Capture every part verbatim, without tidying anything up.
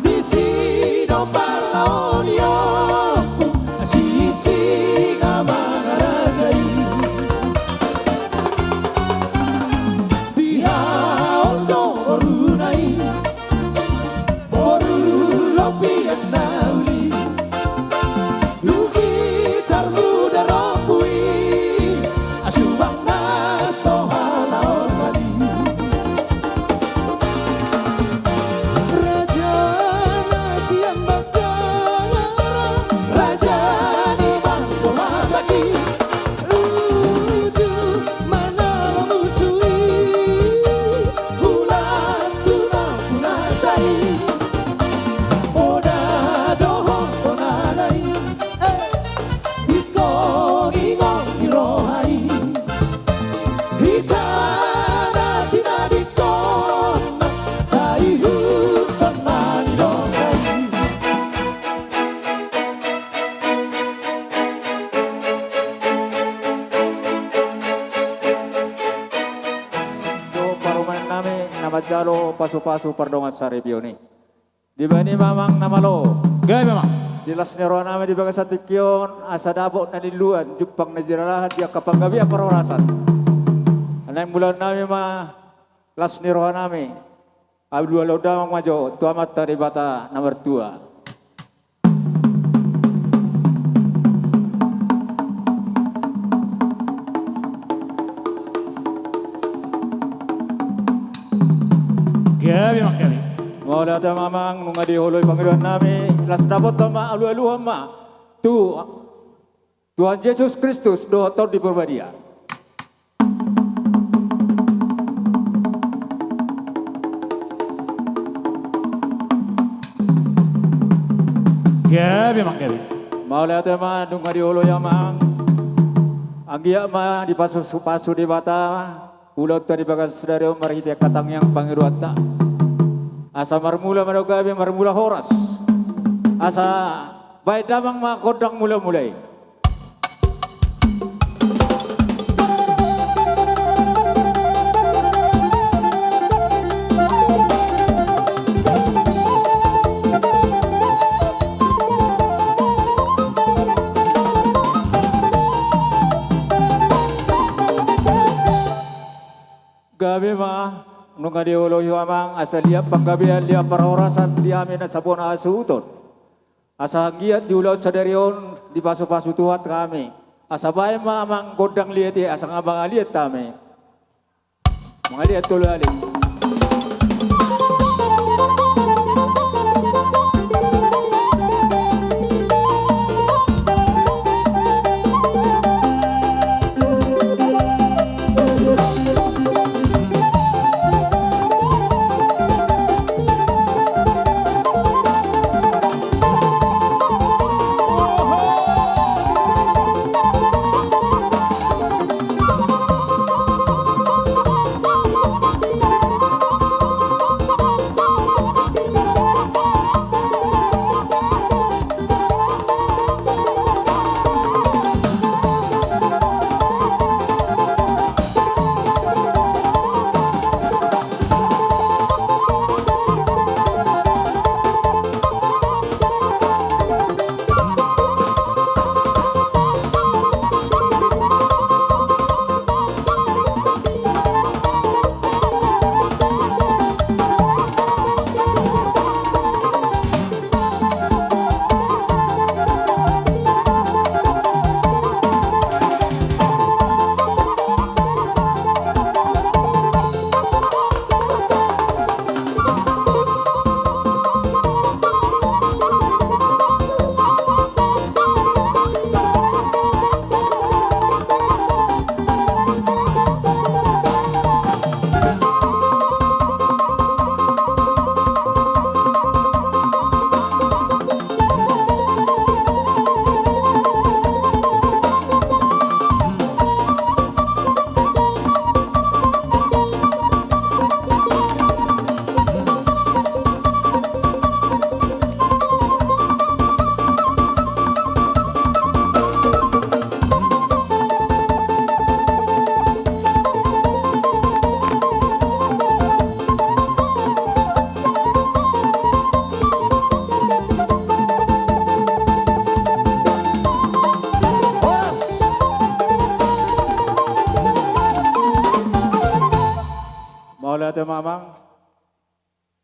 Di si do parlaonion, si Singamangaraja i. Dihaol do boruna i, boru lobian na uli. Lusitar muda rompu i, subang na so halaosan i. Raja na sian Batanghara, raja ni bangso Batak i. Uju manalo musu i, ulang tu na punasa i. Poda dohot tonana i, eh, ingkon ingot di roha i. Hita na tinadingkon na saihuthon na nidokna i. Tu parumaen nami na manjalo pasupasu pardongan saripeon i. Dibahen i ma amang na malo. Gabe amang. Di las ni roha nami di bagasan tingki on, asa dapot na niluluan, jumpang na jinalahan di angka panggabean parhorasan. Naeng mulaon nami ma las ni roha nami. Alualuhon damang ma jo tu Amanta Debata na martua. Gabe amang, gabe. Mauliate ma amang, nunga dioloi pangidoan nami, las dapotan ma, alualuhon ma tu Tuhan Jesus Kristus dohot Tondi Porbadia. Gabe amang, gabe. Mauliate ma, nunga dioloi amang. Anggiat ma dipasupasu Debata ulaonta di bagas sadari on marhite angka tangiang pangidoanta. Asa marmula ma do gabe, marmula horas. Asa baen damang ma gondang mulamula i. Gabe ma, nunga dioloi ho amang, asa liat panggabean, liat parhorasan di hami na sabona hasuhuton. Asa anggiat di ulaon sadari on dipasupasu Tuhan hami. Asa baen ma amang gondang liat i, asa nga mangaliat hami. Mangaliat tolu hali.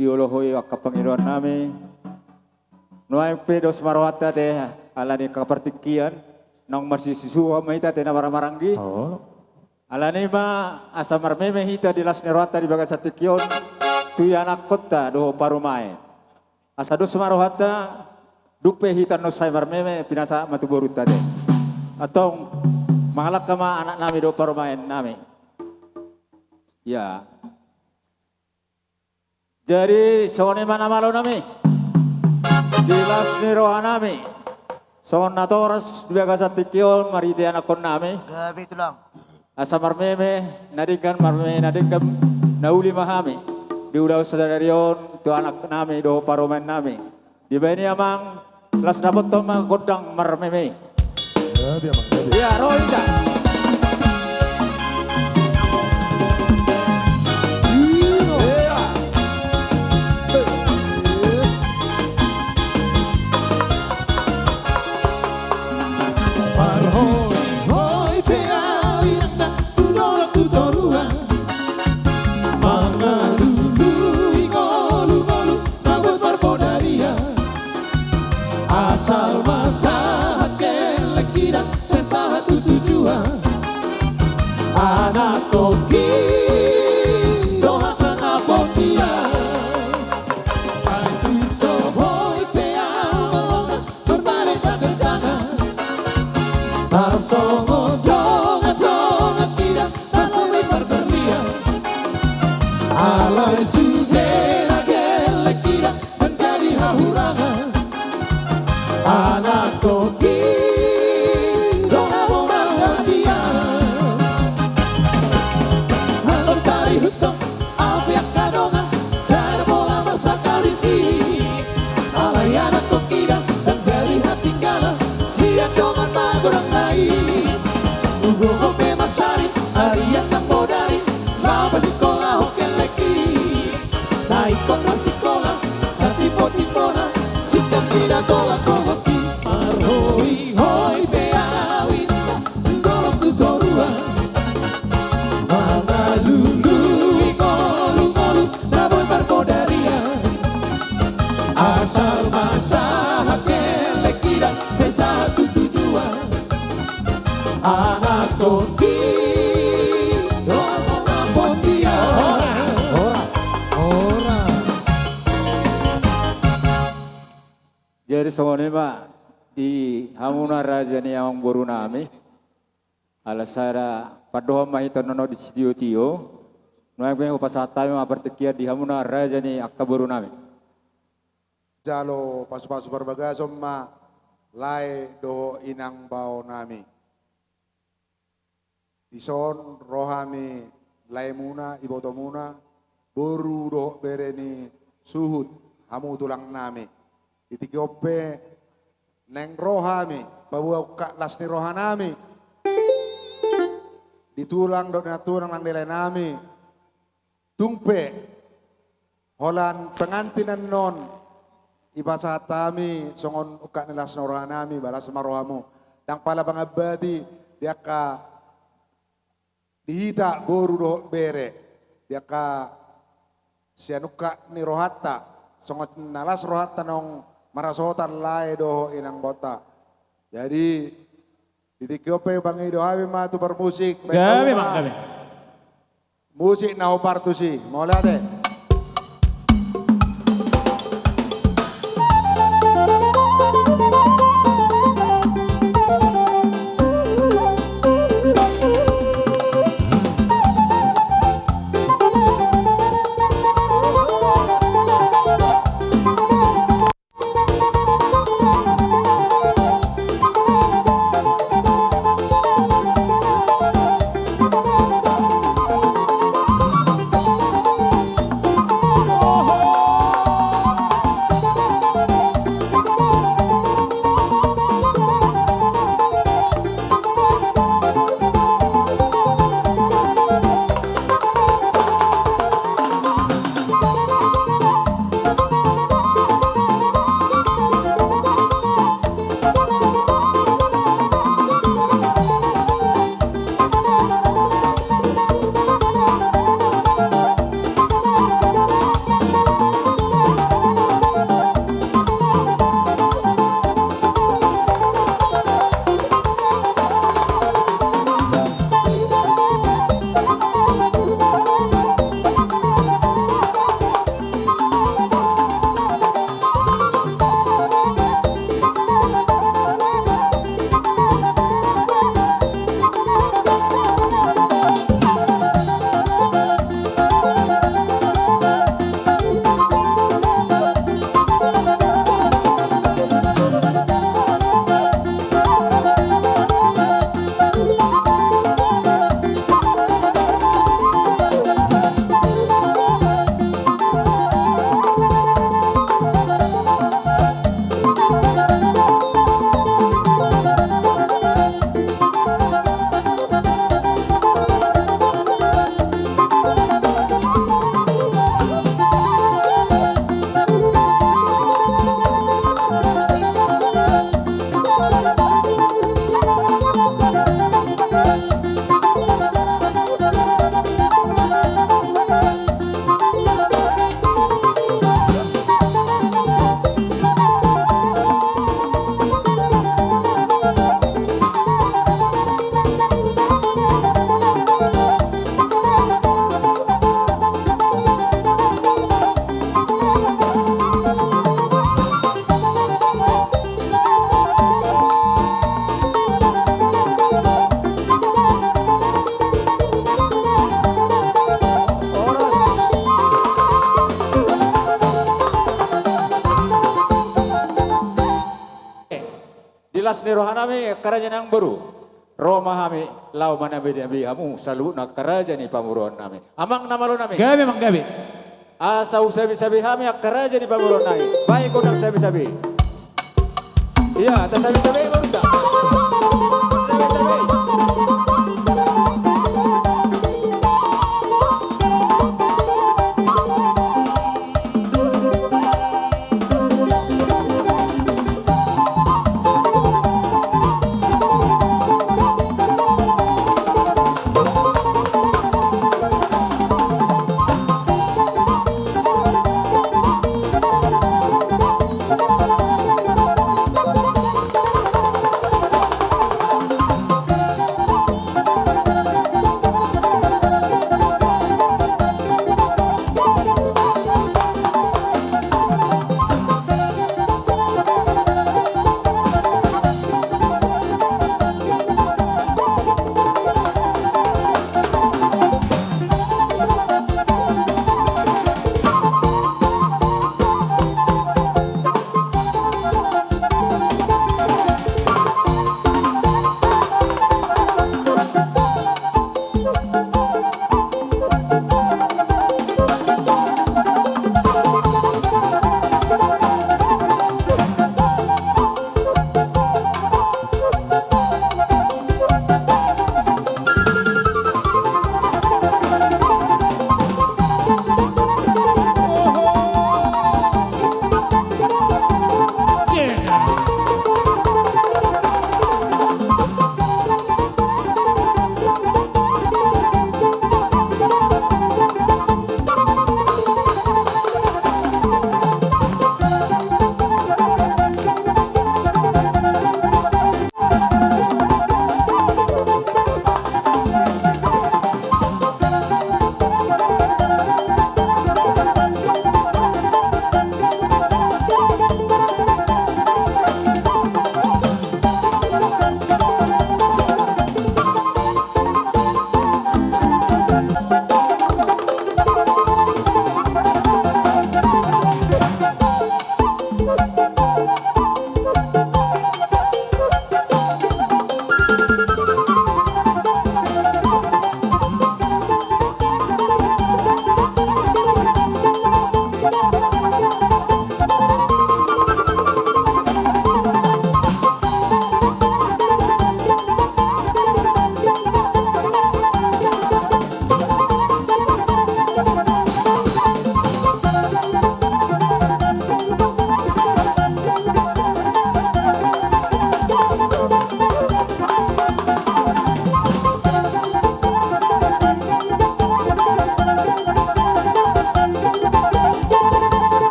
Dioloi angka pangidoan nami. Nuaeng pe dos ma rohanta ate, ala ni angka partingkian, naung marsisusuhon ma hita ate na marhahamaranggi. Ala ni ma asa marmeme hita di las ni rohanta di bagasan tingki on, tu ianakkonta dohot parumaen. Asa dos ma rohanta, dung pe hita annon sai marmeme, pinasahat ma tu borunta ate. Antong, mangalangka ma anak nami dohot parumaen nami. Ya. Jadi, songon i ma na malo nami. Di las ni roha nami. Songon natoras di bagasan tingki on marhite anakkon nami. Gabe tulang. Asa marmeme na denggan, marmeme na denggan, na uli ma hami. Di ulaon sadari on, tu anak nami, dohot parumaen nami. Dibaen i amang, las dapothon ma gondang marmeme. Gabe amang, gabe. Ia, ro hita. Parhoi-hoi pe au inang na tu dolok tu toruan. Mangalului ngolu-ngolu na boi marpodarian. Asal ma sahat gelleng hita, sai sahat tu tujuan. Anak tondi do hasangapon dia. Ai tung so boi pe au marlona, marmale parjangkangan. Tarsongon dongan-dongan hita, tarsongon parberlian. Alai sude na gelleng hita, manjadi hahurangan. Anak tondi do na boha hadian. Alai tarihuthon au pe angka dongan, ndada pola marsakali si. Alai anak tondi ndang jadi hatinggalan sian dongan magodang na i. Ugo pe masari, arian nang bodari, laho pasingkolahon gelleng i. Na ingkon marsikola, satimbo-timbona, singkat ni na tolap gogonti. Parhoi-hoi pe au inang, tu dolok tu toruan. Mangalului ngolu-ngolu na boi marpodarian. Asal ma sahat gelleng hita, sai sahat tu tujuan. Anak tondi do hasangapon dia. Ora, ora. Jadi songon i ma di hamuna raja ni amangboru nami. Ala sada pandohan ma hita annon di sitio-tio. Nuaeng pe hupasahat hami ma partingkian di hamuna raja ni angka boru nami. Jalo pasu-pasu parbagason ma lae dohot inang bao nami. Dison ro hami laemuna, ibotomuna, boru dohot bere ni suhut, hamu tulang nami. Di tingki on pe naeng ro hami paboa ungkap las ni roha nami di tulang dohot di nantulang nang di lae nami. Tung pe holan pengantin annon, ipasahat hami songon ungkap ni las ni roha nami, balas ma rohamu. Ndang pala mangambati di angka di hita boru dohot bere, di angka sian ungkap ni rohanta, songon na las rohanta naung marhasohotan lae dohot inang baonta. Jadi, di tingki on pe hupangido hami ma tu parmusik. Gabe ma, gabe. Musik na hombar tusi. Mauliate. Las ni rohanami angka raja nang boru. Ro ma hami laho manabinabei hamu saluhutna angka raja ni pamoruonnami. Amang na malo nami. Gabe, amang, gabe. Asa husabesabe hami angka raja ni pamoruonnami. Bahen gondang sabesabe. Ia, tasabesabe borunta. Tasabesabe.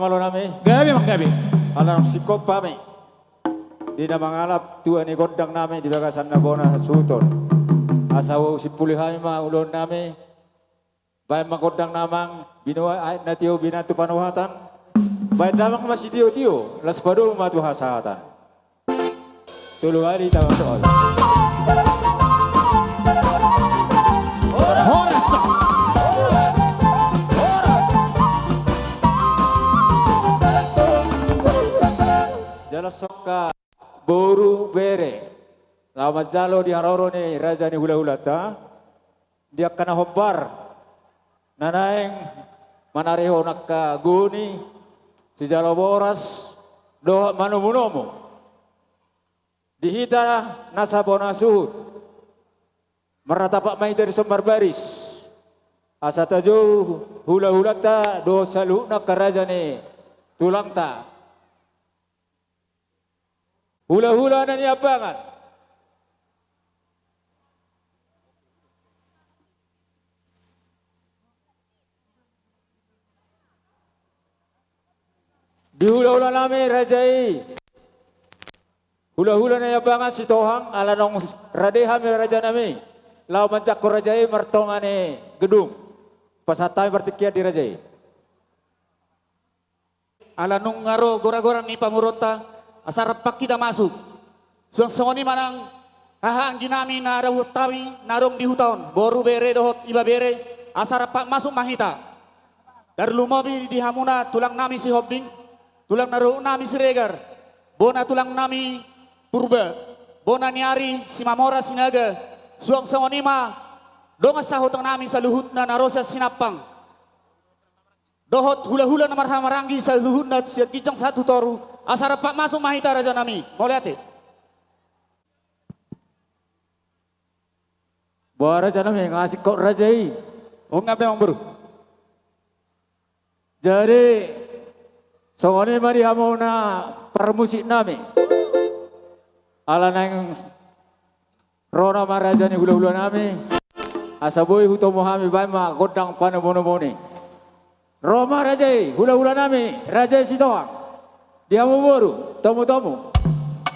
Malo nami. Gabe, amang, gabe. Ala naung singkop hami di na mangalap tua ni gondang nami di bagasan na bona suhut on. Asa husimpuli hami ma ulaon nami. Baen ma gondang na amang, binoan aek na tio, binoan tu panohatan. Baen damang ma sitiotio, laos padomu ma tu hasahatan. Tolu hali tama soal. Horas. Jala songon boru bere laho manjalo di haroro ni raja ni hulahulanta. Di angka na hombar na naeng manarihon angka goni, sijalo boras dohot manomunomu. Di hita na sabona suhut, marnatapak ma hita dison marbaris, asa tajou hulahulanta dohot saluhutna angka raja ni tulangta. Hulahula na niambangan. Di hulahula nami raja i. Hulahula Naiambangan Sitohang, ala naung rade hami raja nami laho manjangkon raja i martonga ni gedung. Pasahat hami partingkian di raja i. Ala nunga ro goragoran ni pamoruonta, asa rap hita masuk. Suang songon i ma nang haha anggi nami na dohot hami na adong di huta on, boru, bere dohot ibebere, asa rap masuk ma hita. Tarlumobi di hamuna tulang nami Sihombing, tulang na dohot nami Siregar, bona tulang nami Purba, bona ni ari Simamora Sinaga, suang songon i ma dongan sahuta nami saluhutna na ro sian Sinampang. Dohot hulahula na marhahamaranggi saluhutna sian ginjang sahat tu toru, asa rap masuk ma hita raja nami. Mauliate. Boha raja nami, nga singkop raja i. Nunga be amang boru. Jadi songon i ma di hamuna parmusik nami. Ala naeng ro nama raja ni hulahula nami, asa boi hutomu hami baen ma gondang panomunomuon i. Ro ma raja i, hulahula nami, raja i Sitohang. Di hamu boru, tomutomu.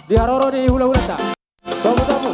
Di haroro ni hulahulanta. Tomutomu.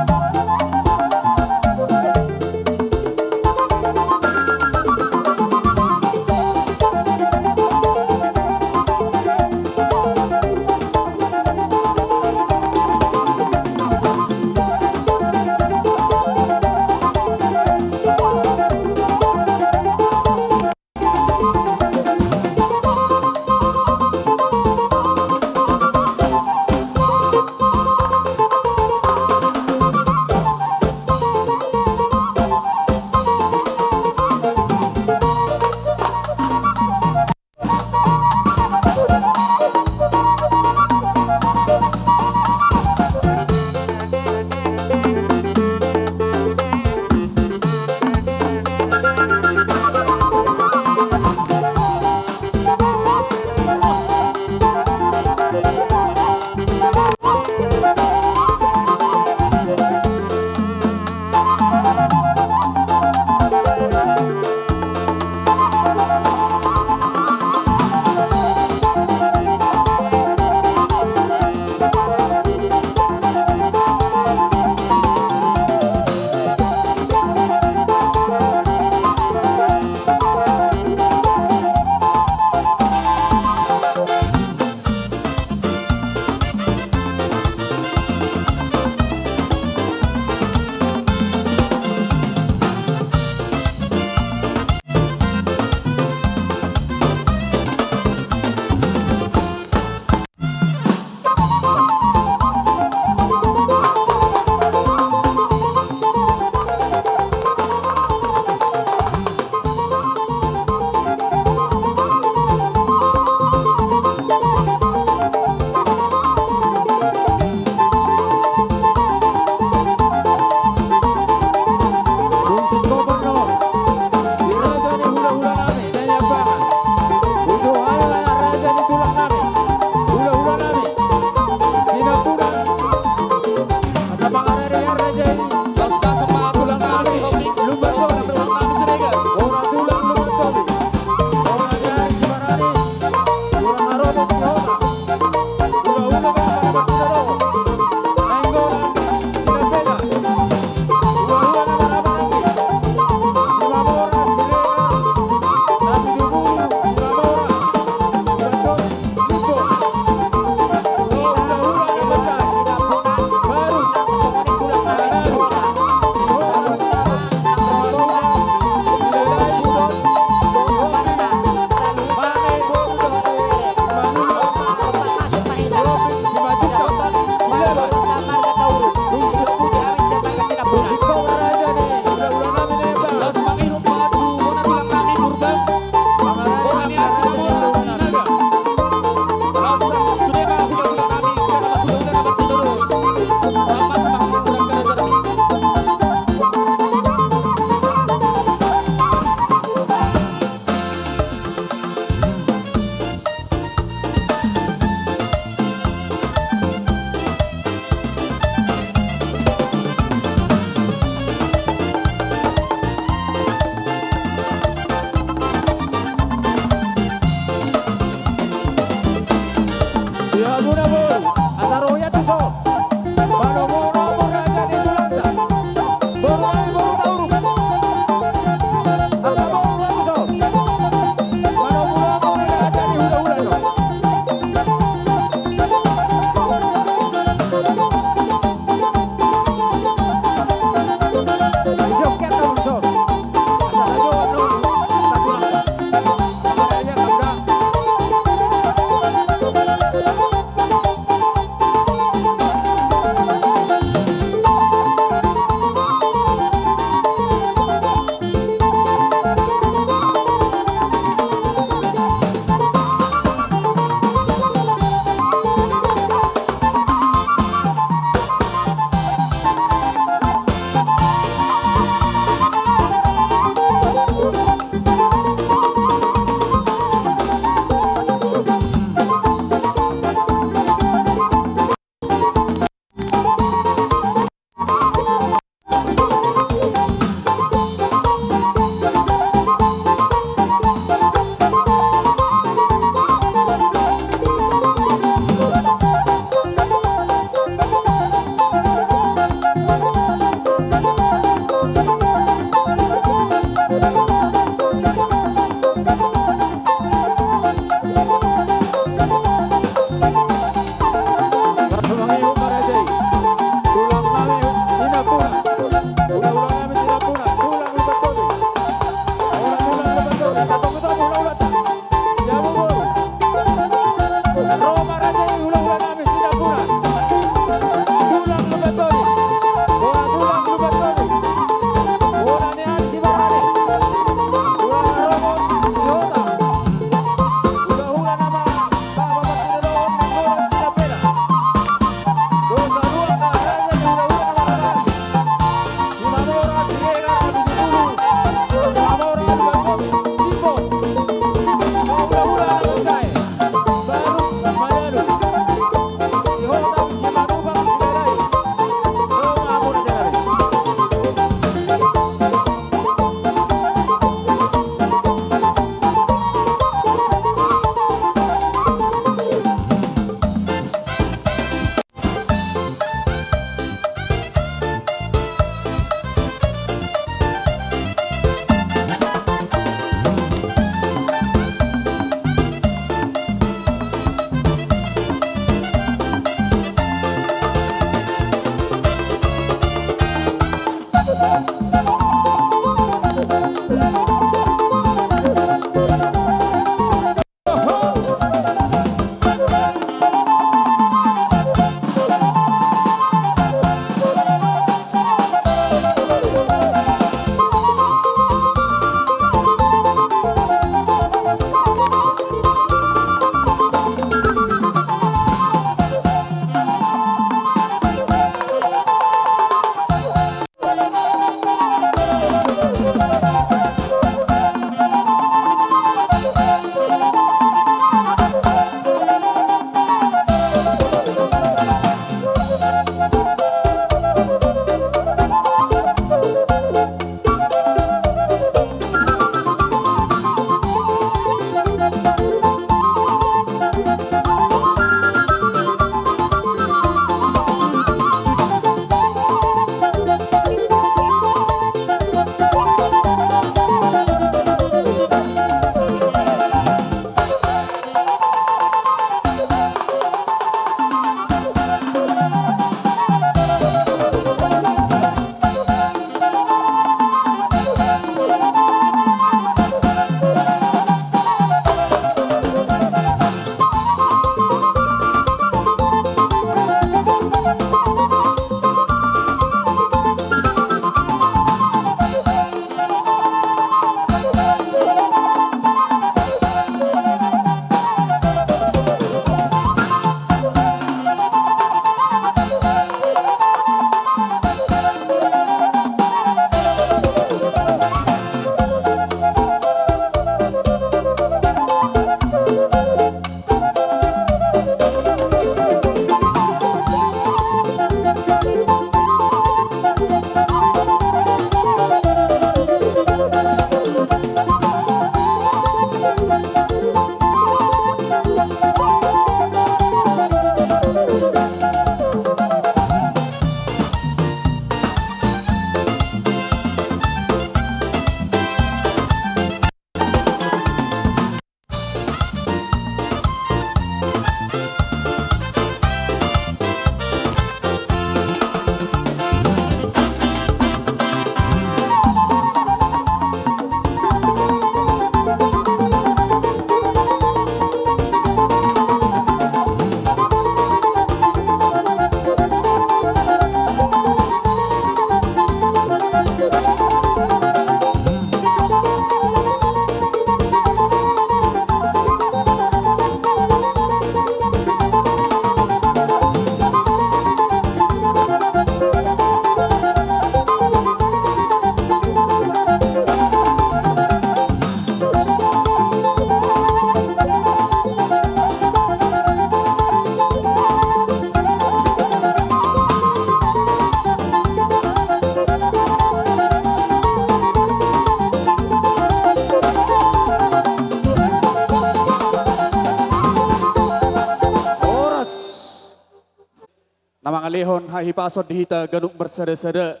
hahipason di hita ganup marsada-sada,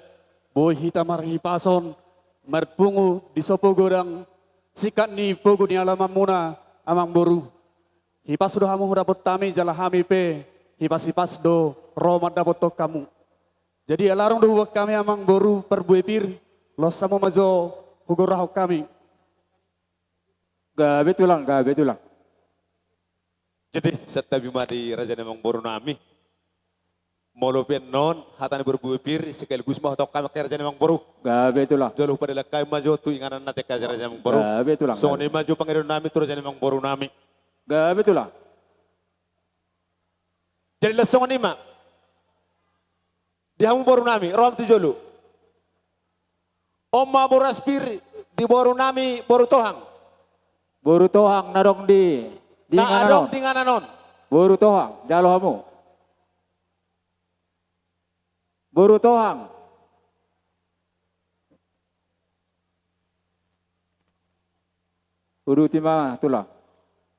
boi hita marhipason, marpungu di sopo godang singkat ni pogu ni alamanmuna, Amangboru. Hipas do hamu hudapot hami, jala hami pe hipas-hipas do ro mandapothon hamu. Jadi ala adong do huboan hami, Amangboru, parbue pir, los hamu ma jo hugorahon hami. Gabe tulang, gabe tulang. Jadi santabi ma di raja ni amangboru nami. Molo pe annon hata ni parbue pir, sekaligus ma huhatahon hami, angka raja ni amangboru. Gabe tulang. Jolo hupadalan hami ma jo tu inganan na, angka raja ni amangboru. Gabe tulang. Songon i ma jo pangidoan nami tu raja ni amangboru nami. Gabe tulang. Jadi laos songon i ma. Di hamu boru nami, ro hamu tu jolo. On ma boras pir di boru nami, boru Tohang. Boru Tohang na adong di, di inganan on. Na adong di inganan on. Boru Tohang, jalo hamu. Boru Tohang. Uduti ma tulang.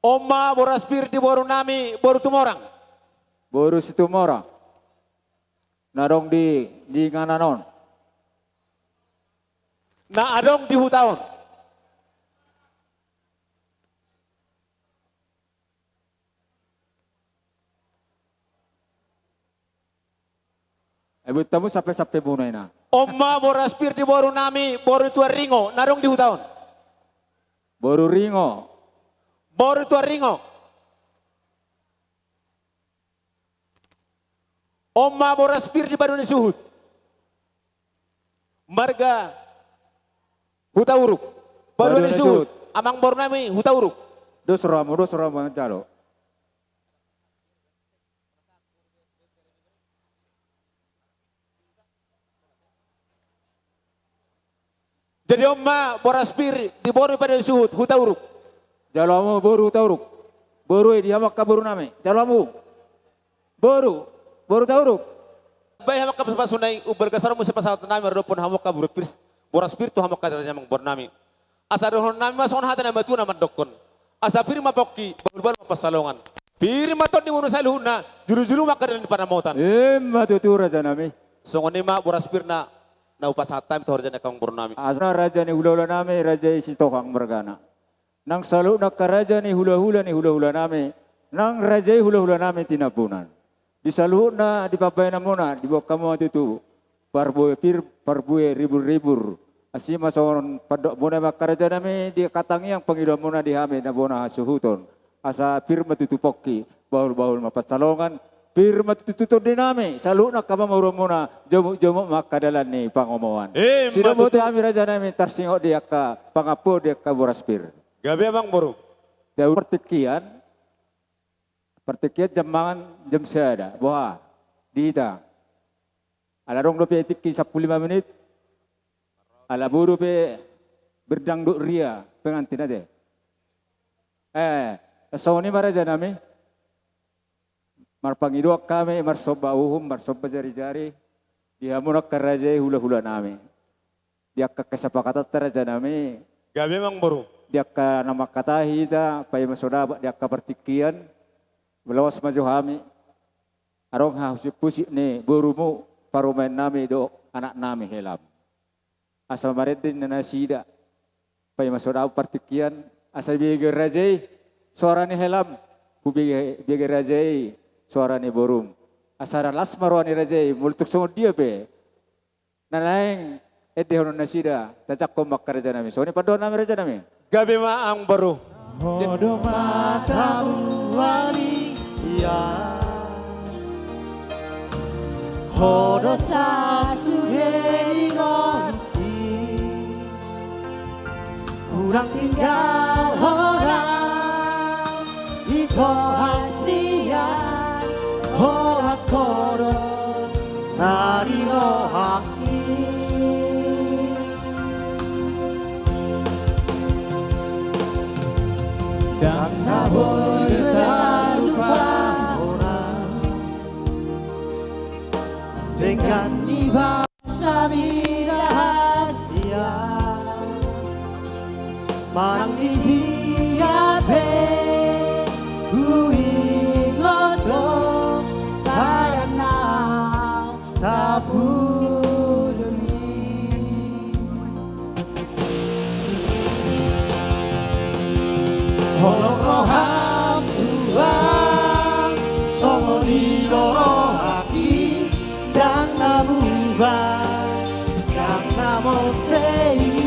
On ma boras pir di boru nami, boru Tumorang. Boru Situmorang. Na adong di, di inganan on. Na adong di huta on. Ai buat hamu sampe-sampe muna ina. On ma boras pir di boru nami, boru Tuan Ringo, na adong di huta on. Boru Ringo. Boru Tuan Ringo. On ma boras pir di Padua ni Suhut. Marga Hutauruk. Padua ni Suhut. Amangboru nami Hutauruk. Dos ro hamu, dos ro hamu manjalo. Jadi on ma boras pir di boru Padua ni Suhut, Hutauruk. Jalo hamu boru Hutauruk. Boru i di hamu angka boru nami. Jalo hamu. Boru, boru Hutauruk. Baen hamu angka pasu-pasu nai, umbalga saur muse pasahaton nami maradophon hamu angka boru pir, boras pir tu hamu angka raja ni amangboru nami. Asa dohonon nami ma songon hata ni natuatua na mandokkon. Asa pir ma pongki, bahul-bahul ma pansalongan. Pir ma tondimuna saluhutna, julu-julu ma angka dalan ni pansamotan. Ima tutu raja nami. Songon i ma boras pir na, na hupasahat hami tu raja ni amangboru nami. Asa raja ni hula-hula nami, raja i Sitohang margana. Nang saluhutna angka raja ni hula-hula ni hula-hula nami, nang raja i hula-hula nami Tinambunan. Di saluhutna di pambahenanmuna, diboan hamu ma tutu parbue pir, parbue ribur-ribur. Asi ma songon pandokmuna i ma angka raja nami, di angka tangiang pangidoanmuna di hami na bona hasuhuton. Asa pir ma tutu pongki, bahul-bahul ma pansalongan, pir ma tutu tondi nami, saluhutna angka pamoruonmuna, jomuk-jomuk ma angka dalan ni pangomoan. Ima tutu. Sidohonon hami raja nami, tarsingot di angka pangampu di angka boras pir. Gabe amangboru. Tahu partingkian, partingkian jam mangan, jam sada, boha, di hita. Ala adong dope tingki sampulu lima menit. Ala boru pe berdangdut ria pengantin ate. Eh, songon i ma raja nami. Marpangidoan hami, marsomba uhum, marsomba jari-jari. Di hamu angka raja i hula-hula nami. Di angka kesepakatan raja nami. Gabe amangboru. Di angka na mangkatai hita, paima so dapot di angka partingkian. Laos ma jo hami. Adong hapusi-pusi ni borumu, parumaen nami dohot anak nami helam. Asa marende ninna nasida. Paima so dapot partingkian, asa ibege raja i soara ni helam, hubege, ibege raja i soara ni borum. Asa las ma roha ni raja i, molo tung songon dia pe. Na naeng endehonon nasida, tajangkon ma angka raja nami. Songon i pandohan nami raja nami. Gabe ma amangboru. Ho do matamu, Alia. Ho do sasude ni rohangki. Unang tinggal ho da, ito hasian, holan ho do na di rohangki. Ndang na boi talupa hona, denggan ni basa mida hasian. Manang di dia pe huingot do badanna. Holong roham Tuhan, songon i do rohangki, ndang na muba, ndang na mose i.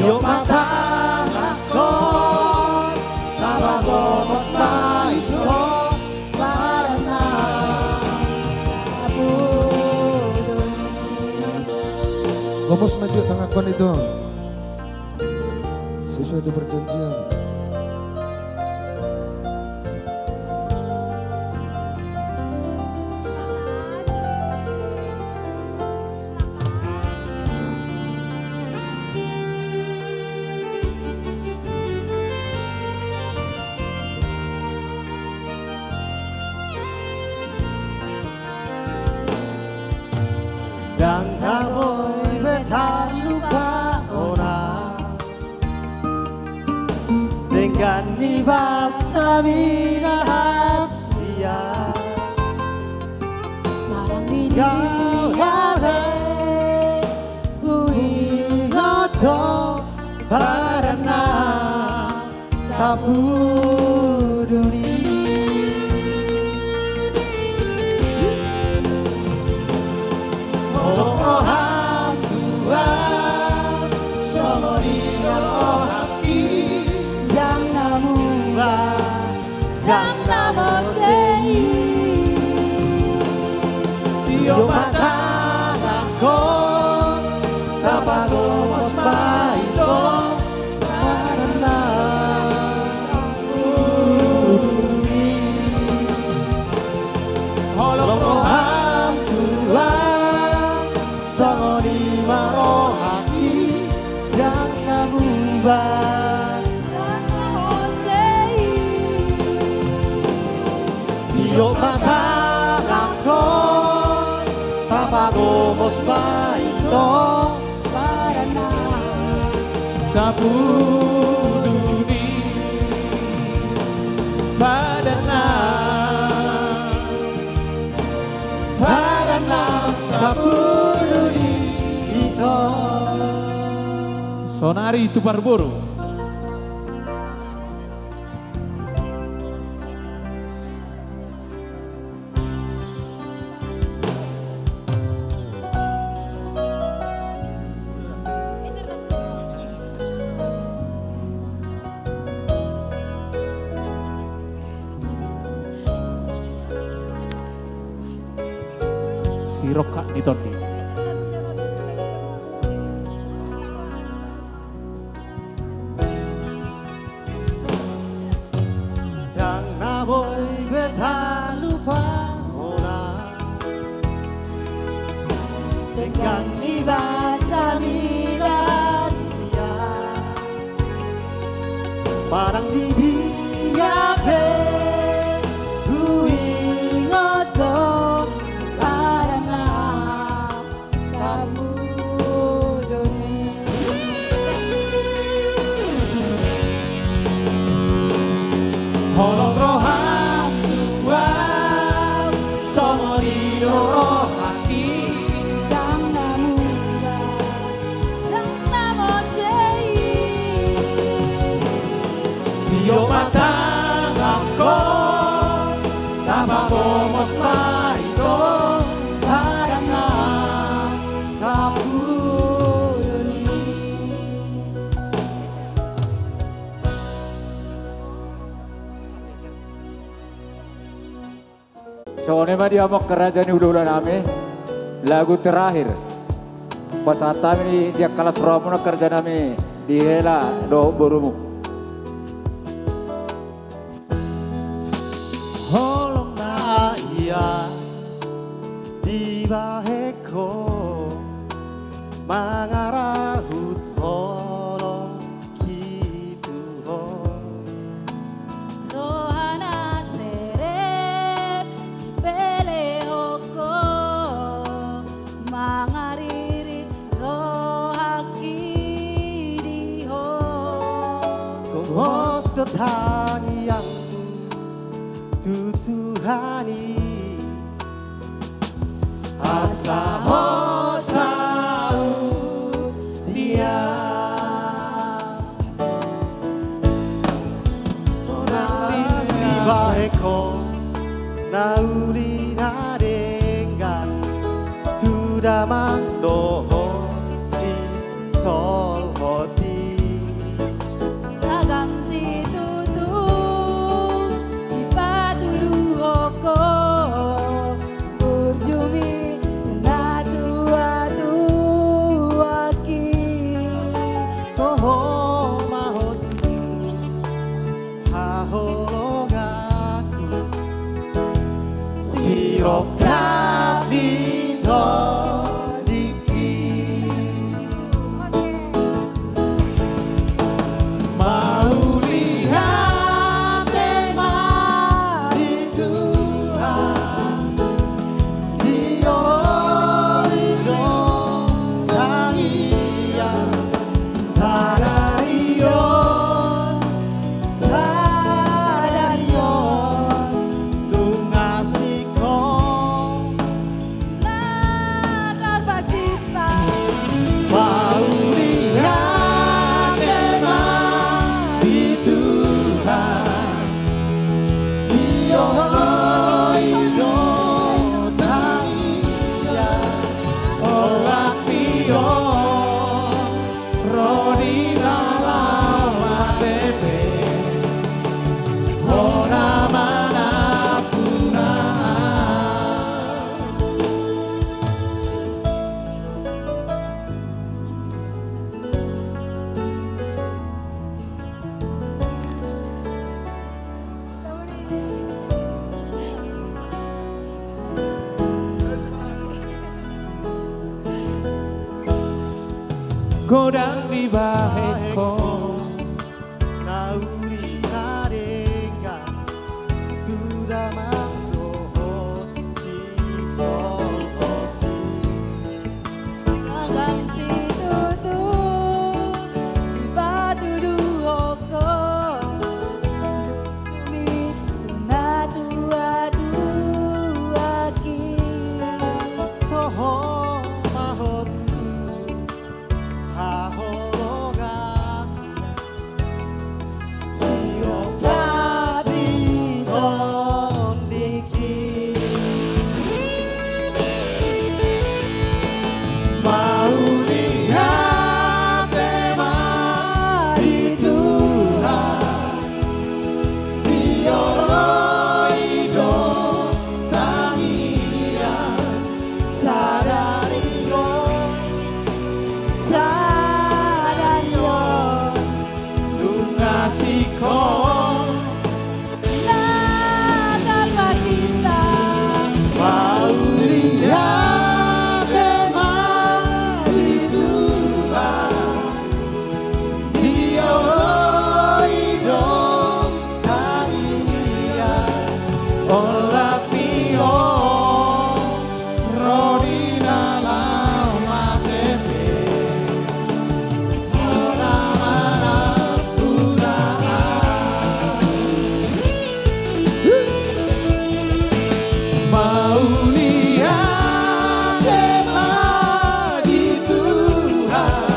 Iop ma tanganhon, tapagomos ma i do badanna. Gomos ma jo tanganhon i do. Sesuai tu perjanjian. Ndang na boi be tarlupaonna denggan ni basami na hasea. Marang di dia pe huingot do badanna tapudun i. Holong roham Tuhan, songon i do rohangki, ndang na muba, ndang na mose i. Iop ma tanganhon, tapagomos ma i do badanna. Holong roham Tuhan, songon i ma rohangki, ndang na muba, ndang na mose i. Iop ma tanganhon, tapagomos ma i do badanna. Tapudun i badanna. Badanna tapudun i ito. Sonari tu parboru. Sirongkap ni tondi. Ndang na boi be tarlupaonna denggan ni basami na hasea. Marang di dia pe huingot do badanna tapudun i. Holong roham Tuhan, songon i do rohangki, ndang na muba, ndang na mose i. Iop ma tanganhon, tapagomos ma i do badanna tapudun i. Songon i ma di hamu angka raja ni hulahula nami, lagu terakhir. Pasahat hami di angka las rohamuna angka raja nami di hela dohot borumu. Holong na ia dibahen ho mangarahut holong i tu ho. Roha na serep dipelehon ho mangaririt rohangki di ho. Gomos do tangiangku tu Tuhan i asa ho saut ia. Damang dohot sisolhot i. Ragam situtu dipatuduhon ho, burju mi tu natuatuahi. Toho ma ho tutu haholonganku, sirongkap ni tondingki. Mauliate ma di Tuhan, di olo i do tangiang sadari on. Sadari on nunga singkop na tarpasinta. Mauliate ma di Tuhan, di olo i do tangiang olat ni on. Ro di na laho mate pe, hona ma nampuna. Godang dibahen ho na uli na denggan tu damang dohot sisolhot i. Ragam situtu dipatuduhon ho, burju mi tu natuatuahi. Toho ma ho tutu haholonganku, sirongkap ni tondingki. Mauliate ma di Tuhan, di olo i do tangiang sadari on. Sadari on nunga singkop na tarpasinta. Mauliate ma di Tuhan, di olo i do tangiang olat ni on. Ro di na laho mate pe, hona ma nampuna. Mauliate ma di Tuhan,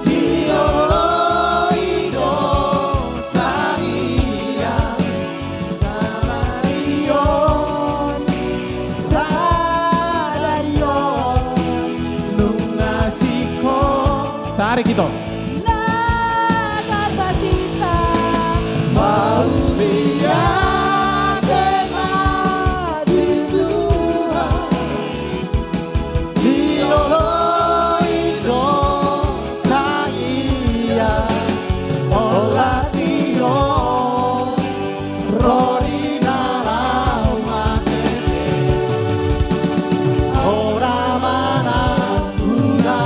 di olo i do tangiang sadari on. Sadari on nunga singkop. Tarik ito. Na tarpasinta. Mauliate ma di Tuhan, di olo i do tangiang olat ni on. Ro di na laho mate pe, hona ma nampuna.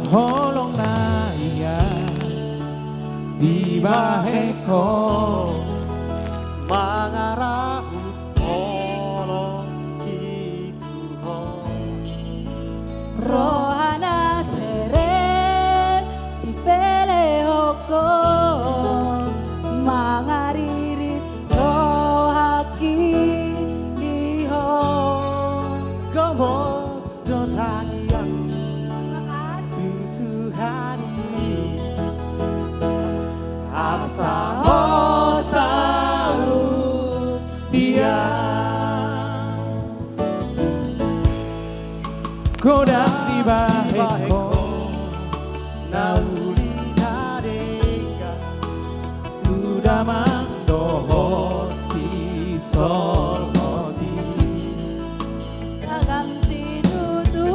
Holong na ia dibahen ho mangarahon Godang dibahen ho na uli na denggan tu damang dohot sisolhot i. Ragam situtu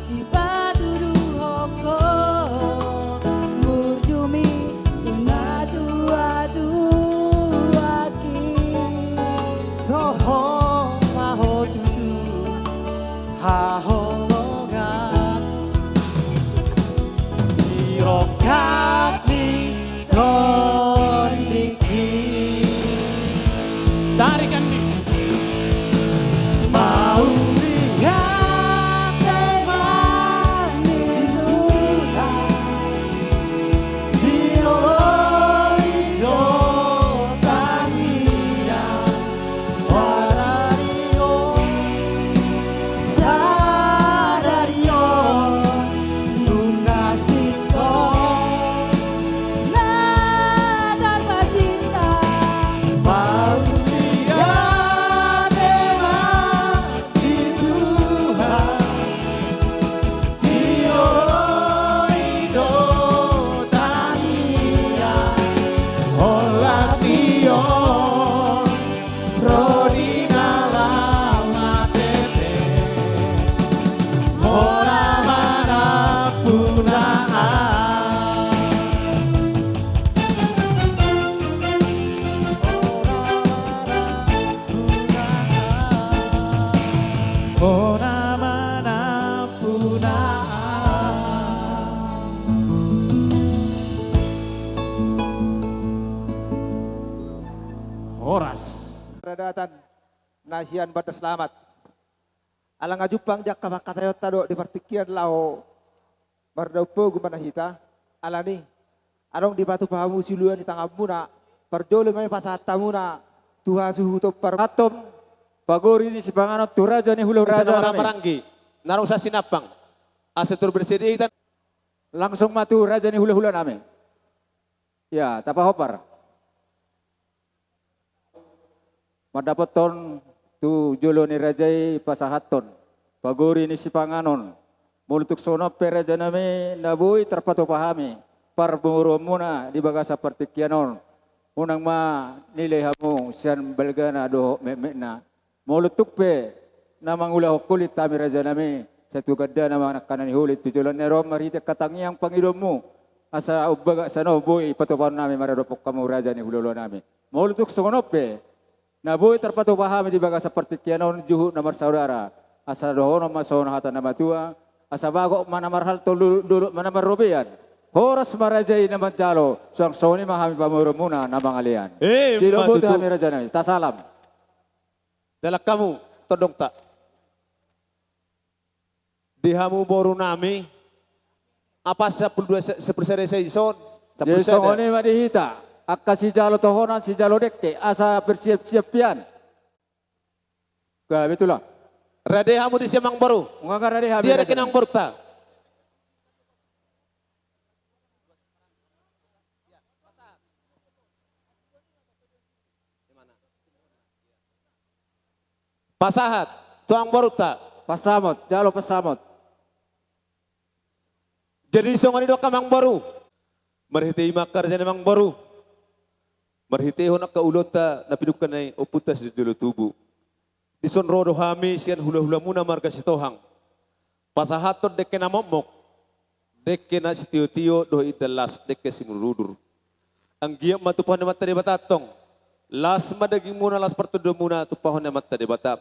dipatuduhon ho burju mi tu natuatua i. Toho ma ho tutu haholongan sirongkap ni tondingki. Tarikan di. Mauliate ma di Tuhan di dolok i do tangiang. Sadari on, sadari on, nunga singkop na tarpasinta. Mauliate ma di Tuhan. Di dolok i do tangiang, holan i on ro di na laho mate pe, hona ma na punaan. Hona ma na punaan. Horas. Paradatan na sian Bandas Lamat. Ala nga jumpang di angka pangkataionta dohot di partingkian laho mardaun pogu ma na hita, alani adong dipatupa hamu siluan ni tanganmuna, parjolo ma i pasahat hamuna tu hasuhuton parmahanton, pagori ni sipanganon tu raja ni hulahula nami. Raja na marhahamaranggi, na ro sian Sinampang, asa tor bersedia hita. Langsung ma tu raja ni hulahula nami. Ya, tapahobar. Mandapothon tu jolo ni raja i pasahathon pagori ni sipanganon. Molo tung songon on pe raja nami na boi tarpatupa hami parboruonmuna di bagasan partingkian on, unang ma nilai hamu sian balgana dohot metmetna. Molo tung pe na mangulahon holit hami raja nami, sai tu gandana ma angka na niholit tu joloan ni ari on marhite angka tangiang pangidoonmu, asa umbagak sian on boi patupahon nami maradophon hamu raja ni hulahula nami. Molo tung songon on pe na boi tarpatupa hami di bagasan partingkian on juhut na marsaudara, asa dohonon ma songon hata na matua, asa bagot ma na marhalto, dolok ma na marrobean. Horas ma raja i na manjalo, suang songon i ma hami pamoruonmuna na mangalean. Emma tutu. Sai botima hami raja nami, tasalam. Dalan hamu tondongta. Di hamu boru nami, apa sampulu dua se-, sampulu sada saison? Sampulu sada. Jadi songon i ma di hita, angka sijalo tohonan, sijalo dengke, asa bersiap-siap pian. Gabe tulang. Rade hamu disi amangboru. Nunga rade hami. Dia dengke nang amangboruta. Pasahat tu amangboruta. Pansamot, jalo pansamot. Jadi songon i do angka amangboru. Marhite i ma angka raja ni amangboru. Marhitehon angka ulaonta na pinungka ni ompunta sijolo tubu. Dison ro do hami sian hulahulamuna marga Sitohang. Pasahathon dengke na mokmok, dengke na sitiotio dohot indahan las, dengke simudurudur. Anggiat ma tumpahon ni Amanta Debata antong, las ma dagingmuna, las partondianmuna, tumpahon ni Amanta Debata.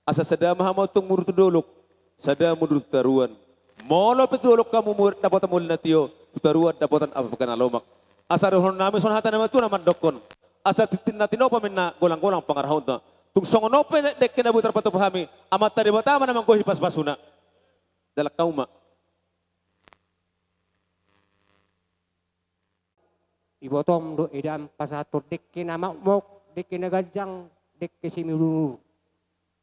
Asa sada ma hamu antong muru tu dolok, sada muru tu toruan. Molo pe tu dolok hamu muru dapotan muli na tio, tu toruan dapotan apopiga na lomak. Asa dohonon nami songon hata ni natuatua na mandokkon. Asa tintin na tinopa ma inna, golanggolang pangarahutna. Tung songon on pe dengke na boi tarpatupa hami, Amanta Debata ma na manggohi pasupasuna. Dalan hamu ma. Ibotom dohot edam pasahathon dengke na mokmok, dengke na ganjang, dengke simudurudur.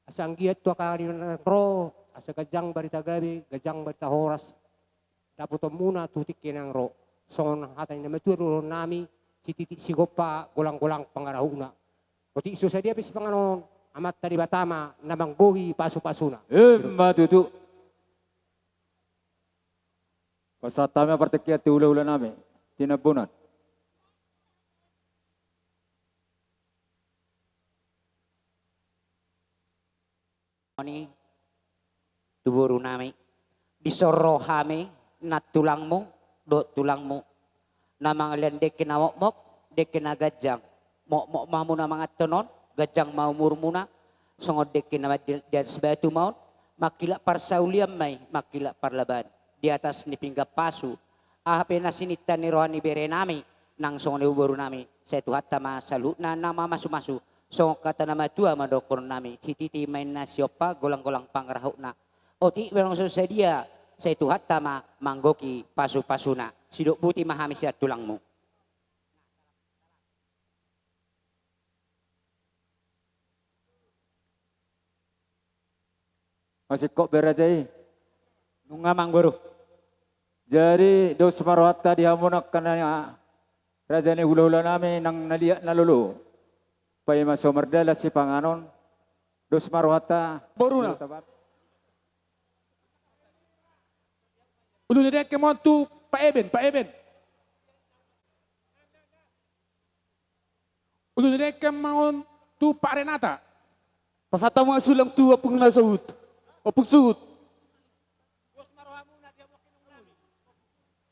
Asa anggiat tu angka ari na naeng ro, asa ganjang barita gabe, ganjang barita horas dapotonmuna tu tingki na naeng ro. Songon hata ni natuatua dohonon nami, sititik sigompa, golanggolang pangarahutna. Otik so sadia pe sipanganon, Amanta Debata ma na manggohi pasupasuna. Ima tutu. Pasahat hami ma partingkian tu hulahula nami Tinambunan. Oni tu boru nami, dison ro hami nantulangmu dohot tulangmu, na mangalean dengke na mokmok, dengke na ganjang. Mokmok ma hamu na manganhon on, ganjang ma umurmuna, songon dengke na di, di atas batu ma on, mangkilap parsaulian ma i, mangkilap parlabaan di atas ni pinggan pasu. Aha pe na sininta ni roha ni bere nami, nang songon i boru nami, sai Tuhanta ma saluhutna na mamasumasu. Songon hata ni na matua ma dohonon nami, sititi ma inna siompa, golanggolang pangarahutna. Otik ma nang so sadia, sai Tuhanta ma manggohi pasupasuna. Sidok boti ma hami sian tulangmu. Masingkop be raja i. Nunga amang boru. Jadi dos ma rohanta di hamu angka na raja ni hulahula nami nang na liat na lolo. Paima so mardalan sipanganon. Dos ma rohanta. Boruna. Ulu ni dengke ma on tu Pak Eben, Pak Eben. Ulu ni dengke ma on tu Pak Renata. Pasahat ma sulang tu ompung na suhut. Ompung suhut.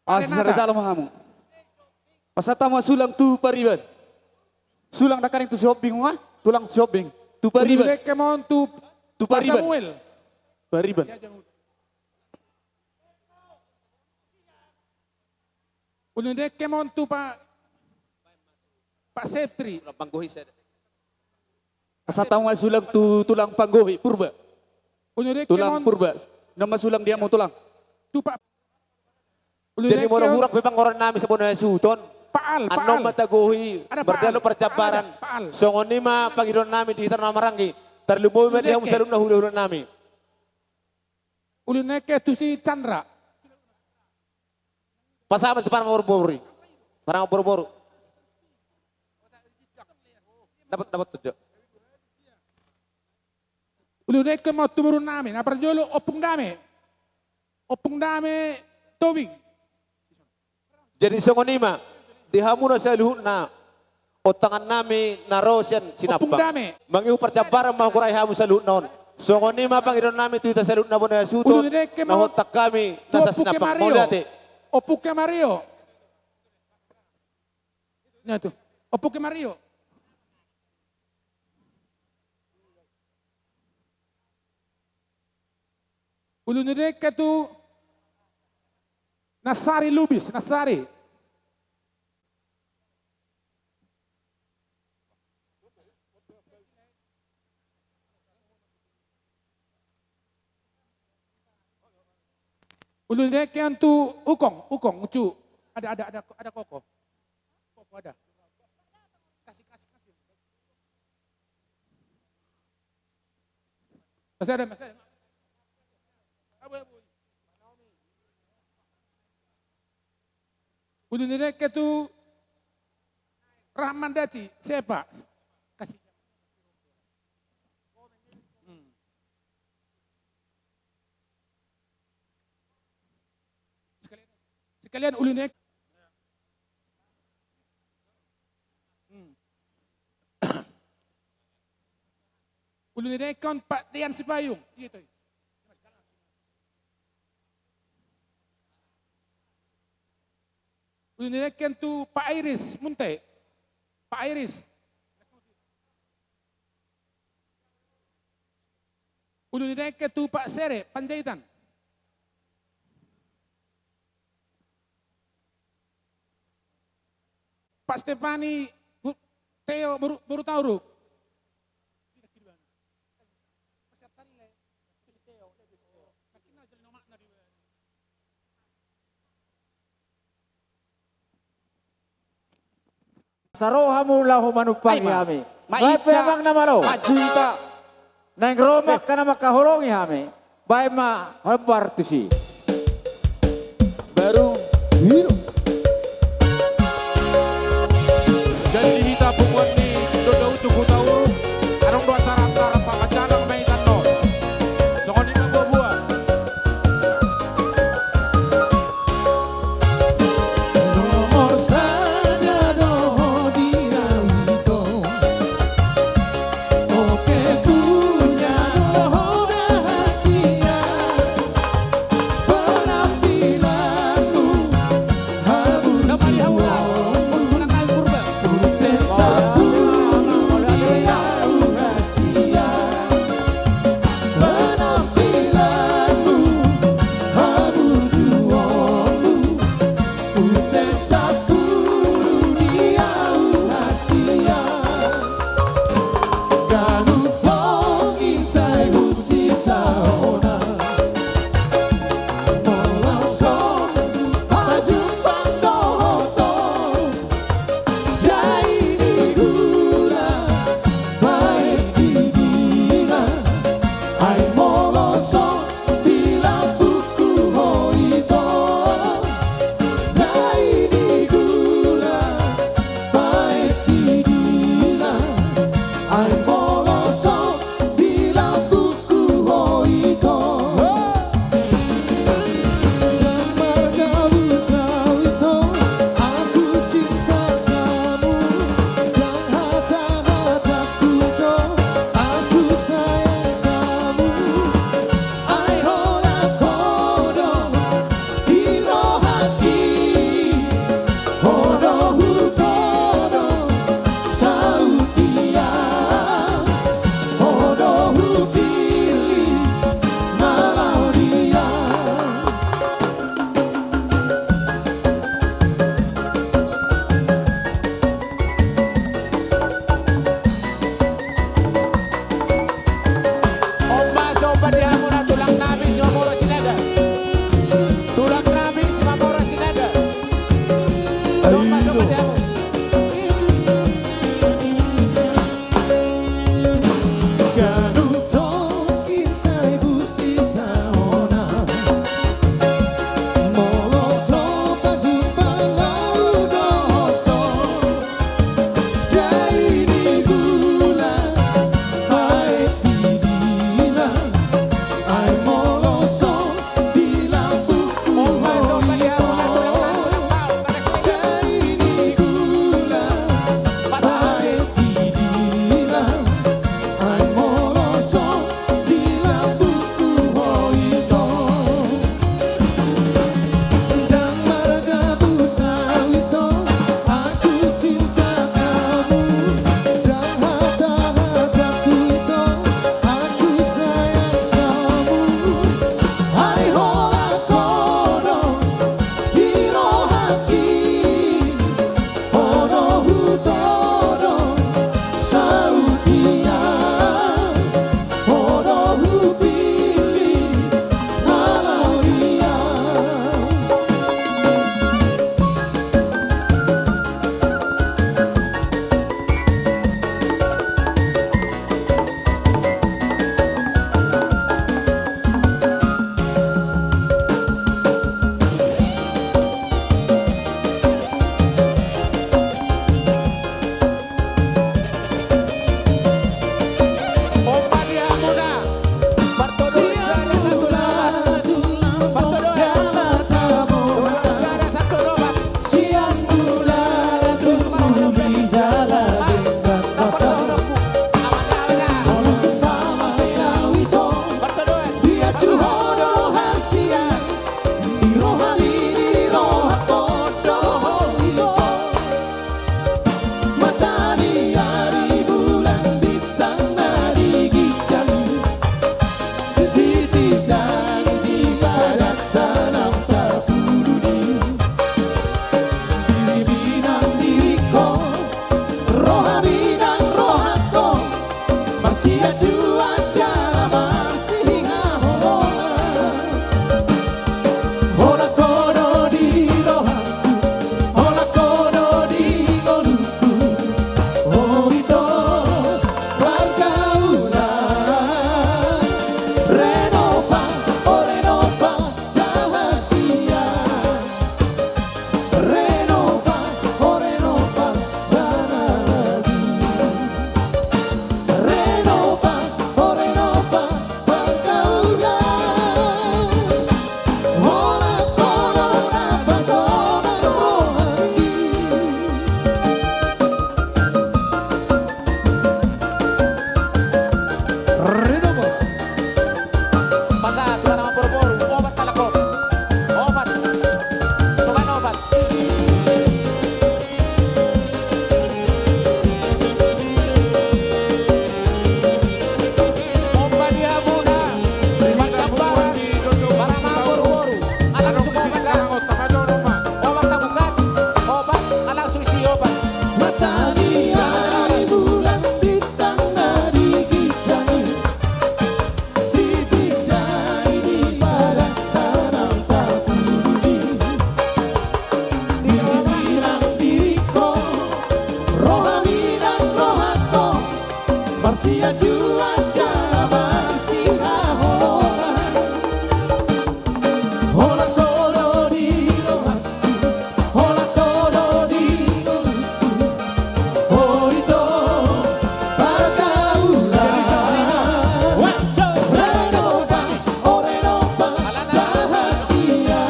Pak Renata. Asal jalo ma hamu. Pasahat ma sulang tu Pariban. Sulang na karing tu Sihombing ma, tulang Sihombing. Tu Pariban. Ulu ni dengke ma on tu, tu Pak Pariban. Samuel. Pariban. Ulu ni dengke ma on tu Pak, Pak Septri. Tulang panggohi sada. Pasahat ma sulang tu tulang panggohi Purba. Ulu ni dengke ma on. Tulang Purba. Na masulang di hamu tulang. Tu Pak. Ulu ni dengke on. Jadi molo hurang pe pangoran nami sian bona suhut on. Pak Al, Pak Al. Annon ma tagohi. Ada Pak Al. Mardalan parjambaran. Ada Pak Al. Songon i ma pangidoan nami di hita na marhaha i. Tarlumobi ma di hamu saluhutna hulahula nami. Ulu ni dengke tu si Chandra. Pasahat ma tu parboruboru i. Parboruboru. Dapat, dapat tuju. Ulu ni dengke ma on tu boru nami, na parjolo Ompung Dame. Ompung Dame Tobing. Jadi songon i ma, di hamu na saluhutna, ontangan nami na ro sian Sinampang. Ompung Dame. Mangihut parjambaran ma hugorai hamu saluhutna on. Songon i ma pangidoan nami tu hita saluhutna bona suhut on. Ulu ni dengke ma on. Na huontak hami, tu nasa Ompung Sinampang. Mario. Mauliate. Ompung Mario. Na tu. Ompung Mario. Ulu ni dengke tu Nasari Lubis, Nasari. Ulu ni dengke on tu Ukong, Ukong, Ucu. Ada, ada, ada, ada koko. Koko ada. Kasih, kasih, kasih. Masih ada, masih ada. Abu, abu. Ulu ni dengke tu Rahman Daci, siapa? Kasih. Hmm. Sekalian, sekalian ulu ni dengke. Hmm. Ulu ni dengke on Pak Dean Sipayung. Iya, toi. Ulu ni dengke on tu Pak Iris Munte. Pak Iris. Ulu ni dengke tu Pak Sere Panjaitan. Pak Stefani, Bu-, Teo, boru, boru Tauruk. Asa ro hamu laho manumpangi hami. Baen pe amang na malo. Maju hita. Naeng ro ma angka na mangkaholongi hami. Baen ma hombar tusi. Baru. Hidup. Jadi di hita punguan ni Donda Ujuk Hutauruk, adong do acara-acara Anu pongin sai husi saona. Molo so pajumpang dohot ho, dai ni gula, baen di dilan. Ai molo so di lambungku ho ito, dai ni gula, baen di dilan. Ai molo Ia Tuhan jala marsihaholongan. Holan Ho do di rohangku, holan Ho do di ngolungku, Ho do di pargaulan. Renoba, o renoba, rahasia.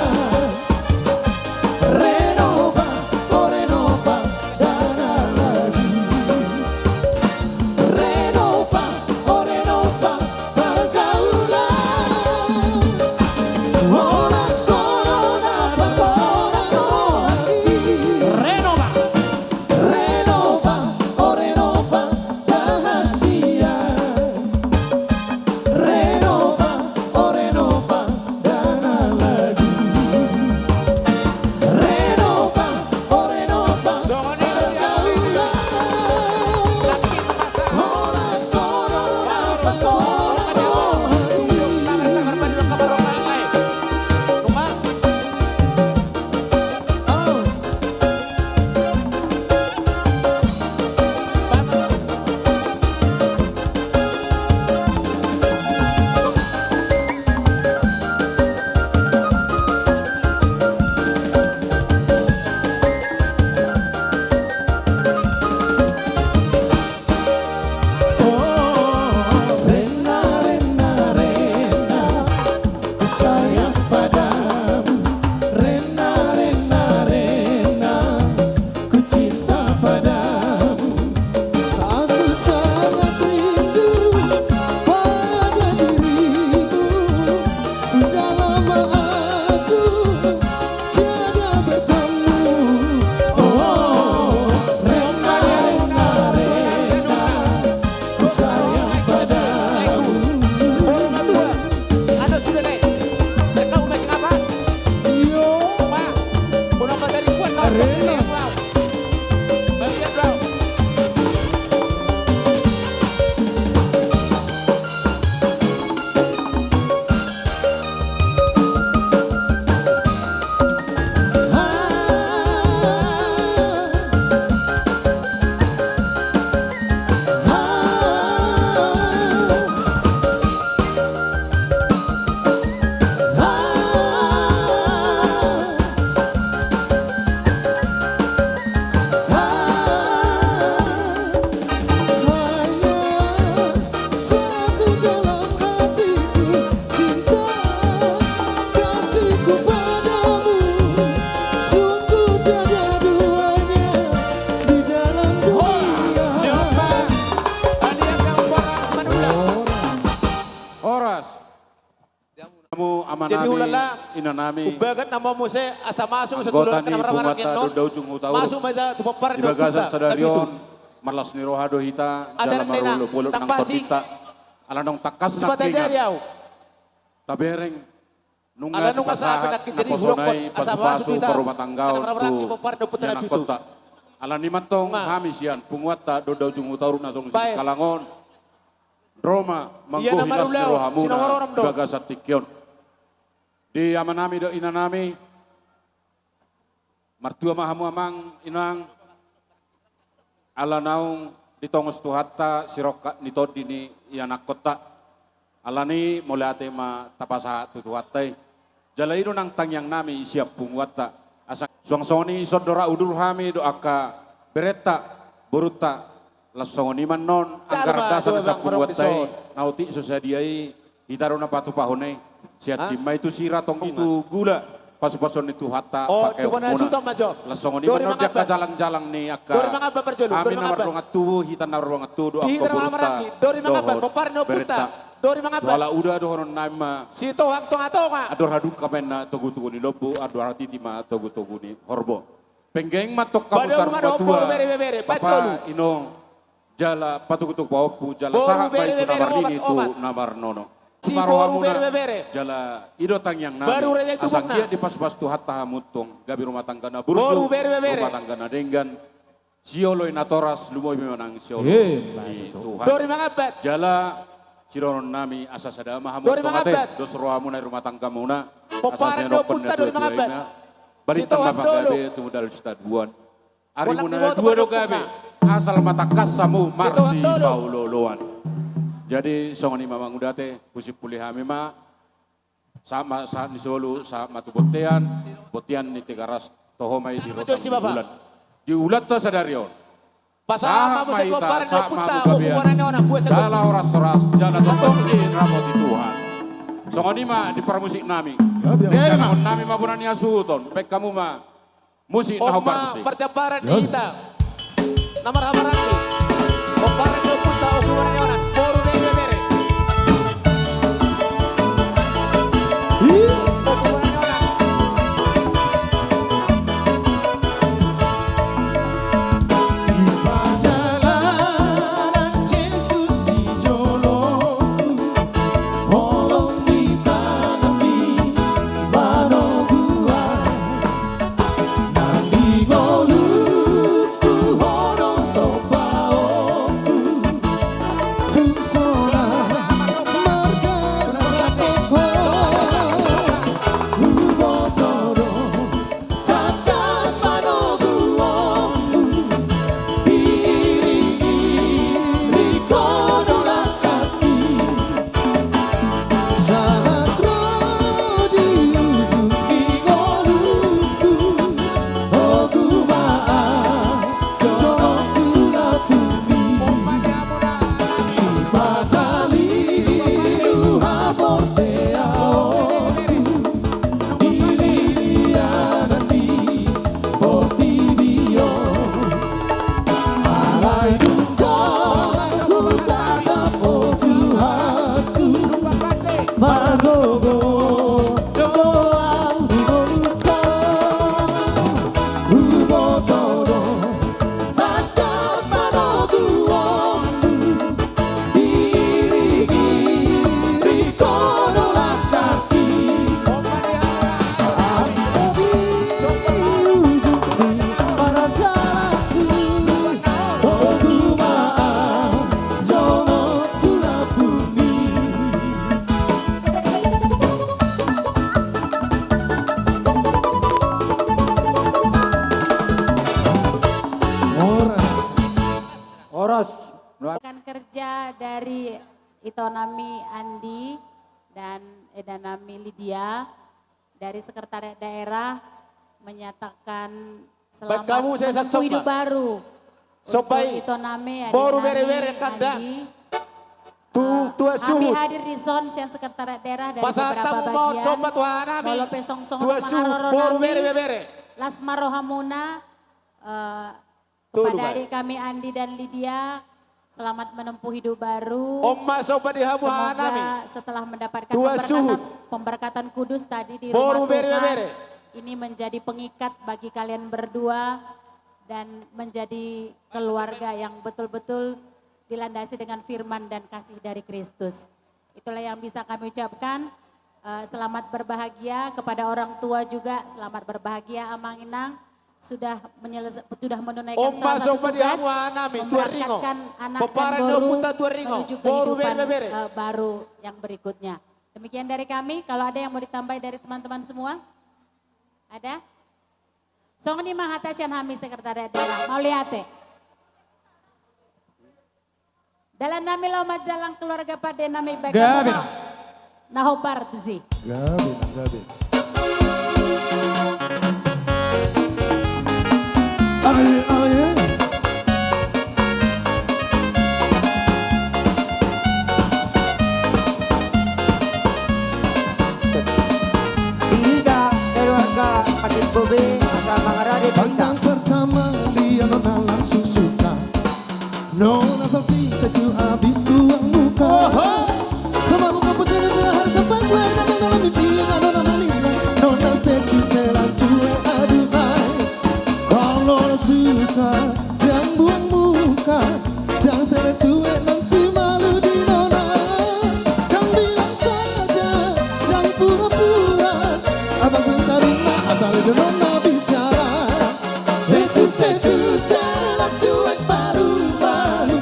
Renoba, o renoba, dana lagi. Renoba, o renoba, pargaulan. Holan Ho do na pasonang rohangki. Renoba. Renoba, o renoba, rahasia. Renoba, o renoba, dana lagi. Renoba, o renoba, pargaulan. Holan Ho do na pasonang rohangki. Oh, rena, rena, rena, ku sayang padamu. Rena, rena, rena, ku cinta padamu. Aku sangat rindu pada dirimu. Sudah lama aku tiada bertemu. Oh, rena, rena, rena, ku sayang padamu. Ada sudah, Nek. Nek, kau masih ngapas? Iyo. Pak, udah pada ribuan, kau. Rena. Bagian, Bro. Hanya satu dalam hatiku, cinta kasihku padamu, sungguh tiada duanya di dalam dunia. Horas. Hamu amanami, inanami, umbahen nama muse asa masuk anggota ni punguanta Donda Ujung Hutauruk. Masuk ma tu pomparan ni ompunta. Di bagasan sadari on, marlas ni roha do hita jala marolopolop nang tondinta. Ala naung tangkas nangkiningan tabereng nunga dipasahat naposona i pasupasu parrumatanggaon tu ianakhonta. Alani i ma antong hami sian punguanta Donda Ujung Hutauruk na songon i singkalang on, ro ma manggohi las ni rohamuna di bagasan tingki on. Di amanami dohot inanami, martua ma hamu amang inang, ala naung ditongos Tuhanta sirongkap ni tondi ni ianakhonta. Alani i mauliate ma tapasahat tu Tuhanta i. Jala i do nang tangiangnami sian punguanta. Asa suang songon i, ison do ra udur hami dohot angka berenta, borunta. Laos songon i ma annon anggaran dasar ni sian punguanta i. Na otik so sadia i, hita do na patupahon i. Sian jin ma i tu sira, tonggi tu gula, pasupasuon ni Tuhanta pangkeonmuna. Laos songon i ma annon di angka jalangjalang ni angka, hami na mardongan tubu, hita na mardongan tubu dohot angka borunta dohot berenta. Ala uda dohononnami ma, sitohang tongatonga. Andor hadungka ma inna togutogu ni lombu, andor hatiti ma togutogu ni horbo. Penggaeng ma antong hamu saur matua, bapa, inong, jala patogutogu pahompu, jala sahat ma i tu na marnini tu na marnono. Ima rohamuna, jala i do tangiangnami, asa anggiat dipasupasu Tuhanta hamu antong, gabe rumah tangga na burju, rumah tangga na denggan, sioloi natoras, lumobi ma nang sioloi ni Tuhan. Jala sidohononnami, asa sada ma hamu antong ate, dos rohamuna i rumah tanggamuna, asa sidohonon ni natuatua i ma, balintang ma panggabean, tumundalhon sitadoan. Arimuna na dua do gabe, asal ma tangkas hamu marsipaolooloan. Jadi songon i ma mangudate, husimpuli hami ma, sahat ma sahat ni solu, sahat ma tu bontean, bontean ni Tigaras, toho ma i di rota ni bulan. Di ulaonta sadari on. Pasahat ma hita, sahat ma hamu gabe, jala horas-horas, jala tongtong diramoti Tuhan. Songon i ma di parmusik nami. Gabe. Jalanon nami ma bona ni hasuhuton, baen hamu ma musik na hombar tusi. Parjamparan ni hita na marhahamaranggi. Hombar ni ompunta Ompung Marnionan, boru Bere-bere. Ompung Marnionan. Di pardalanan Jesus di jolongku, holong di tanganmi manoguan. Nang di ngolungku ho do sombaonku, tung sonang mardalan ho. Huboto do tangkas manoguonmu, diiring-iring ho do langkangmi. Sahat ro di ujung ni ngolungku, ogu ma ahu jonok tu lambungmi. Sipata lilu haporseaonku, di lilianan ni portibi on. Alai dung do hutangkap ho Tuhanku, margogo do ahu di ngolungku. Huboto do tangkas manoguonmu, diiring-iring ho do langkangmi. Ahu di ujung ni parjalananku, ogu ma ahu jonok tu lambungmi. Horas. Horas. Rekan kerja dari ito nami Andi dan eda nami Lydia dari Sekretariat Daerah menyatakan selamat menempuh hidup baru untuk ito nami, ade nami Andi. Kami hadir di son sian Sekretariat Daerah dari beberapa bagian. Molo pe songon songon mangaroro nami, las ma rohamuna, eh, kepada adik kami Andi dan Lydia, selamat menempuh hidup baru. Semoga setelah mendapatkan pemberkatan, pemberkatan kudus tadi di rumah Tuhan, ini menjadi pengikat bagi kalian berdua dan menjadi keluarga yang betul-betul dilandasi dengan firman dan kasih dari Kristus. Itulah yang bisa kami ucapkan. Eh, selamat berbahagia kepada orang tua juga, selamat berbahagia Amang Inang sudah menyelesa-, sudah menunaikan salah satu tugas, memberangkatkan anak dan boru menuju kehidupan, eh, baru yang berikutnya. Demikian dari kami, kalau ada yang mau ditambahi dari teman-teman semua? Ada? Songon i ma hata sian hami Sekretariat Daerah. Mauliate. Dalan nami laho manjalang keluarga pande nami, baen hamu ma na hombar tusi. Gabe, gabe. Aye, aye. Hita keluarga Patimbo be, asa mangarade hita. Pandang pertama lihat nona langsung suka. Nona salting teju abis buang muka. Oho. Sama muka pusing dengan hari sampai gue datang dalam mimpi. Nona manisna, nona setelan cuek, aduhai. Kalau nona suka, jangan buang muka. Jangan setelan cuek, nanti malu di nona. Kau bilang saja, jangan pura-pura. Abang sing tarima, asal itu nona bicara. Setelan, setelan cuek, baru-baru.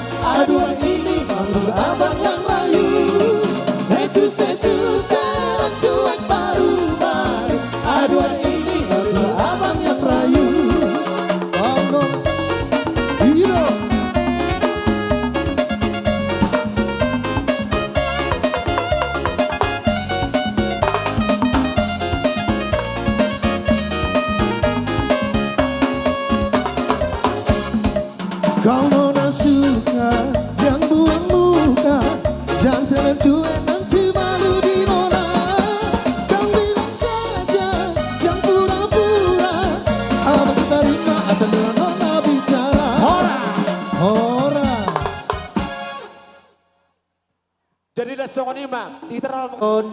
Jadi las songon i ma, hita ro. On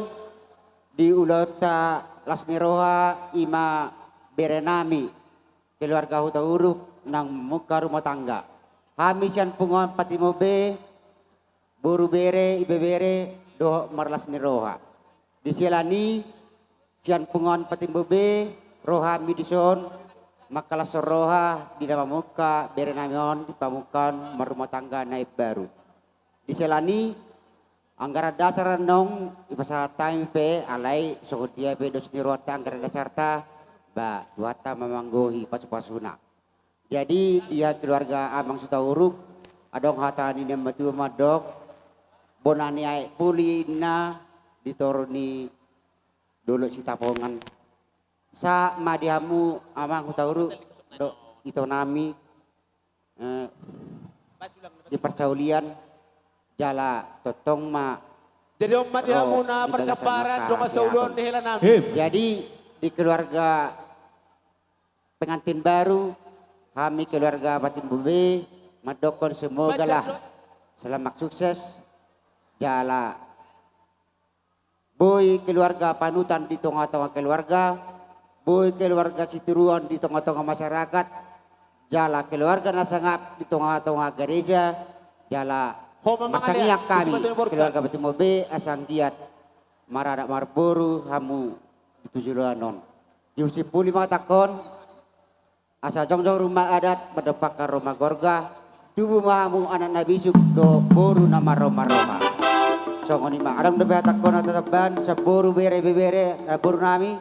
di ulaonta las ni roha i ma bere nami, keluarga Hutauruk nang mungka rumah tangga. Hami sian punguan Patimbo B, boru bere, ibebere, dohot marlas ni roha. Di sela ni sian punguan Patimbo B, ro hami dison mangkalashon roha di na mamungka bere nami on di pamungkaon marrumah tangga na imbaru. Di sela ni anggaran dasar annon dipasahat hami pe, alai songon dia pe dos ni rohanta anggaran dasarta, ba Tuhanta ma manggohi pasupasuna. Jadi di keluarga Amang Sitauruk, adong hata ni na matua mandok, bona ni aek puli inna di toru ni Dolok Sitapongan. Sahat ma di hamu Amang Hutauruk dohot ito nami, eh, di parsaulian jala tongtong ma. Jadi on ma di hamu na parjamparan, dongan saulaon ni hela nami. Jadi di keluarga pengantin baru, hami keluarga Patimbo B mandokkon semoga lah selamat sukses, jala boi keluarga panutan di tongatonga keluarga, boi keluarga sitiruon di tongatonga masyarakat, jala keluarga na sangap di tongatonga gareja, jala martangiang hami keluarga Patimbo B asa anggiat maranak marboru hamu di tu joloan on. Di husimpuli ma hatangkon, asa jongjong rumah adat, mandompakhon rumah gorga, tubu ma hamu anak na bisuk dohot boru na marromaroma. Songon i ma, adong dope hatangkon na tatambahan sian boru, bere, ibebere, na boru nami,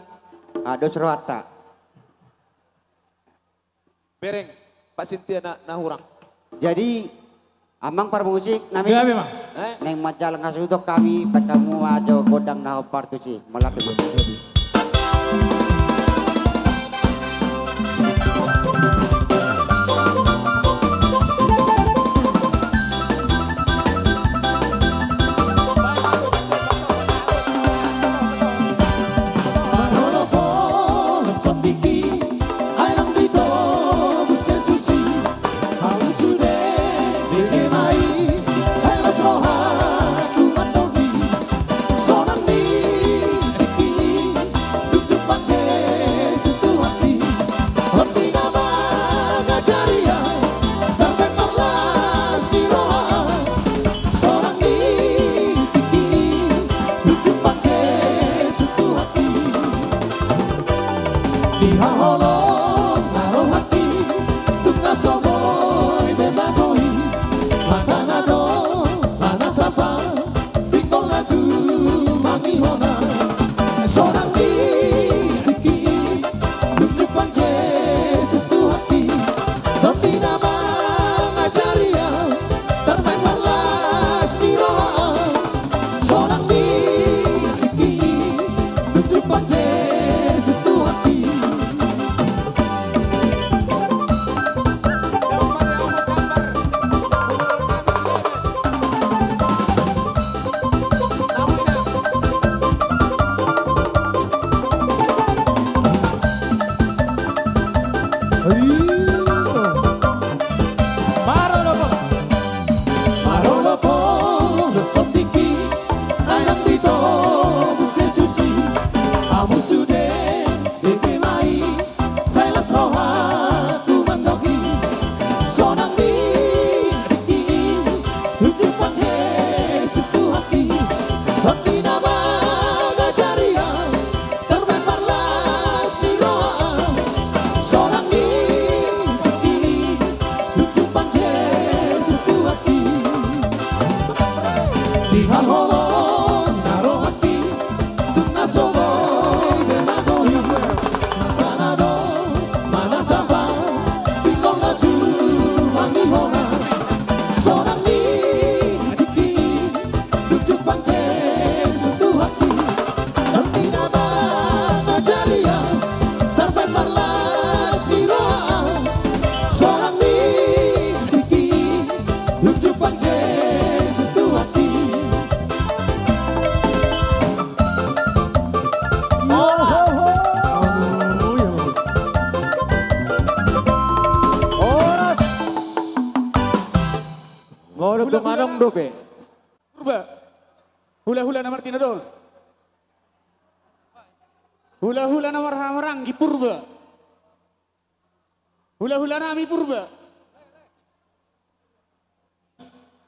ah, dos rohanta. Bereng, Pak Sintia na, na hurang. Jadi, Amang parmusik nami, naeng manjalang hasuhuton hami, baen hamu ma jo gondang na hombar tusi, mauliate. Di haholomna rohangki, tung na so boi be manggohi, hata na dong, hata na tamba, pinggol na tumangihon. Sonang di tingki, dung jumpang Jesus Tuhanki, tondi na mangajari au, tarbaen marlas ni roha au. Sonang di tingki, dung jumpang Jesus Tuhanki. Parolopolop. Parolopolop tondingki, ai nang ditobus Jesus i, hamu sude bebema i, sai las rohangku mandok i. Sonang di tingki i, dung jumpang Jesus Tuhanki, tondi na mangajari au, tarbaen marlas ni roha au. Sonang di tingki i, dung jumpang Jesus Tuhanki. Di haholomna rohangki, tung na so boi be manggohi, hata na dong, hata na tamba, pinggol na tumangihon. Sonang di tingki i, dung jumpang Jesus Tuhanki, tondi na mangajari au, tarbaen marlas ni roha au. Sonang di tingki i, dung jumpang Jesus Tuhanki. Horas. Molo tung adong dope. Purba. Hulahula na martinodohon. Hulahula na marhahamaranggi Purba. Hulahula nami Purba.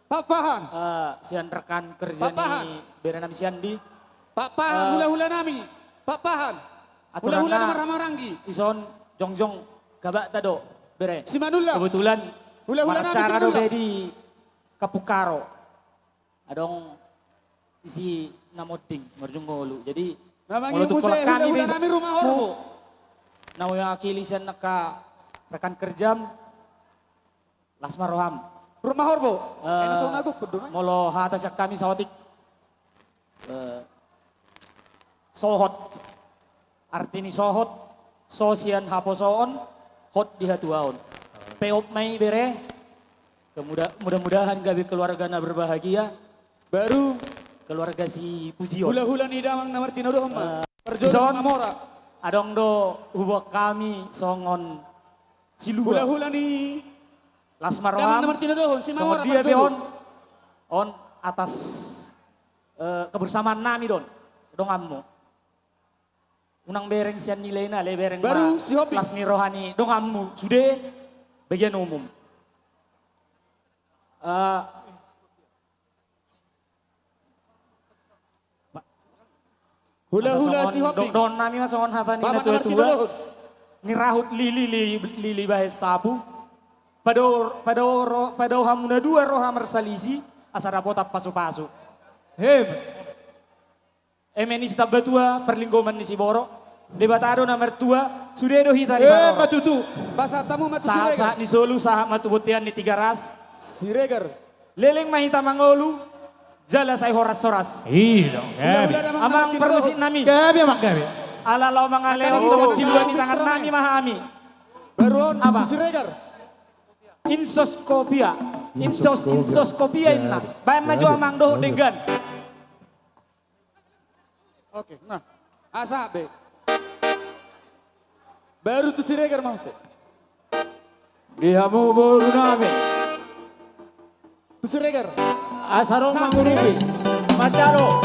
Pakpahan. Eh, sian rekan kerja ni bere nami Siandi. Pakpahan, eh, hulahula nami. Pakpahan. Hulahula na marhahamaranggi. Ison jongjong kabakta do, bere. Simanullang. Kebetulan hulahula nami Simanullang. Marcara do be di Kampung Karo. Adong isi na monding marjung ngolu. Jadi, na molo tu muse, hulahula nami Rumah Horbo. Na mewakili sian angka rekan kerjam, las ma roham. Rumah Horbo. Eh, molo hata sian hami saotik. Eh, sohot. Arti ni sohot, so sian haposoon, hot di hatuaon. Peop ma i bere. Kemuda-, mudah-mudahan gabe keluarga na berbahagia. Baru keluarga si Pujion. Hulahula ni damang na martinodohon ma. Eh, parjolo ison, si Mamora. Adong do huboan hami songon silua. Hulahula ni las ma roham. Damang na martinodohon, si Mamora parjolo. Songon dia be on, on atas, eh, kebersamaan nami do on donganmu. Unang bereng sian nilaina, ale bereng ma las ni roha ni donganmu sude bagian umum. Eh, hulahula si Hopi. Dohonon nami ma songon hata ni natuatua. Nirahut lili, lili, lili bahen sapu. Padao, padao ro-, padao hamu na dua roha marsalisi, asa dapotan pasupasu. Hem. Eme ni sitambatua, parlinggoman ni siborok. Debata do na martua, sude do hita ni parorot. Ima tutu. Pasahat hamu ma tu Siregar. Sahat, sahat ni solu, sahat ma tu bontean ni Tigaras. Siregar. Leleng ma hita mangolu, jala sai horas-horas. Iya dong, gabe. Amang parmusik nami. Gabe, amang, gabe. Ala laho mangalehon songon silua ni tangan nami ma hami. Baru on, apa? Tu Siregar. Insos kopia. Insos, insos kopia inna. Baen ma jo amang dohot denggan. Oke, nah. Asa be. Baru tu Siregar ma muse. Di hamu boru nami. Tu Siregar. Asa ro mangurupi. Manjalo.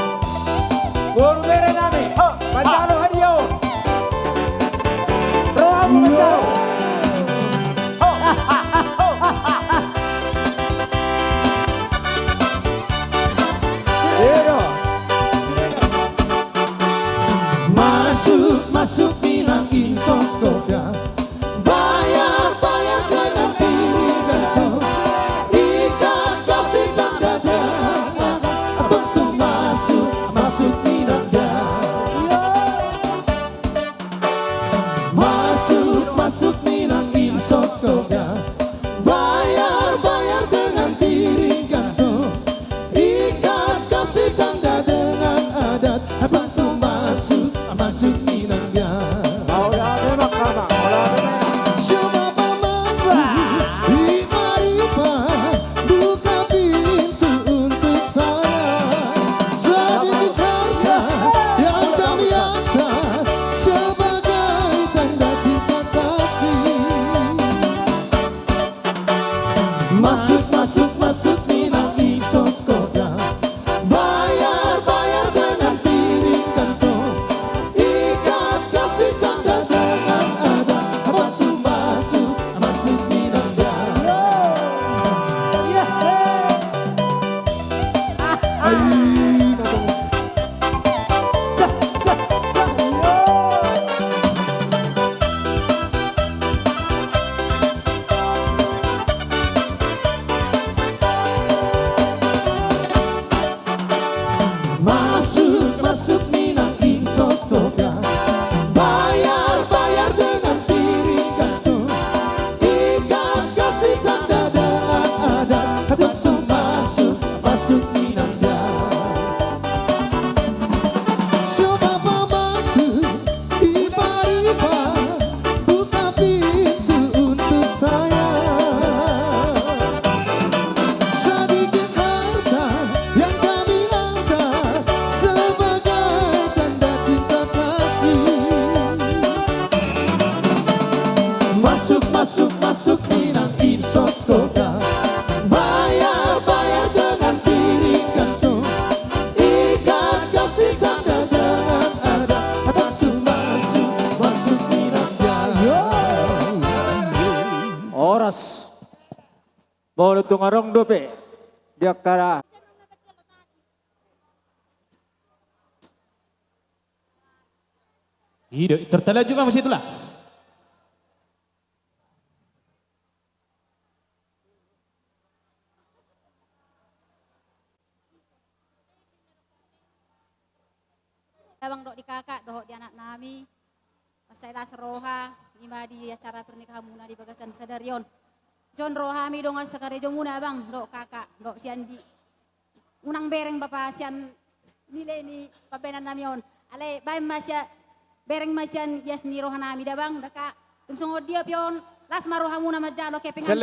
Boru bere nami. Manjalo hadiah on. Ro hamu manjalo. Masuk, masuk Minang Insos Kopia. Bayar, bayar dengan piring gantung. Ikat kasih tanda dengan adat. Langsung masuk, masuk Minang da. Masuk, masuk Minang Insos Kopia. Bayar, bayar dengan piring gantung. Ikat kasih tanda dengan adat. Langsung masuk, masuk Minang da. Coba paman, Imaripa, buka pintu untuk saya. Sedikit harta yang kami antar sebagai tanda cinta kasih. Masuk, masuk, masuk Minang Insos Kopia. Bayar, bayar dengan piring gantung. Ikat kasih tanda dengan adat. Masuk, masuk, masuk Minang da. Masuk, masuk Minang Insos Kopia. Bayar, bayar dengan piring gantung. Ikat kasih tanda dengan adat. Langsung masuk, masuk Minang da. Coba paman, Imaripa, buka pintu untuk saya. Sedikit harta yang kami antar sebagai tanda cinta kasih. Masuk, masuk, masuk Minang Insos Kopia. Bayar, bayar dengan piring Tung adong dope di angka. I do, tertalanjut ma situlah. Abang dohot di kakak, dohot di anak nami. Mansai las roha, i ma di acara pernikahanmuna di bagasan sadari on. Dison ro hami dongan sakarejomuna abang, dohot kakak, dohot si Andi. Unang bereng bapa sian nilai ni pambahenan nami on. Alai baen ma sia, bereng ma sian ias ni roha nami da abang, da kak. Tung songon dia pe on, las ma rohamuna manjalo kepengantin.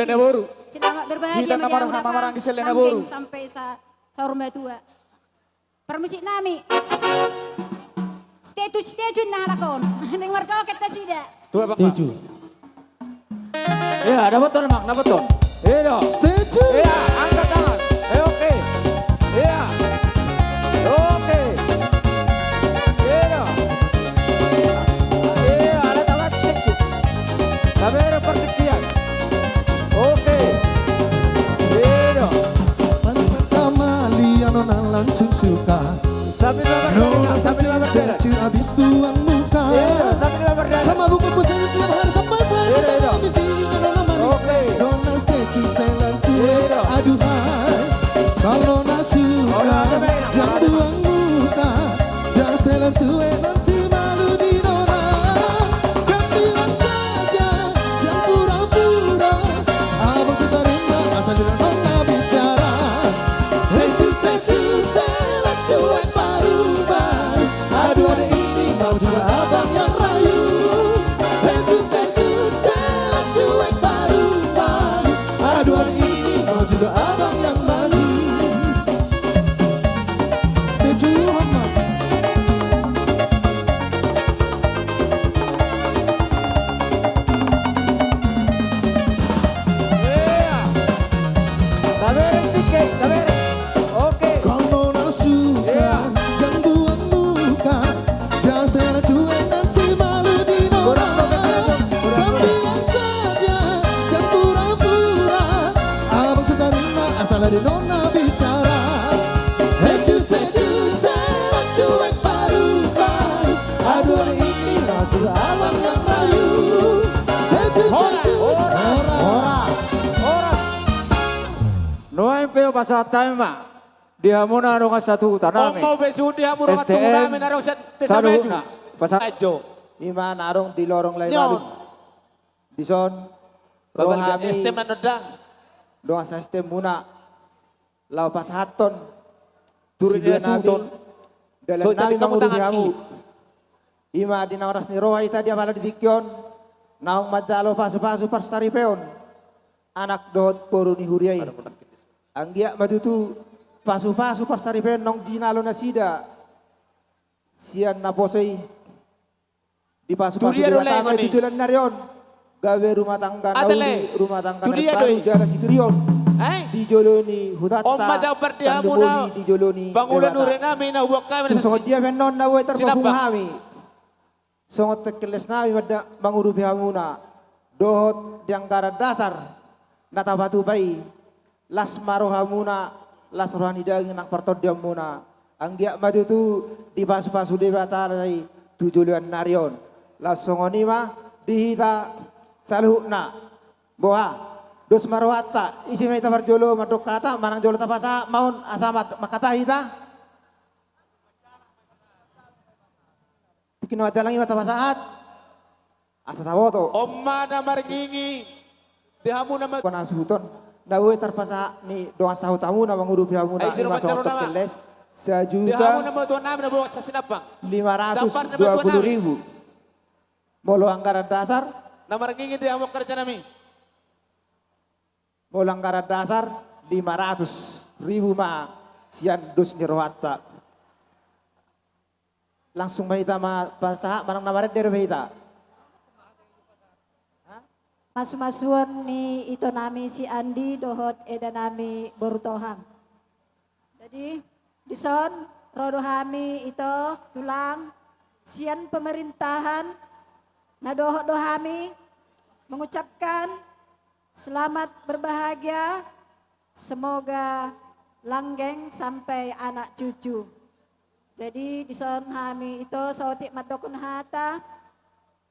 Selamat berbahagia. Hita na marhaha maranggi selamat. Sampai sa-, saur matua. Parmusik nami. Stay tune, stay tune na halak on. Naeng marjoget nasida. Tua bang. Stay tune. Iya, dapoton, Mang, dapoton. Iya dong. Stay tune. Iya, angkat tangan. Eh, oke. Iya. Oke. Iya dong. Iya, alat, alat, stay tune. Kamera persekian. Oke. Iya dong. Pertama lihat nona langsung suka. Sambil berjalan, nona sambil berjalan. Habis buang muka. Iya, sambil berjalan. Sama buku pusing tiap hari sampai. Iya, iya. Bikin nona manis. Oke. Nona stay tune, stay tune. Iya. Aduhai. Kalau nona suka, jangan buang muka. Jangan stay tune, nanti malu di nona. Kan bilang saja, jangan pura-pura. Abang sudah terima, asal di nona bicara. Stay tune, stay tune, stay tune, baru-baru. Aduh, hari ini mau juga abang yang rayu. Stay tune, stay tune, stay tune, baru-baru. Aduh, hari ini mau juga abang yang rayu. Stay tune, Muhammad. Iya. Tabereng, Tike, tabereng. Oke. Kalau nona suka, iya, jangan buang muka. Jangan stay tune, nanti malu di nona. Kurang, kurang, kurang, kurang. Kan bilang saja, jangan pura-pura. Abang sudah terima, asal di nona bicara. Stay tune, stay tune, stay tune, baru-baru. Aduh, hari ini lagu abang yang rayu. Stay tune, stay tune. Horas, horas, horas. Nuaeng pe hupasahat hami ma di hamuna dongan satuhuta nami. On ma hupasahat di hamuna dongan satuhuta nami na adong sian Desa Maju. Pasahat. Ajo. I ma na adong di lorong Lae Malum. Dison ro hami dongan sa-S T M muna. Laho pasahathon tu rindia nami, dalan nami mangurupi hamu. I ma di na horas ni roha hita di apala di tingki on, naung manjalo pasu-pasu parsaripeon anak dohot boru ni huria i. Anggiat ma tutu pasu-pasu parsaripeon naung jinalo nasida sian naposo i. Dipasu-pasu Debata ma i tu joloan ni ari on. Gabe rumah tangga na uli, rumah tangga na imbaru jala siturion. Di jolo ni hutanta, tanduk moli di jolo ni Debata. Tung songon dia pe annon na boi tarpapungu hami. Songon tengkel les nami mangurupi hamuna. Dohot di anggaran dasar na tapatupa i. Las ma rohamuna, las roha ni daging nang partondionmuna. Anggiat ma tutu dipasu-pasu Debata i tu joloan ni ari on. Laos songon i ma di hita saluhutna. Boha, dos ma rohanta, ise ma hita parjolo mandok hata, manang jolo tapasahat ma on asa mangkatai hita. Tingki na manjalang i ma tapasahat. Asa taboto. On ma na marngingi di hamuna ma. Hasuhuton na boi tarpasahat ni dongan sahutamuna mangurupi hamuna i ma songon tengkel les. Sajuta lima ratus dua puluh ribu. Molo anggaran dasar. Na marngingi di hamu karja nami. Molo anggaran dasar lima ratus ribu ma sian dos ni rohanta. Langsung ma hita ma pasahat manang na marende dope hita. Masu-masuon ni ito nami si Andi dohot eda nami boru Tohang. Jadi dison ro do hami ito tulang sian pemerintahan na dohot do hami mengucapkan selamat berbahagia Semoga langgeng sampai anak cucu. Jadi, dison hami ito saotik mandokkon hata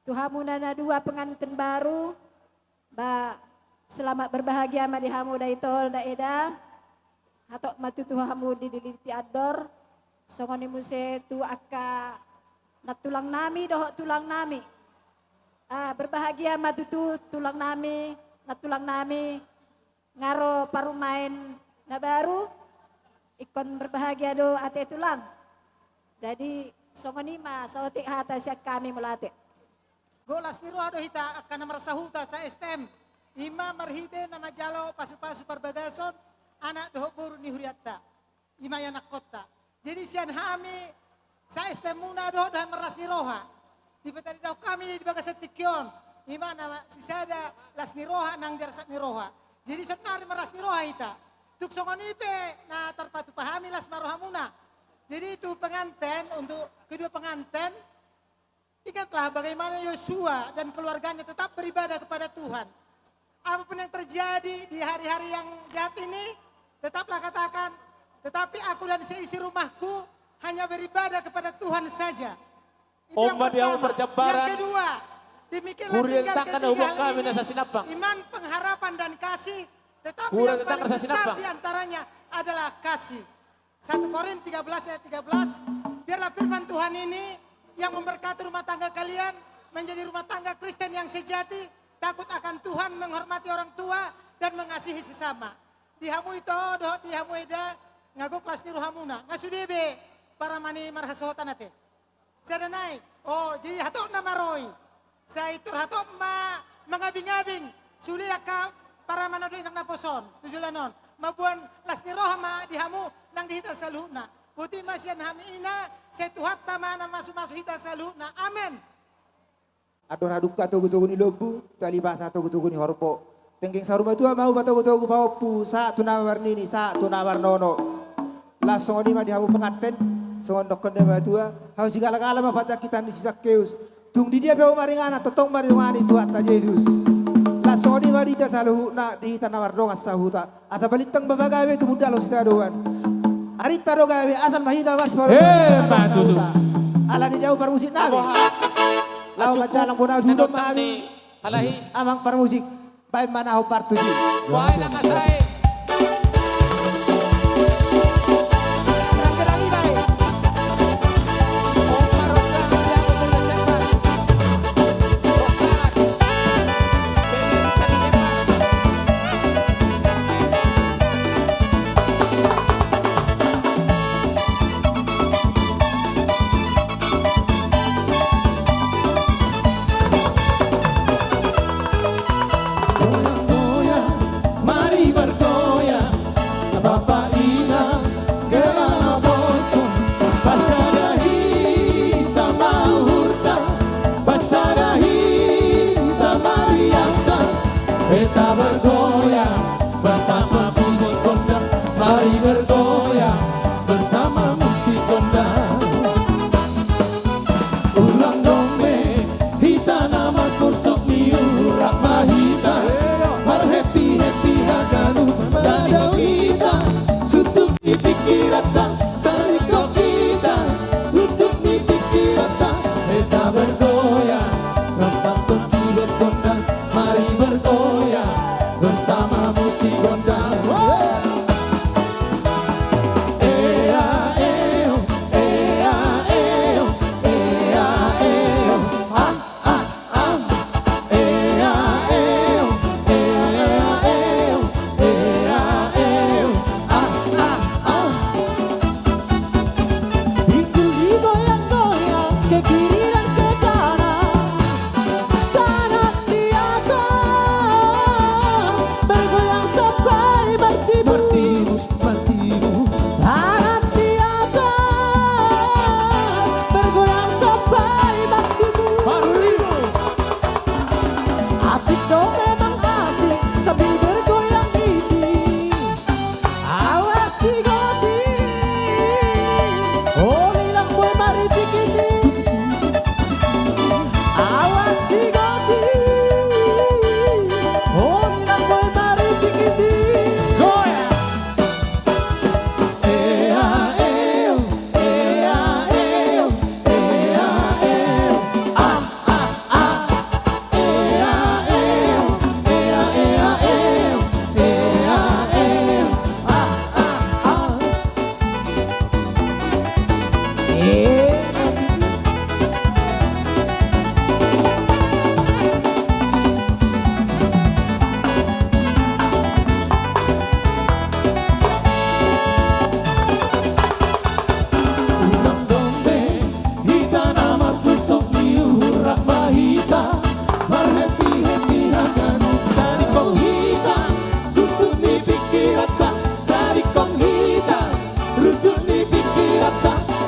tu hamuna na dua pengantin baru, ba, selamat berbahagia ma di hamu da ito da eda. Hatop ma tutu hamu dililiti andor. Songon i muse tu angka nantulang nami dohot tulang nami. Ah, berbahagia ma tutu tulang nami, nantulang nami. Nga ro parumaen na baru, ingkon berbahagia do ate tulang. Jadi, songon i ma saotik hata sian hami mauliate. Gok las ni roha do hita angka na marsahuta sa-S T M. I ma marhite na manjalo pasupasu parbagason anak dohot boru ni hurianta. I ma ianakkonta. Jadi sian hami sa-S T M muna dohot do hami marlas ni roha. Dipatarida hami di bagasan tingki on. I ma na sisada las ni roha nang di arsak ni roha. Jadi saonari marlas ni roha hita. Tung songon i pe na tarpatupa hami las ma rohamuna. Jadi tu penganten, untuk kedua penganten, ingatlah bagaimana Yosua dan keluarganya tetap beribadah kepada Tuhan. Apapun yang terjadi di hari-hari yang jahat ini, tetaplah katakan, "Tetapi aku dan seisi rumahku hanya beribadah kepada Tuhan saja." Itu yang pertama. Yang kedua, demikianlah tinggal ketiga hal ini, iman, pengharapan, dan kasih. Tetapi yang paling besar di antaranya adalah kasih. Satu Korin tiga belas ayat tiga belas, "Biarlah firman Tuhan ini yang memberkati rumah tangga kalian, menjadi rumah tangga Kristen yang sejati, takut akan Tuhan, menghormati orang tua, dan mengasihi sesama." Di hamu ito dohot di hamu eda, nga gok las ni rohamuna, nga sude be paramani marhasohotan ate. Sada nai, o, jadi hatop na maroi. Sai tor hatop ma mangabingabing, sude angka paramana dohot inang naposo on tu joloan on. Mamboan las ni roha ma di hamu nang di hita saluhutna. Boti ma sian hami ina, sai Tuhanta ma na mamasumasu hita saluhutna. Amen. Andor hadungka togutogu ni lombu, tali pasa togutogu ni horbo. Tenggeng saur matua ma upa togutogu pahompu, sahat tu na marnini, sahat tu na marnono. Laos songon i ma di hamu penganten, songon dokkon ni natuatua, hau sigalagala ma panjangkitan ni si Sakeus. Tung di dia pe ho maringanan, tongtong ma didongani Tuhanta Jesus. Laos songon i ma di hita saluhutna, di hita na mardongan sahuta. Asa balintang ma pagabe, tumundalhon sitadoan. Arinta do gabe, asal ma hita marsiparoban, eh, di hita na tutu sahuta. Alani i, parmusik nami. Laho manjalang bona suhut ma hami. Amang parmusik, baen ma na ho partuju. Wahai na kasai. Goyang, goyang, mari bergoyang.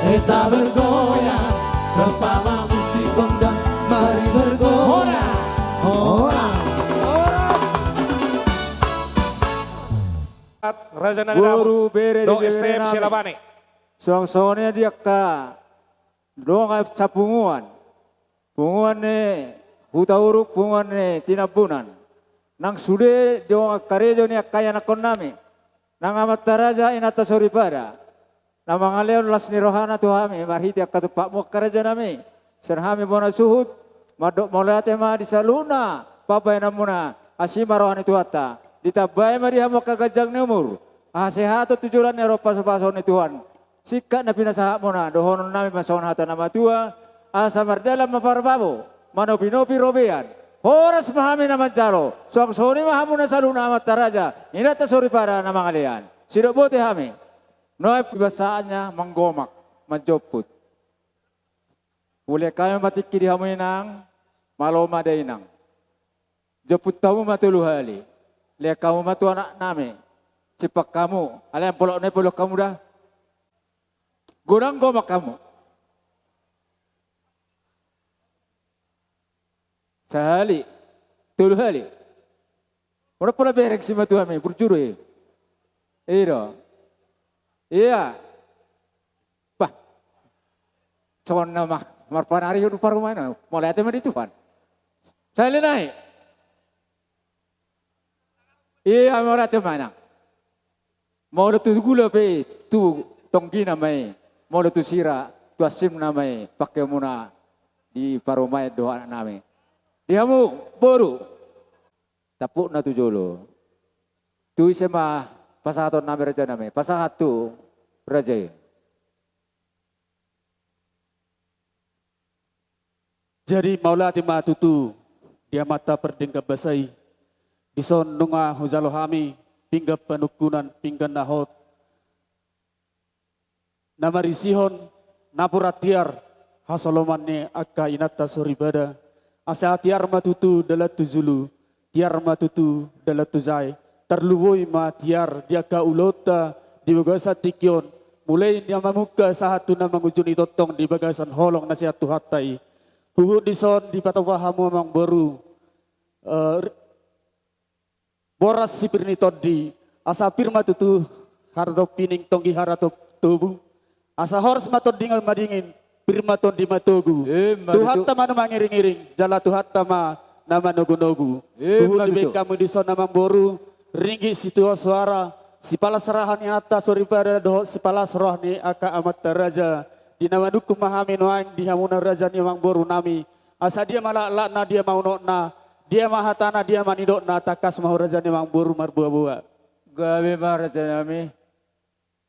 Kita bergoyang bersama musik gondang, mari bergoyang. Horas. Horas. Raja na di dapur. Boru, bere, dohot S T M nami. Siala Bane. Suang songon i di angka dongan sapunguan. Punguan ni Hutauruk, punguan ni Tinambunan. Nang sude dongan karejo ni angka ianakkon nami. Nang amanta raja, inanta soripada. Na mangalehon las ni rohana tu hami, marhite angka tumpakmu angka raja nami. Sian hami bona suhut, mandok mauliate ma di saluhutna pambahenanmuna, asi ma roha ni Tuhanta. Ditambai ma di hamu angka ganjang ni umur. Hasehaton tu joloan ni ari on, pasupasuon ni Tuhan. Singkat na pinasahatmuna, dohonon nami ma songon hata na matua, asa mardalan ma parbabo, manopinopi robean. Horas ma hami na manjalo, suang songon i ma hamuna saluhutna amanta raja, inanta soripada na mangalean. Sidok bote hami. Nuaeng pe saatnya manggomak, manjomput. Ulehon hami ma tingki di hamu inang, malo ma da inang. Jomput hamu ma tolu hali. Lehon hamu ma tu anak nami. Simpang hamu. Alai ampollak na i polihon hamu da. Godang gomak hamu. Sahali. Tolu hali. Molo pola bereng simatua nami, burju do i. I do. Ia. Bah. Songon na ma-, marpanari do parumaen, mauliate ma di Tuhan. Sahali nai. Ia, mauliate ma inang. Molo tu gula pe, tu tonggina ma i. Molo tu sira, tu asimna ma i. Pangkeonmuna di parumaen dohot anak nami. Di hamu, boru. Tampukna tu jolo. Tu ise ma pasahaton nami raja nami. Pasahat tu raja i. Jadi mauliate ma tutu di Amanta Pardenggan Basa i, dison nunga hujalo hami pinggan panungkunan, pinggan na hot, na marisihon napuran tiar hasoloman ni angka inanta soripada, asa tiar ma tutu dalan tu julu, tiar ma tutu dalan tu jae, tarlumobi ma tiar di angka ulaonta di bagasan tingki on, mulai na mamungka sahat tu na mangujungi tongtong di bagasan holong na sian Tuhanta i. Huhut dison dipatupa hamu amangboru, eh, boras si pir ni tondi, asa pir ma tutu harato pining tonggi harato tobu, asa horas ma tondi na madingin, pir ma tondi matogu. Ima tutu. Tuhanta ma na mangiringiring, jala Tuhanta ma na manogunogu. Ima tutu. Huhut dibahen hamu dison amangboru, ringgit sitio soara, sipalas roha ni inanta soripada dohot sipalas roha ni angka amanta raja, di na manungkun ma hami nuaeng di hamuna raja ni amangboru nami, asa dia ma laklakna, dia ma unokna, dia ma hatana, dia ma nidokna, tangkas ma ho raja ni amangboru marboaboa. Gabe ma raja nami,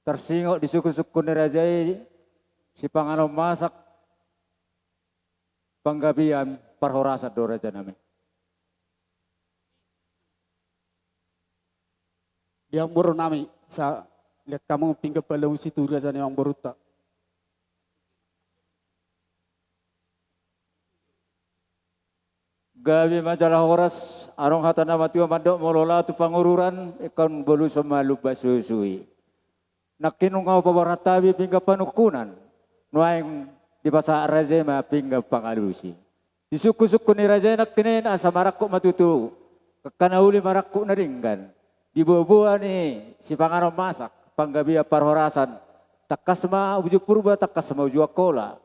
tarsingot di sungkunsungkun ni raja i, sipanganon masak, panggabean parhorasan do raja nami. Di amangboru nami, sa, lehon hamu pinggan palomosi tu raja ni amangborunta. Gabe ma jala horas, adong hata na matua mandok molo lao tu pangururan, ingkon boluson ma lumba susu i. Nangkin nunga hupaboa hata i pinggan panungkunan, nuaeng dipasahat raja i ma pinggan pangalusi. Di sungkunsungkun ni raja i nangkin i asa marangkup ma tutu, angka na uli marangkup na denggan. Di boaboa ni sipanganon masak, panggabean parhorasan, tangkas ma uju Purba, tangkas ma uju Angkola.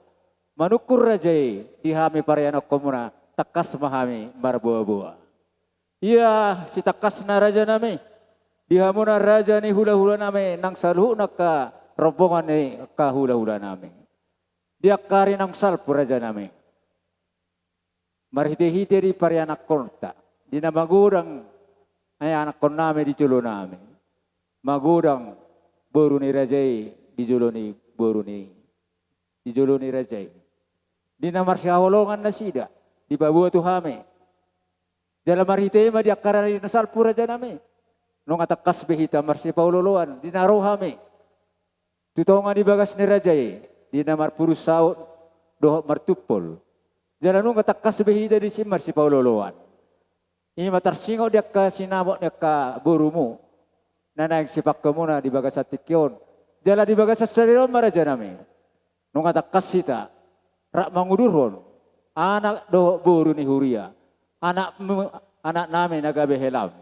Manungkun raja i di hami parianakkonmuna, tangkas ma hami marboaboa. Ia sitangkasna raja nami, di hamuna raja ni hulahula nami, nang saluhutna angka rombongan ni angka hulahula nami. Di angka ari naung salpu raja nami, marhitehite di parianakkonta, di na magodang ianakkon nami di jolo nami, magodang boru ni raja i di jolo ni boru ni, di jolo ni raja i. Di na marsihaholongan nasida, dipaboa tu hami. Jala marhite i ma di angka ari na salpu raja nami, nunga tangkas be hita marsipaolooloan, di na ro hami tu tonga ni bagas ni raja i, di na marpudun saut dohot martumpol. Jala nunga tangkas be hita disi marsipaolooloan. I ma tarsingot di angka sinamot ni angka borumu, na naeng sipangkeonmuna di bagasan tingki on, jala di bagasan sadari on ma raja nami. Nunga tangkas hita rap mangudurhon anak dohot boru ni huria, anak, anak nami na gabe helam,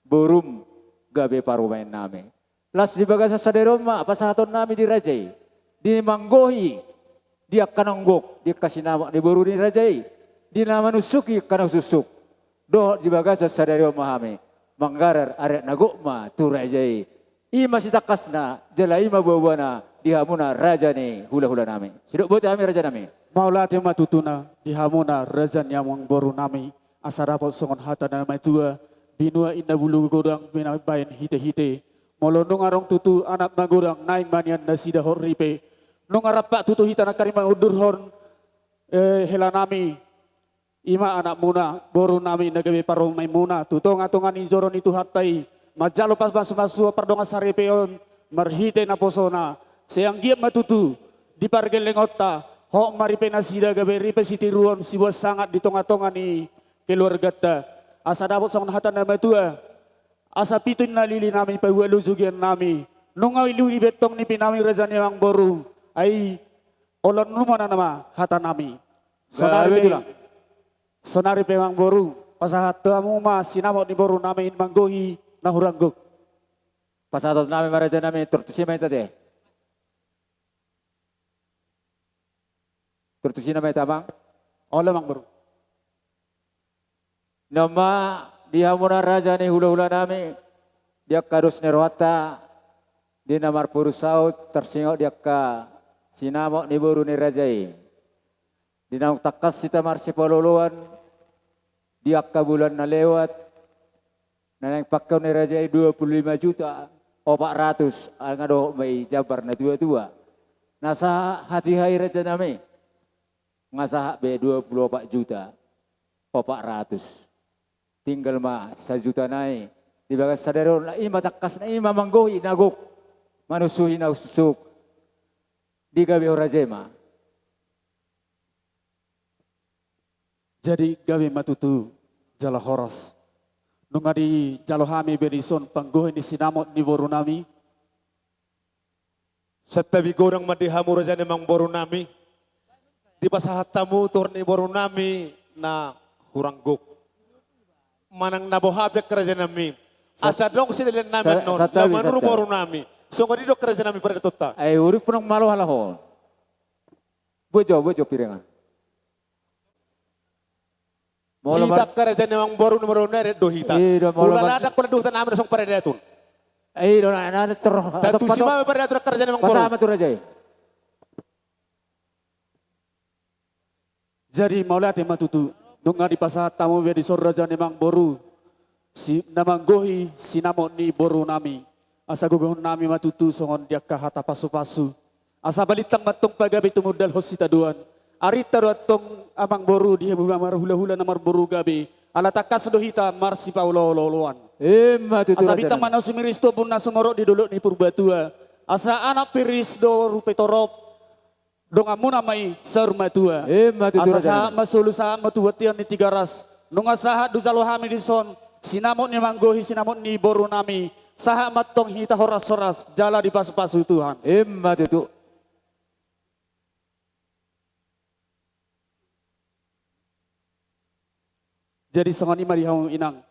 borum gabe parumaen nami. Las di bagasan sadari on ma pasahaton nami di raja i, di manggohi di angka na gok, di angka sinamot ni boru ni raja i, di na manusuk i angka na susuk. Dohot di bagasan sadari on ma hami manggarar ariat na gok ma tu raja i. I ma sitangkasna, jala i ma buabuana di hamuna raja ni hulahula nami. Sidok boti hami raja nami. Mauliate ma tutuna di hamuna raja ni amangboru nami, asa dapot songon hata ni na matua, binua inna bulu godang binaen hitehite. Molo nunga adong tutu anak magodang naeng ma nian nasida hot ripe. Nunga rap tutu hita nangkin mangudurhon, eh, hela nami, i ma anakmuna, boru nami na gabe parumaenmuna tu tongatonga ni joro ni Tuhanta i, manjalo pamasumasu pardongan saripeon marhite naposona. Sai anggiat ma tutu di pargellengonta hot ma ripe nasida gabe ripe sitiruon, sibuat sangap di tongatonga ni keluarganta. Asa dapot songon hata ni na matua, asa pitu inna lili nami, paualu jugian nami. Nunga uli dibettong nipi nami raja ni amangboru, ai olo nunga nama hata nami. Sonari pe, sonari pe amangboru, pasahat hamu ma sinamot ni boru nami na manggohi na hurang gok. Pasahaton nami ma raja nami, tortusi ma hita te. Tortusi nama hita amang. Olo amangboru. Nama di hamuna raja ni hulahula nami, di angka dos ni rohanta, di na marpudun saut tarsingot di angka sinamot ni boru ni raja i. Di naung tangkas hita marsipaolooloan di angka bulan na lewat, na naeng pangkeon ni raja i dua puluh lima juta opat ratus, ai nga dohot ma i jambar na tuatua. Na sahat hatiha i raja nami, nga sahat be dua puluh opat juta opat ratus. Tinggal ma sajuta nai di bagas sadari on, i ma tangkasna, i ma manggohi na gok, manusuk na susuk. Digabehon raja i ma. Jadi gabe ma tutu jala horas. Nunga dijalo hami be dison panggohi ni sinamot ni boru nami. Santabi godang ma di hamu raja ni amangboru nami. Dipasahat hamu tu hurang ni boru nami na hurang gok. Manang na boha pe angka raja nami. Asa adong sidalian nami annon, santabi, manurung boru nami. Songon i do angka raja nami paradatonta. Ai urip punang malo halak on. Bojo, bojo piringan. Molo hita angka raja ni amangboru, molo na do hita. Ula na adong, ula do hita na adong paradaton. Ida na, na tor. Tantu si ma paradaton angka raja ni amangboru. Pasahat ma tu raja i. Jadi mauliate ma tutu, nunga dipasahat hamu be dison raja ni amangboru, si na manggohi sinamot ni boru nami. Asa gogohon nami ma tutu songon di angka hata pasupasu. Asa balintang ma antong pagabe tumundalhon sitadoan. Arinta do antong amangboru di hamu na marhulahula na marboru gabe. Ala tangkas do hita marsipaolooloan. Ima tutu raja nami. Asa bintang ma na sumiris tu ombun na sumorop di dolok ni Purbatua. Asa anak piris do rupe torop. Donganmuna ma i saur matua. Ima tutu raja nami. Asa sahat ma solu, sahat ma tu bontean ni Tigaras. Nunga sahat dijalo hami dison sinamot ni manggohi, sinamot ni boru nami. Sahat ma antong hita horas-horas jala dipasupasu Tuhan. Ima tutu. Jadi songon i ma di hamu inang,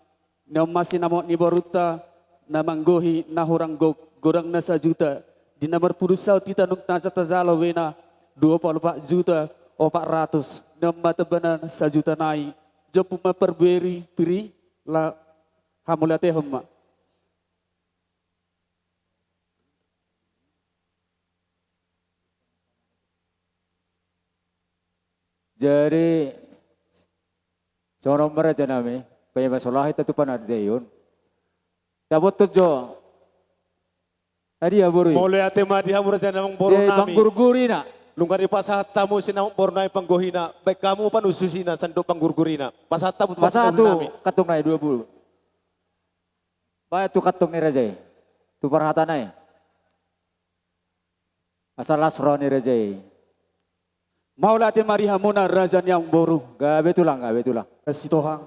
na on ma sinamot ni borunta na manggohi na hurang gok, godangna sajuta. Di na marpudun saut hita nunga tajalo be na dua pulu opat juta opat ratus. Na on ma tambana sajuta nai. Jompu ma parbue, piri, la hamauliatehon ma. Jadi songon on ma raja nami, paima so laho hita tu panandaion. Dapothon jo. Adi ya boru i. Mauliate ma di hamu raja ni amangboru nami. Panggurgurina. Nunga dipasahat hamu sinamot boru nami panggohina, baen hamu panususina, sandok panggurgurina. Pasahat hamu tu kantong nai dua pulu. Baen tu kantong ni raja i. Tu parhata nai. Asa las roha ni raja i. Mauliate ma di hamuna raja ni amangboru. Gabe tulang, gabe tulang. Sitohang.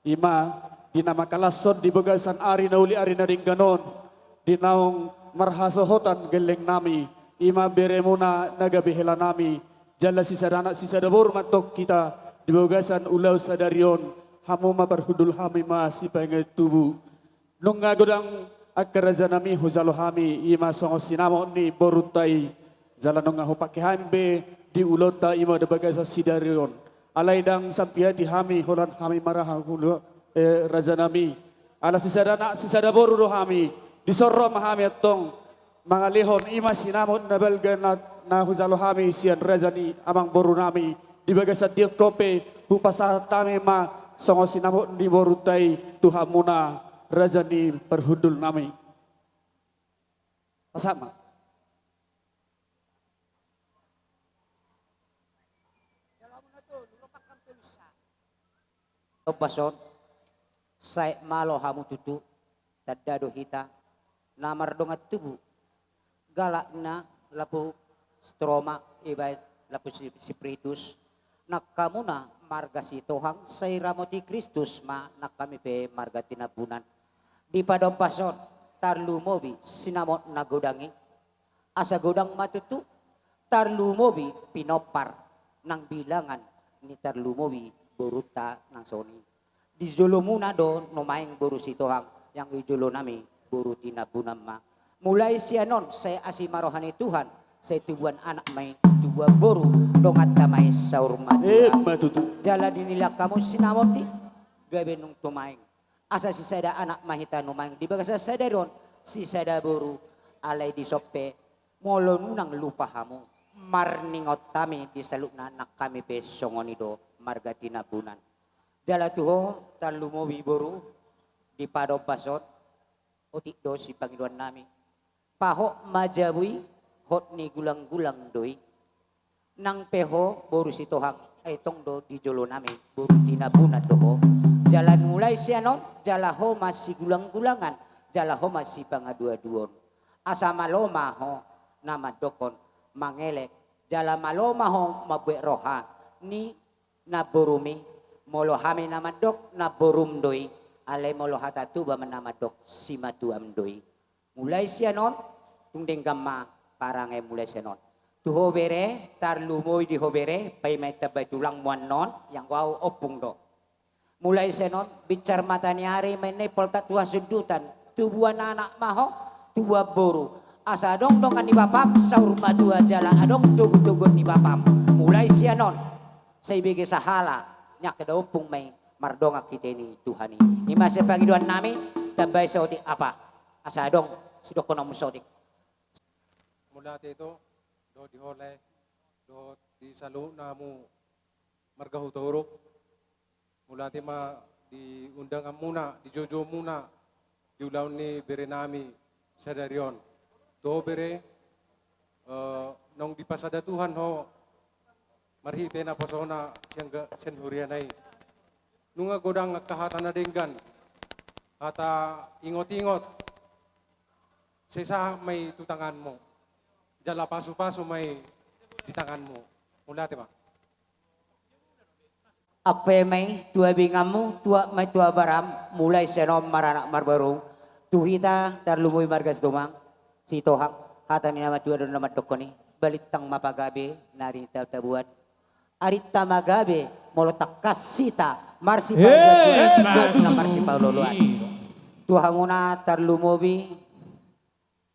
Ima di na mangkalashon di bagasan ari na uli, ari na denggan on, di naung marhasohotan gelleng nami. i ma beremuna na gabe helanami, jala sisada anak sisada boru ma antong hita di bagasan ulaon sadari on, hamu ma parhundul, hami ma sipangidoan tubu. Nunga godang angka rajanami hujalo hami, i ma songon sinamot ni borunta i, jala nunga hupake hami be di ulaonta i ma di bagasan sadari on. Alai ndang sampiati hami holan hami marhaha hula, eh, rajanami. Ala sisada anak sisada boru do hami, dison ro ma hami antong mangalehon i ma sinamot na balga na, na hujalo hami sian raja ni amangborunami. Di bagasan tingki on pe hupasahat hami ma songon sinamot ni borunta i tu hamuna raja ni parhundulnami. Pasahat ma. Ombas on, sae malo hamu tutu, tanda do hita na mardongan tubu. Galakna lampu stroma, ibaen lampu si-, spiritus. Nang hamuna marga Sitohang, sai ramoti Kristus ma nang hami pe marga Tinambunan. Di padombas on, tarlumobi sinamot na godang i. Asa godang ma tutu, tarlumobi pinompar nang bilangan ni tarlumobi borunta nang songon i. Di jolomuna do nuaeng boru Sitohang, yang di jolonami boru Tinambunan ma. Mulai sian on sai asi ma roha ni Tuhan, sai tubuan anak ma i, tubuan boru, donganta ma i saur matua. Emma tutu. Jala di nilak hamu sinamot i, gabe nunga tuaeng. Asa sisada anak ma hita nuaeng di bagasan sadari on, sisada boru, alai dison pe molo nunga lupa hamu, marningot hami di saluhutna nang hami pe songon i do marga Tinambunan. Jala tu ho tarlumobi boru di padombas on, otik do sipangidoannami. Pahot ma jabu i, hot ni gulang-gulang do i. Nang pe ho boru Sitohang, ai tong do di jolonami boru Tinambunan do ho. Jala mulai sian on, jala ho ma sigulang-gulangan, jala ho ma sipangadu-aduon. Asa malo ma ho na mandokkon mangelek, jala malo ma ho mambuat roha ni namborum i. Molo hami na mandok, namborum do i. Alai molo hata Toba ma na mandok, simatuam do i. Mulai sian on, tung denggan ma parange mulai sian on. Tu ho bere, tarlumobi di ho bere, paima i tambai tulangmu annon, ianggo au ompung do. Mulai sian on, binsar mata ni ari ma inna i, poltak tu hasundutan, tubuan anak ma ho, tubuan boru. Asa adong dongan ni bapam, saur matua jala adong togu-toguan ni bapam. Mulai sian on, sai bege sahala, ni angka daompung ma i, mardongan hita i ni Tuhan i. I ma sipangidoannami, tambai saotik apa. Asa adong sidohononmu saotik. Mauliate tu ho, dohot di ho lae, dohot di saluhutna hamu marga Hutauruk. Mauliate ma di undanganmuna, di joujouonmuna di ulaon ni berenami sadari on. Tu ho bere, eh, naung dipasada Tuhan ho marhite naposona sian ga-, sian huriana i. Nunga godang angka hata na denggan, hata ingot-ingot, sai sahat ma i tu tanganmu, jala pasu-pasu ma i di tanganmu. Mauliate ma. Ampe ma i tu abinganmu, tuat ma i tu abaram, mulai sian on maranak marboru, tu hita tarlumobi marga Sitomang, Sitohang, hata ni na matua do na mandokkon i, balintang ma pagabe, na ari ni tabo-taboan. Arinta ma gabe, molo tangkas hita, marsipanggabean, eh, na marsipaolo-oloan. Tu hamuna tarlumobi,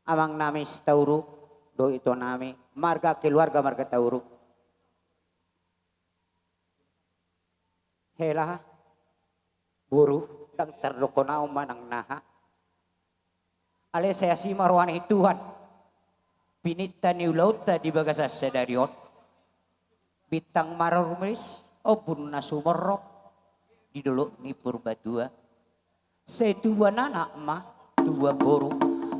amangnami Sitauruk, dohot itonami, marga keluarga marga Tauruk. Hela, boru, ndang tardokkon au manang naha. Alai sai asi ma roha ni Tuhan. Pininta ni ulaonta di bagasan sadari on. Bintang marormis, ombun na sumorop di dolok ni Purbatua. Sai tubuan anak ma, tubuan boru.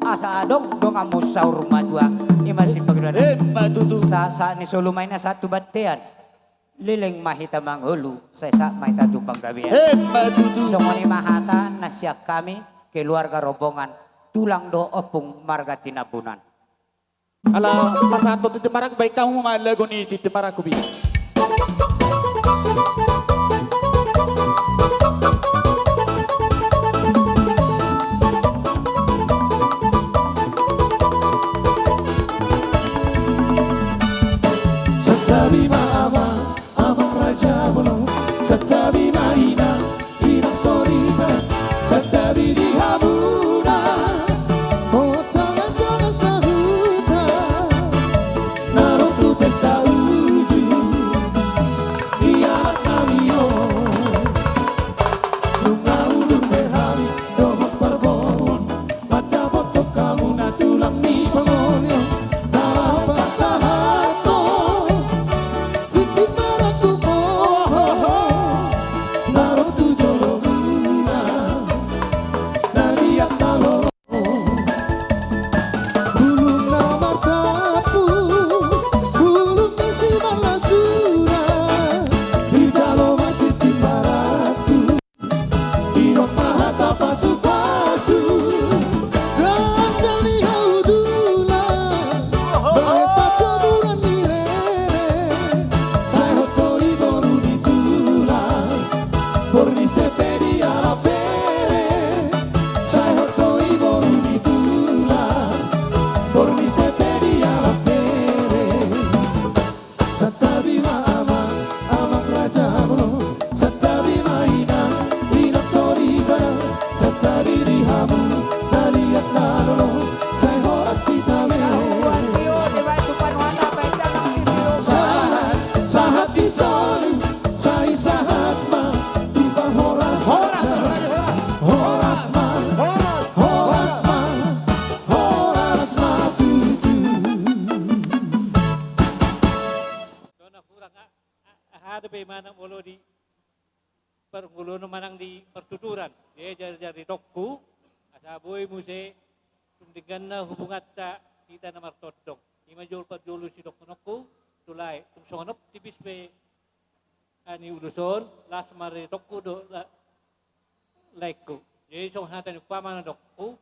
Asa adong donganmu saur matua. I ma sipangidoan. Emma tutu. Sa-, sahat ni solu ma i na sahat tu bontean. Leleng ma hita mangolu, sai sahat ma hita tu panggabean. Emma tutu. Songon i ma hata na sian hami, keluarga rombongan, tulang dohot ompung marga Tinambunan. Ala pasahat tu tintin marangkup, baen hamu ma lagu ni tintin marangkup i. Santabi ma amang, amang raja bolon, santabi ma inang, inang soripada, santabi di hamuna. Hot tangan-tangan sahuta, na ro tu pesta uju, di anak nami on. Nunga udur be hami dohot parboruon, mandapothon hamuna tulang ni pangoli on, na laho pasahathon tintin marangkup on, na ro tu jolomuna, na liat na lolo. Bulung na martampuk, bulung ni simarlasuna, dijalo ma tintin marangkup. Didok ma hata pasu-pasu, dangka ni hau dulang, bahen panjomuran ni rere, sai hot do i boru ni tulang, borngin sepe dialap bere, sai hot do i boru ni tulang, borngin sepe dialap bere. Santabi ma amang, amang raja bolon, santabi ma inang, inang soripada, santabi di hamu na liat na lolo, sai horas hita be. Sahat, sahat di son, sai sahat ma, tu parhorasan. Horas, horas, horas. Horas ma, horas ma, horas ma tutu. Dona hurang a, a, aha dope manang olo di parngoluon manang di partuturan. Jadi jarjarihonku asa boi muse tung dengganna hubunganta hita na martondong. I ma jolo parjolo sidohononku tu lae, tung songon on tipis pe ani ulos on, las marhitehonku do la-, laengku. Jadi songon hata ni umpama na didokku,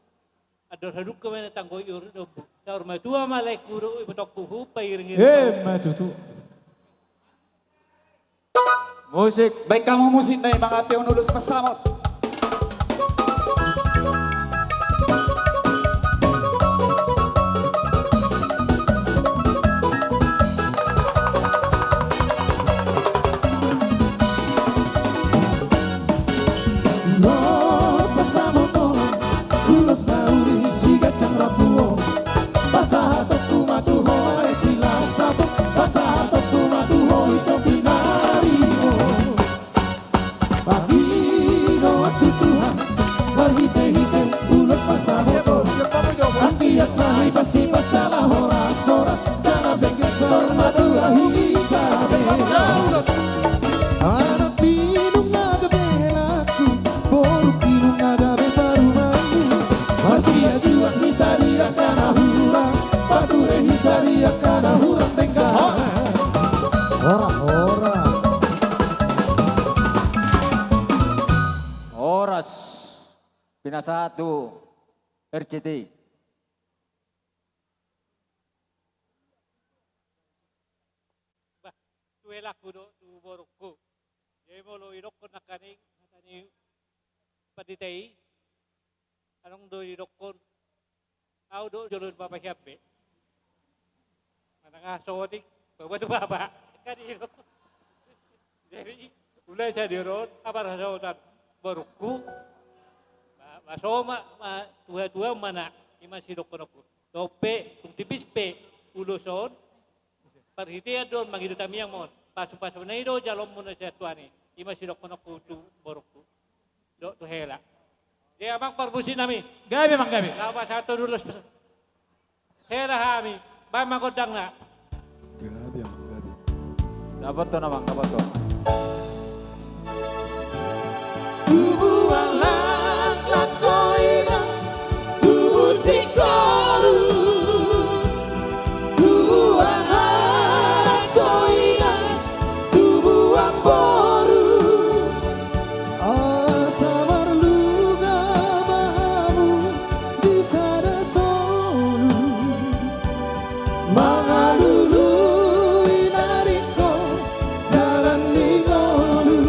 andor hadungka ma na tanggo i ur ni ombu. Saur matua ma laengku dohot ibotongku, hupairing-iring. Emma tutu. Musik, baen hamu musik na i mangampehon ulos pansamot. Ulos pansamot on, ulos na uli siganjang rambu on. Pasahatonku ma tu ho, ale si las saput, pasahatonku ma tu ho, ito pinaribot. Pangidoan tu Tuhan marhitehite ulos pansamot on. Anggiat ma hipas-hipas jala horas-horas, jala bengket saur matua hita be. Anakmi nunga gabe helangku, borungki nunga gabe parumaenku. Marsiaduan hita di angka na hurang, pature hita di angka na hurang denggan. Horas, horas. Horas. Pinasahat tu R C T I. Bah, tu helangku dohot tu borungku. Jadi molo didokkon nangkaning hata ni pandita i, adong do didokkon, au do jolo ni bapa hian be. Manang aha sotik, baoa tu bapa. Kan i do. Jadi, ula sadia ro on, habar hasaotan borungku. Ba, ba so ma, ma, tuha-tuha ma na, i ma sidohononku. Dope, tung tipis pe ulos on, parhitean do on mangido tamiang ma on. Pasu-pasuna i do jaloonmuna sian Tuhan i. I ma sidohononku tu borungku. Dohot tu hela. Jadi amang parmusik nami. Gabe amang, gabe. Laho pasahathon ulos hela hami. Baen ma gondangna. Gabe amang, gabe. Dapothon amang, dapothon. Tubuan laklak ho inang, tubu singkoru. Tubuan anak ho inang, tubuan boru. Asa marlunga ma hamu di sada solu. Mangalului na ringkot dalan ni ngolu. Asa marlunga ma hamu di sada solu. Mangalului na ringkot dalan ni ngolu. Asa marlunga ma hamu di sada solu. Mangalului na ringkot dalan ni ngolu.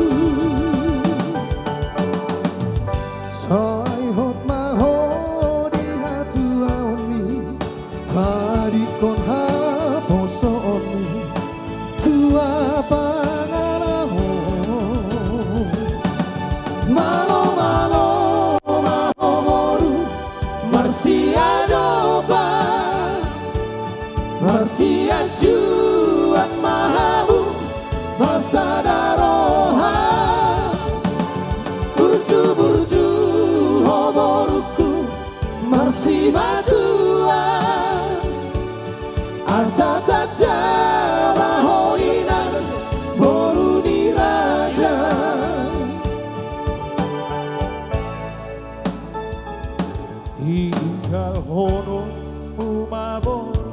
Sianjuan ma hamu marsada roha, burju-burju ho borungku marsimatua. Asa tanda ma ho inang boru ni raja. Tinggalhononmu ma boru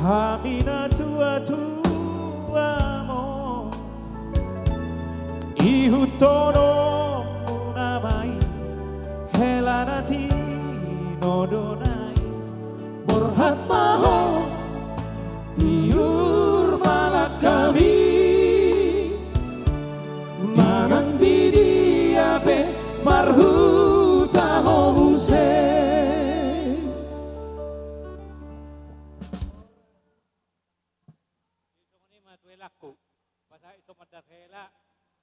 hami na tua-tua mo. Ihuthononmu nama i hela na tinodo na i. Borhat ma ho, tiur ma langkam i. Manang di dia pe marhuta ho muse. Songon i ma tu helangku. Pasahat i so mandar hela,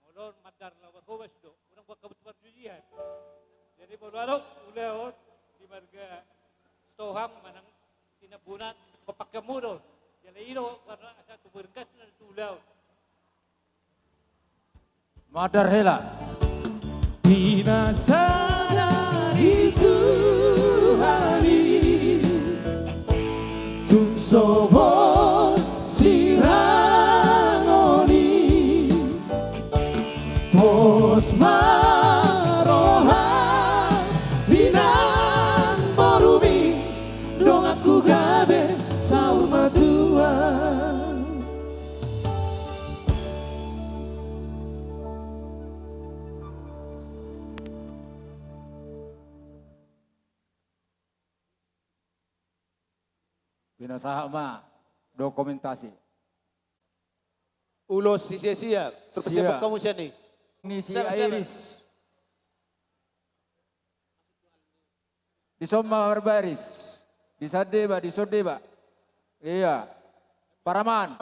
molo on mandar laho marhobas do, unang buat kabut parjujian. Jadi molo adong ulaon di marga Sitohang manang di Tambunan, pakeanmu do. Jala i do warna asa tu berkas na tu ulaon. Mandar hela. Pinasadari Tuhan i tung so boi sirangon i. Pos ma roha di inang borumi, donganku gabe saur matua. Pinasahat ma dokumentasi. Ulos si sia-sia, terus siap. Siap. Kamu sian i. Ni si Iris. Dison ma marbaris. Dison deba, dison deba. Iya. Paraman.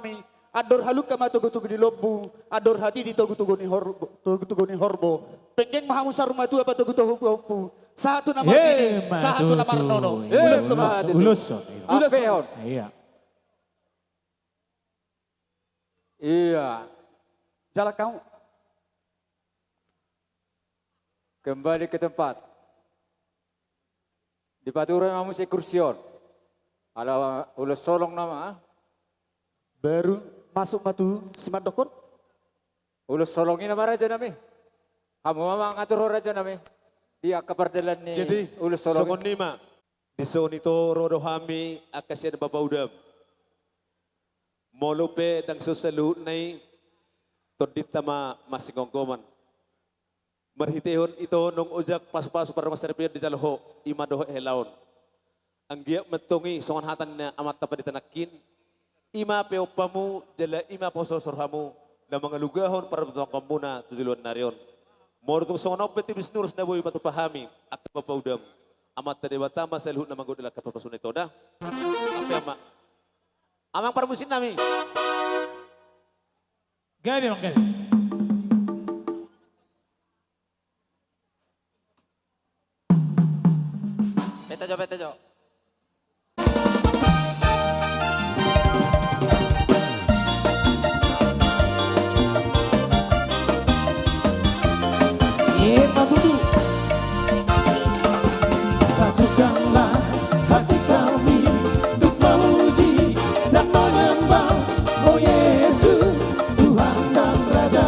Andor halumpang ma togu-togu ni lombu, andor hatiti togu-togu ni horbo, togu-togu ni horbo. Penggeng ma hamu saur matua patogu togu-togu. Sahat tu na marnini, sahat tu na marnono. Ulos ma. Ulos ma. Ulos ma. Iya. Iya. Jalan kamu. Kembali ke tempat. Dipature ma muse kursi on. Ala ulos holong nama. Baru masuk ma tu si mandok on. Ulos holong i nama raja nami. Hamu ma mangatur ho raja nami. Di angka pardalan ni ulos holong i. Jadi songon i ma. Dison i toro do hami angka sian bapa udam. Molo pe ndang so saluhutna i, tondinta ma masingomgoman. Marhitehon ito naung ojak pasu-pasu parmasaripeon dijalo ho, i ma dohot helaon. Anggiat ma antong i songon hata ni amanta pandita nangkin, i ma peompamu jala i ma pasorsor hamu na mangalugahon partontonmuna tu joloan ni ari on. Molo tung songon on pe tipis nurus na boi patupa hami angka bapa udam, Amanta Debata ma saluhutna manggohi di langka parpasuna ito da. Ampe ama. Amang parmusik nami. Gabe, Amang, gabe. Peta jo, peta jo. Satukanlah hati kami untuk memuji dan menyembah, oh Yesus, Tuhan dan Raja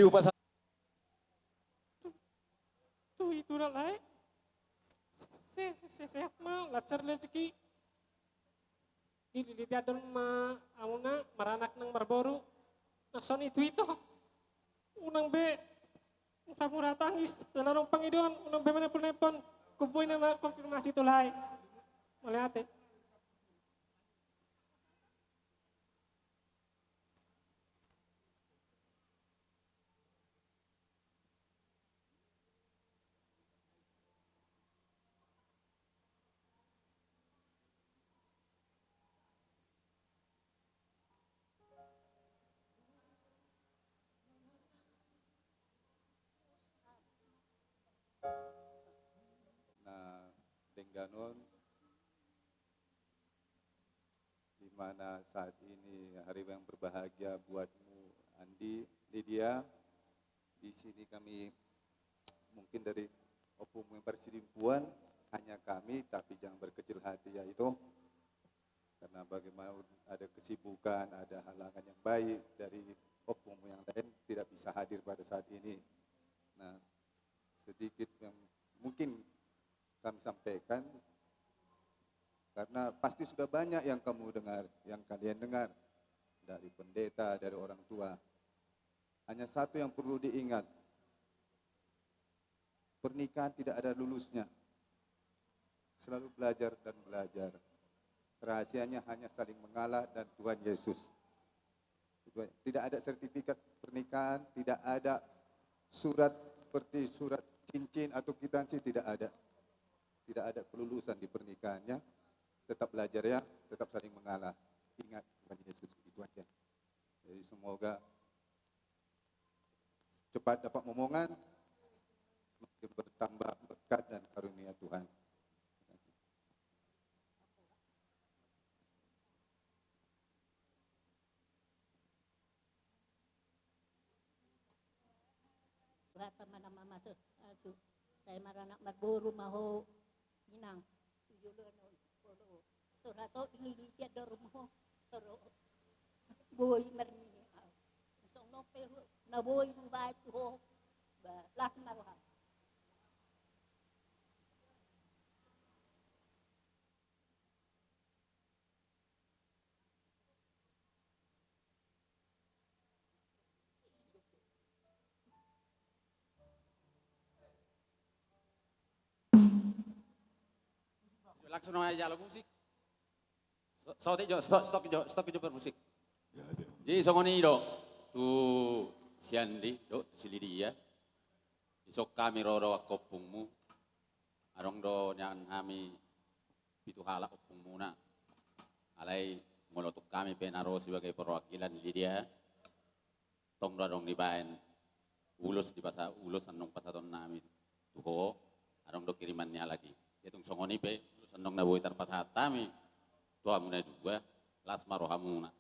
Lupa sa- Tu, tu itu dah lae. Se, se, se, sehat ma, lancar rezeki. Di, di, di, di, adong ma, amuna, maranak nang marboru. Na songon i tu ito. Unang be, murah-murah tangis, dalam pangidoan, unang be manepon-nepon. Kuboi nama konfirmasi tu lae. Mauliate. Na denggan on, di mana saat ini hari yang berbahagia buatmu, Andi, Lydia. Di sini kami mungkin dari Ompungmu yang Parsidimpuan, hanya kami, tapi jangan berkecil hati ya itu. Karena bagaimana ada kesibukan, ada halangan yang baik dari Ompungmu yang lain tidak bisa hadir pada saat ini. Nah, sedikit yang mungkin kami sampaikan, karena pasti sudah banyak yang kamu dengar, yang kalian dengar dari pendeta, dari orang tua. Hanya satu yang perlu diingat, pernikahan tidak ada lulusnya. Selalu belajar dan belajar. Rahasianya hanya saling mengalah dan Tuhan Yesus. Tidak ada sertifikat pernikahan, tidak ada surat seperti surat cincin atau kwitansi, tidak ada. Tidak ada kelulusan di pernikahannya. Tetap belajar ya, tetap saling mengalah. Ingat Tuhan Yesus, itu aja. Jadi semoga cepat dapat momongan, semakin bertambah berkat dan karunia Tuhan. Rata mana mama so, asu, saya maranak marboru ma ho, inang. Tu joloan on, olo. Tora to dingin i tiap dorum ho, tora boi marnini au. Songon on pe na boi hubaen tu ho, ba las ma roham. Langsung nama jalo musik. Stop, stop jo, stop, stop jo, stop jo bermusik. Jadi songon i do tu si Andi do tu si Lydia. Dison hami ro do angka ompungmu. Adong do nian hami pitu halak ompungmuna. Alai molo tung hami pe na ro sebagai perwakilan ni Lydia, tong do adong dibaen ulos, dipasa-, ulos annon pasahatonnami tu ho, adong do kiriman ni halak i. Ia tung songon i pe ulos annon na boi tarpasahat hami tu hamuna dua, las ma rohamuna.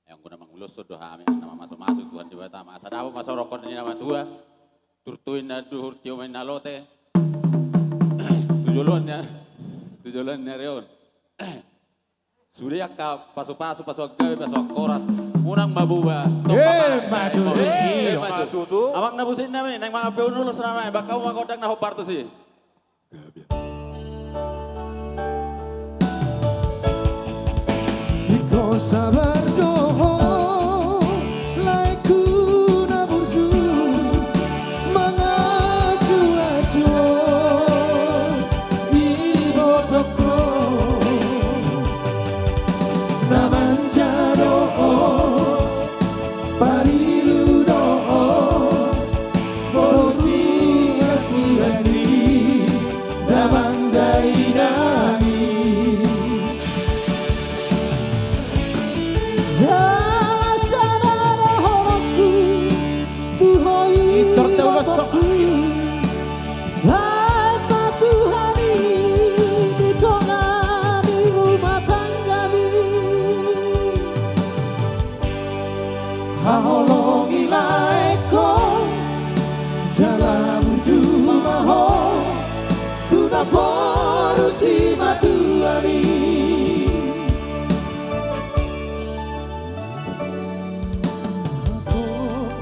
Ai anggo na manguloshon do hami, na mamasu-masu Tuhan Debata ma, asa dapot ma sorohon ni na matua, turtu ni na duhur, tio ma ni na lote. Tu joloan ni, tu joloan ni ari on. Sude angka pasu-pasu, pasuan gabe, pasuan horas. Unang ma buba, stop. Eh, ma tutu. Eh, ma tutu. Amang na busik nami, naeng mangampe ulos nama, baen hamu ma gondang na hombar tusi. Ingkon sabar do ho, laengku na burju, mangacu-acu ho, ibotongku na manjalo ho, parilu do ho. Boru sian-sian ni damang dainami. Jala sada do holongku tu ho, ibotongku. Lae ma Tuhan i di tonga ni rumah tanggami. Haholongi laengkon, jala burju ma ho tu naporu simatuami.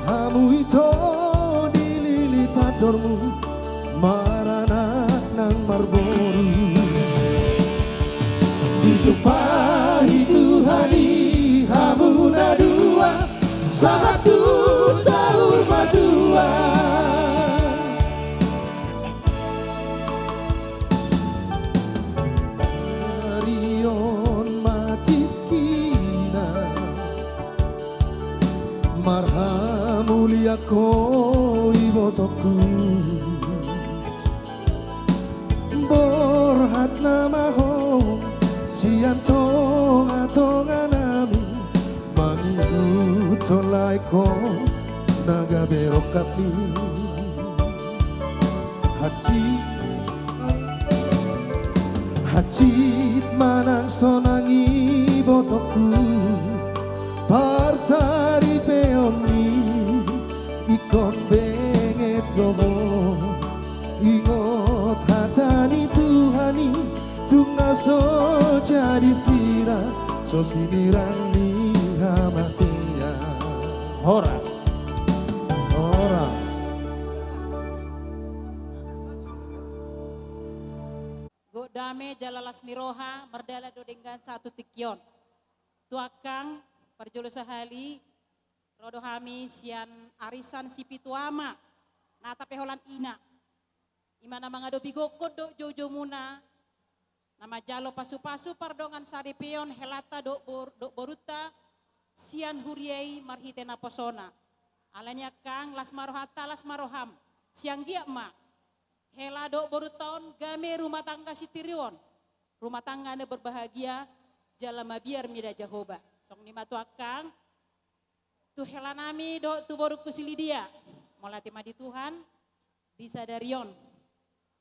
Hamu ito Maranak nang marboru. Ditumpahi Tuhan i hamu na dua, sahat tu saur matua. Ari on ma tingkina, marhamulian ho ibotongku. Borhat nama ho sian tongatonganami, mangihuthon laengkon na gabe rongkapmi. Hansit, hansit ma nang sonang ibotongku, parsaripeon ni ingkon benget do ho. Ingot hata ni Tuhan i, tung na so jadi sirang, so sinirang ni hamatean. Horas. Horas. Gok dame jala las ni roha, mardalan do denggan sahat tu tingki on. Tu angkang, parjolo sahali, ro do hami sian arisan Sipitu Ama, na tape holan ina. I ma na mangadopi gokhon dohot joujoumuna, na manjalo pasupasu pardongan saripeon helanta dohot bor-, dohot borunta sian huria i marhite naposona. Alani i angkang, las ma rohanta, las ma roham. Sian anggiat ma hela dohot borunta on gabe rumah tangga sitiruon, rumah tangga na berbahagia, jala mabiar mida Jahowa. Songon i ma tu angkang, tu helanami dohot tu borungku si Lidia. Mauliate ma di Tuhan, di sadari on,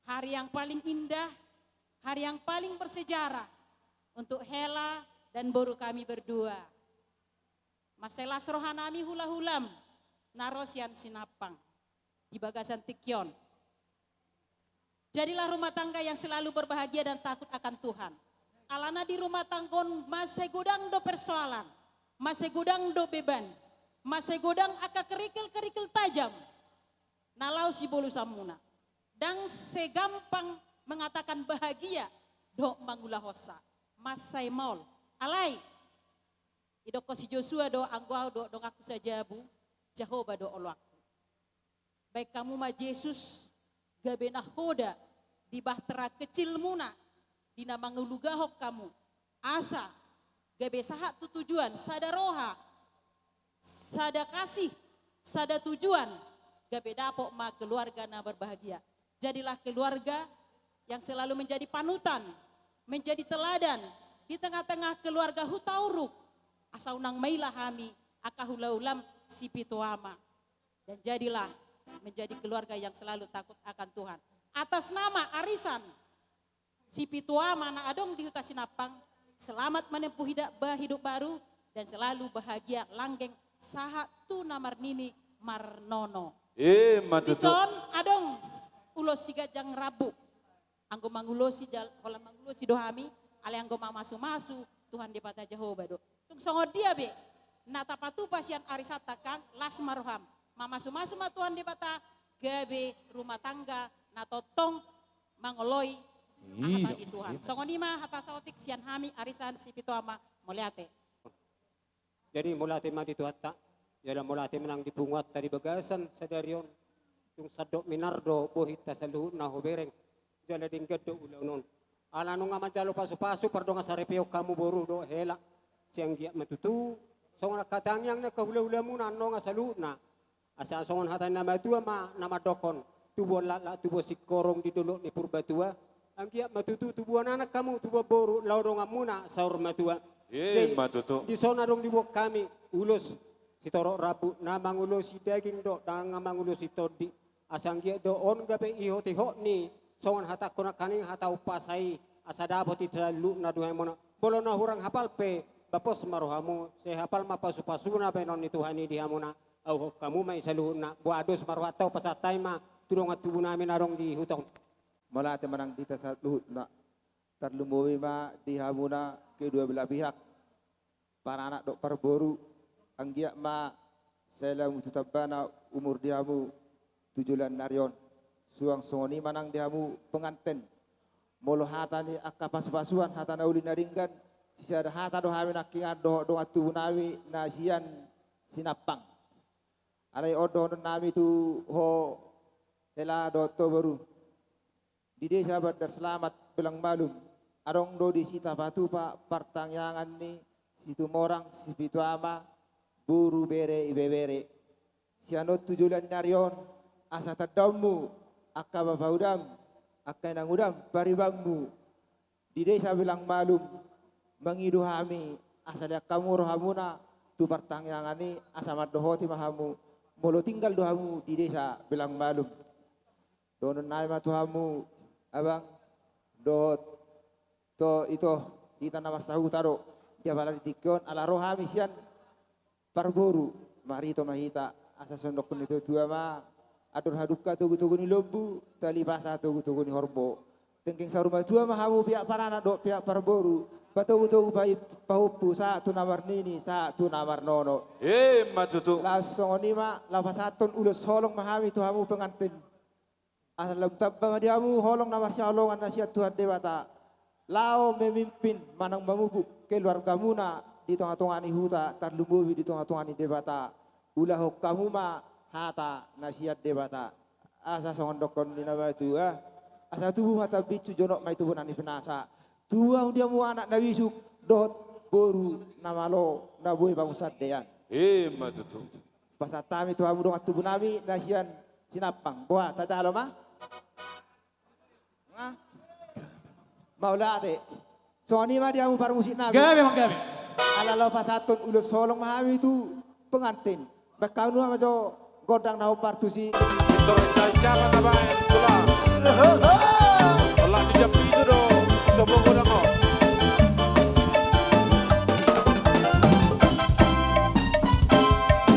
hari yang paling indah, hari yang paling bersejarah untuk hela dan boru kami berdua. Mansai las rohanami hulahulam na ro sian Sinampang di bagasan tingki on. Jadilah rumah tangga yang selalu berbahagia dan takut akan Tuhan. Alana di rumah tangga on mansai godang do persoalan, mansai godang do beban, mansai godang angka kerikil-kerikil tajam na laho sibolusanmuna. Ndang segampang mengatakan bahagia dohot mangulahonsa. Mansai maol. Alai, didokkon si Josua do, anggo ahu dohot donganku sajabu, Jahowa do oloanku. Baen hamu ma Jesus gabe nahoda di bahtera kecilmuna, di na mangulahon hamu, asa gabe sahat tu tujuan, sada roha, sada kasih, sada tujuan, gabe dapot ma keluarga na berbahagia. Jadilah keluarga yang selalu menjadi panutan, menjadi teladan di tengah-tengah keluarga Hutauruk, asa unang maila hami angka hulahulam Sipitu Ama. Dan jadilah menjadi keluarga yang selalu takut akan Tuhan. Atas nama arisan Sipitu Ama na adong di Huta Sinampang, selamat menempuh hidup, hidup baru, dan selalu bahagia langgeng sahat tu na marnini marnono. Ima tutu. Dison adong ulos siganjang rambu. Anggo mangulosi jal-, holan mangulosi do hami, alai anggo mamasumasu Tuhan Debata Jahowa do. Tung songon dia be na tapatupa sian arisanta, angkang, las ma roham. Mamasumasu ma Tuhan Debata gabe rumah tangga na tongtong mangoloi hata ni Tuhan. Songon i ma hata saotik sian hami arisan Sipitu Ama, mauliate. Jadi mauliate ma di Tuhanta, jala mauliate ma nang di punguanta di bagasan sadari on. Tung sandok minar do bohinta saluhutna, hubereng, jala denggan do ulaon on. Ala nunga manjalo pasupasu pardongan saripeon hamu boru dohot hela, sai anggiat ma tutu songon angka tangiang ni angka hulahulamuna annon saluhutna. Asa songon hata ni na matua ma na mandokkon, tubuan laklak tubuan singkoru di dolok ni Purbatua, anggiat ma tutu tubuan anak hamu, tubuan boru laho donganmuna saur matua. Ima tutu. Jadi dison adong diboan hami ulos sitorop rambu na mangulosi daging dohot na mangulosi tondi. Asa anggiat do on gabe ihotihot ni songon hatangku nangkaning hata umpasa i, asa dapot i saluhutna tu hamuna. Molo na hurang hapal pe, ba pos ma rohamu, sai hapal ma pasupasuna baenon ni Tuhan i di hamuna. Auhon hamu ma i saluhutna, boha dos ma rohanta, hupasahat hami ma tu dongan tubunami na adong di huta on. Mauliate ma nang di hita saluhutna. Tarlumobi ma di hamuna kedua belah pihak, paranak dohot parboru, anggiat ma sai lam tu tambana umur di hamu tu joloan ni ari on. Suang songon i ma nang di hamu penganten. Molo hata ni angka pasupasuan, hata na uli na denggan, sisada hata do hami nangkiningan dohot dongan tubu nami na sian Sinampang. Alai on dohonon nami tu ho hela dohot ho boru. Di desa Bandar Selamat Belang Malum, adong do disi tapatupa partangiangan ni Situmorang, Sipitu Ama, boru, bere, ibebere. Sian on tu joloan ni ari on, asa tandaonmu, angka bapa udam, angka inang udam, paribanmu di desa Belang Malum, mangido hami asa lean hamu rohamuna tu partangiangan i, asa mandohoti ma hamu molo tinggal do hamu di desa Belang Malum. Dohonon nami ma tu hamu, abang, dohot ho ito, hita na marsahuta do di apala di tingki on, ala ro hami sian parboru, marhite ma hita, asa songon dohonon ni natuatua ma: Andor hadungka togutogu ni lombu, tali pasa togutogu ni horbo. Tenggeng saur matua ma hamu piak paranak dohot piak parboru, patogutogu pai-, pahompu, sahat tu na marnini, sahat tu na marnono. Ima tutu. Laos songon i ma, laho pasahathon ulos holong ma hami tu hamu penganten. Asa lam tamba ma di hamu holong na marsihaholongan na sian Tuhan Debata, laho memimpin manang mamupuk keluargamuna di tongatonga ni huta, tarlumobi di tongatonga ni Debata. Ulahon hamu ma hata na sian Debata. Asa songon dohonon ni na matua, asa tubu ma tambinsu, jonok ma i tu bona ni pinasa. Tubu ma di hamu anak na bisuk dohot boru na malo, na boi pangunsandean. Ima tutu. Pasahat hami tu hamu dongan tubu nami na sian Sinampang. Boha, tajalo ma? Nga? Mauliate. Songon i ma di hamu parmusik nami. Gabe, Bang, gabe. Ala laho pasahathon ulos holong ma hami tu penganten. Baen hamu ma jo gondang na hombar tusi. Pintor cancang ma tabaen tulang. Olah di jam pitu do, sobo godang on.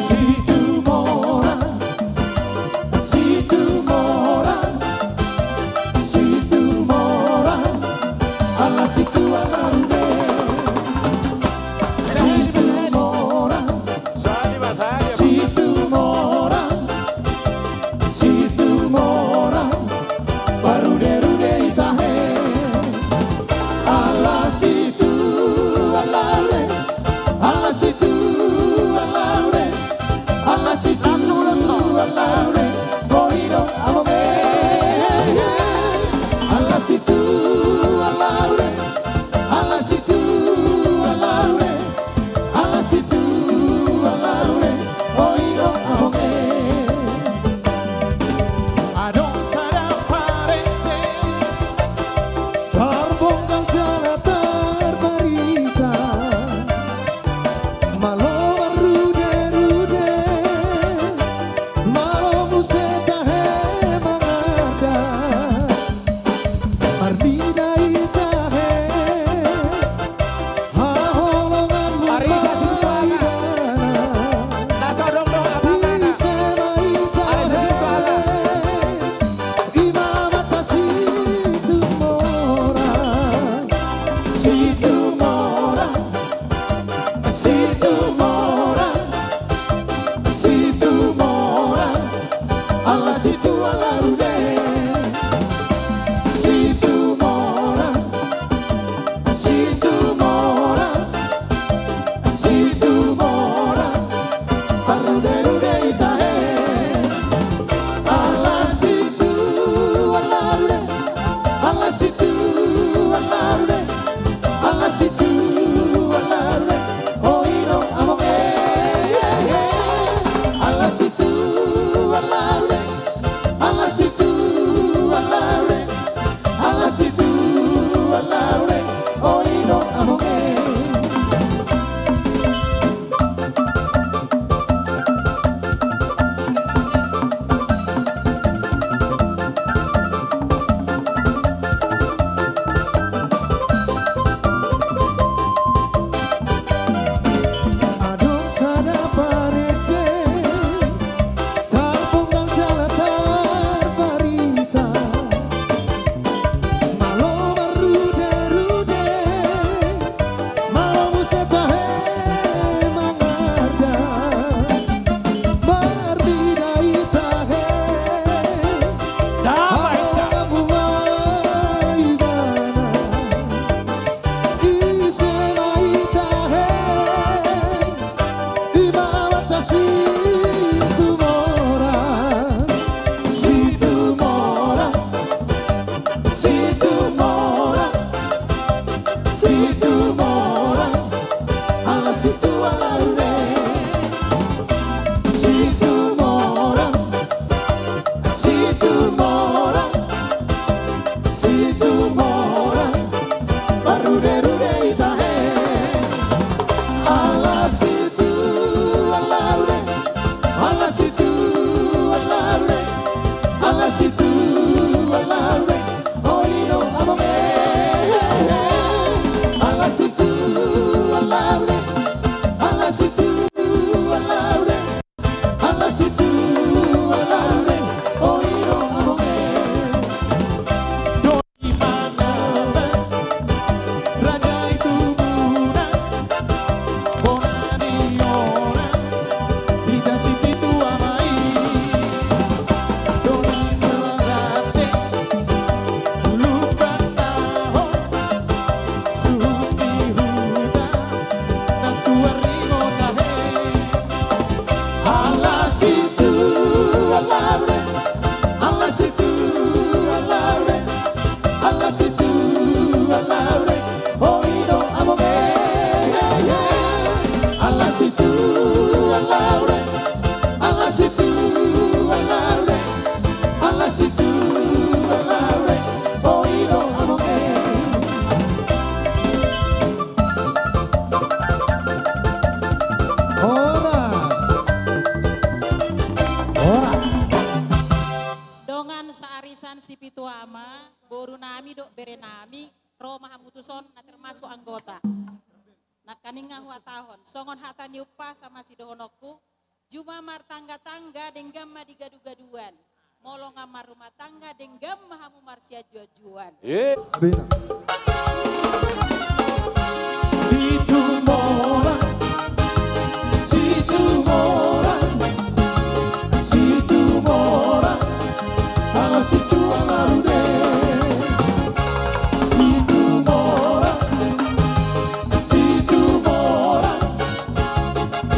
Situmorang, Situmorang, Situmorang, ala Situmorang. Situmorang, Situmorang, Situmorang, paruderude i tahe. Ala Situ, ala ule, ala Situ, ala ule, ala Situ, ala ule, boi do abonge. Ala Situ, ala ule, ala Situ, ala ule, ala Situ, ala ule, boi do abonge. Adong sada parente. Tarbongkar jala tarbarita. Malo marruderude. Malo bere nami, ro ma hamu tuson na termasuk anggota. Nangkaningan huhatahon songon hata ni umpasa ma sidohononku: Juma martangga-tangga, denggan ma di gadu-gaduan. Molo nga marrumah tangga, denggan ma hamu marsianju-anjuan. Eh. Bina. Situmorang, Situmorang, Situmorang, ala Situmorang de. Situmorang, Situmorang,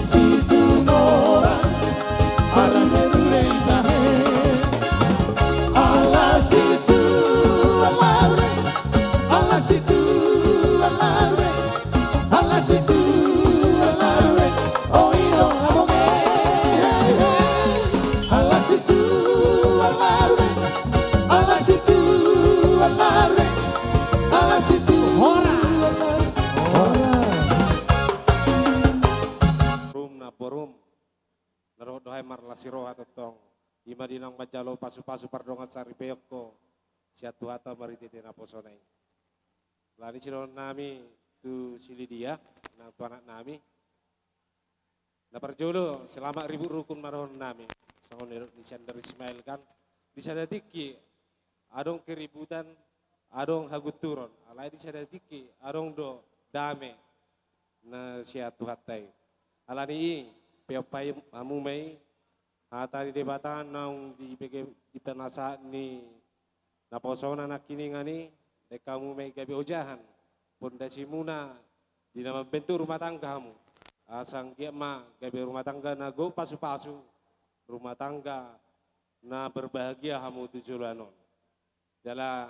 Situmorang, ala Situmorang tahe. Ala Situmorang, ala Situmorang, ala Situmorang. Oi do abang e. Ala Situmorang, ala Situmorang, ala Situmorang. Horas. Rum na borum. Na dohot do hami marlas ni roha tongtong, i ma di naung manjalo pasu-pasu pardongansaripeon ho sian Tuhanta marhite-hite naposona i. Alani sidohonon nami tu si Lidia, nang tu anak nami. Na parjolo, selamat ribut rukun ma dohonon nami. Songon nidok ni si Andar Ismail kan, di sada tingki adong keributan, adong hagunturon, alai di sada tingki adong do dame na sian Tuhanta i. Alani i, peop hamu ma i, hata ni Debata naung dibege di pinasahat ni naposona nangkiningan i, baen hamu ma i gabe ojahan, pondasimuna di na mambentuk rumah tangga hamu. Asa anggiat ma gabe rumah tangga na gok pasu-pasu, rumah tangga na berbahagia hamu tu joloan on. Jala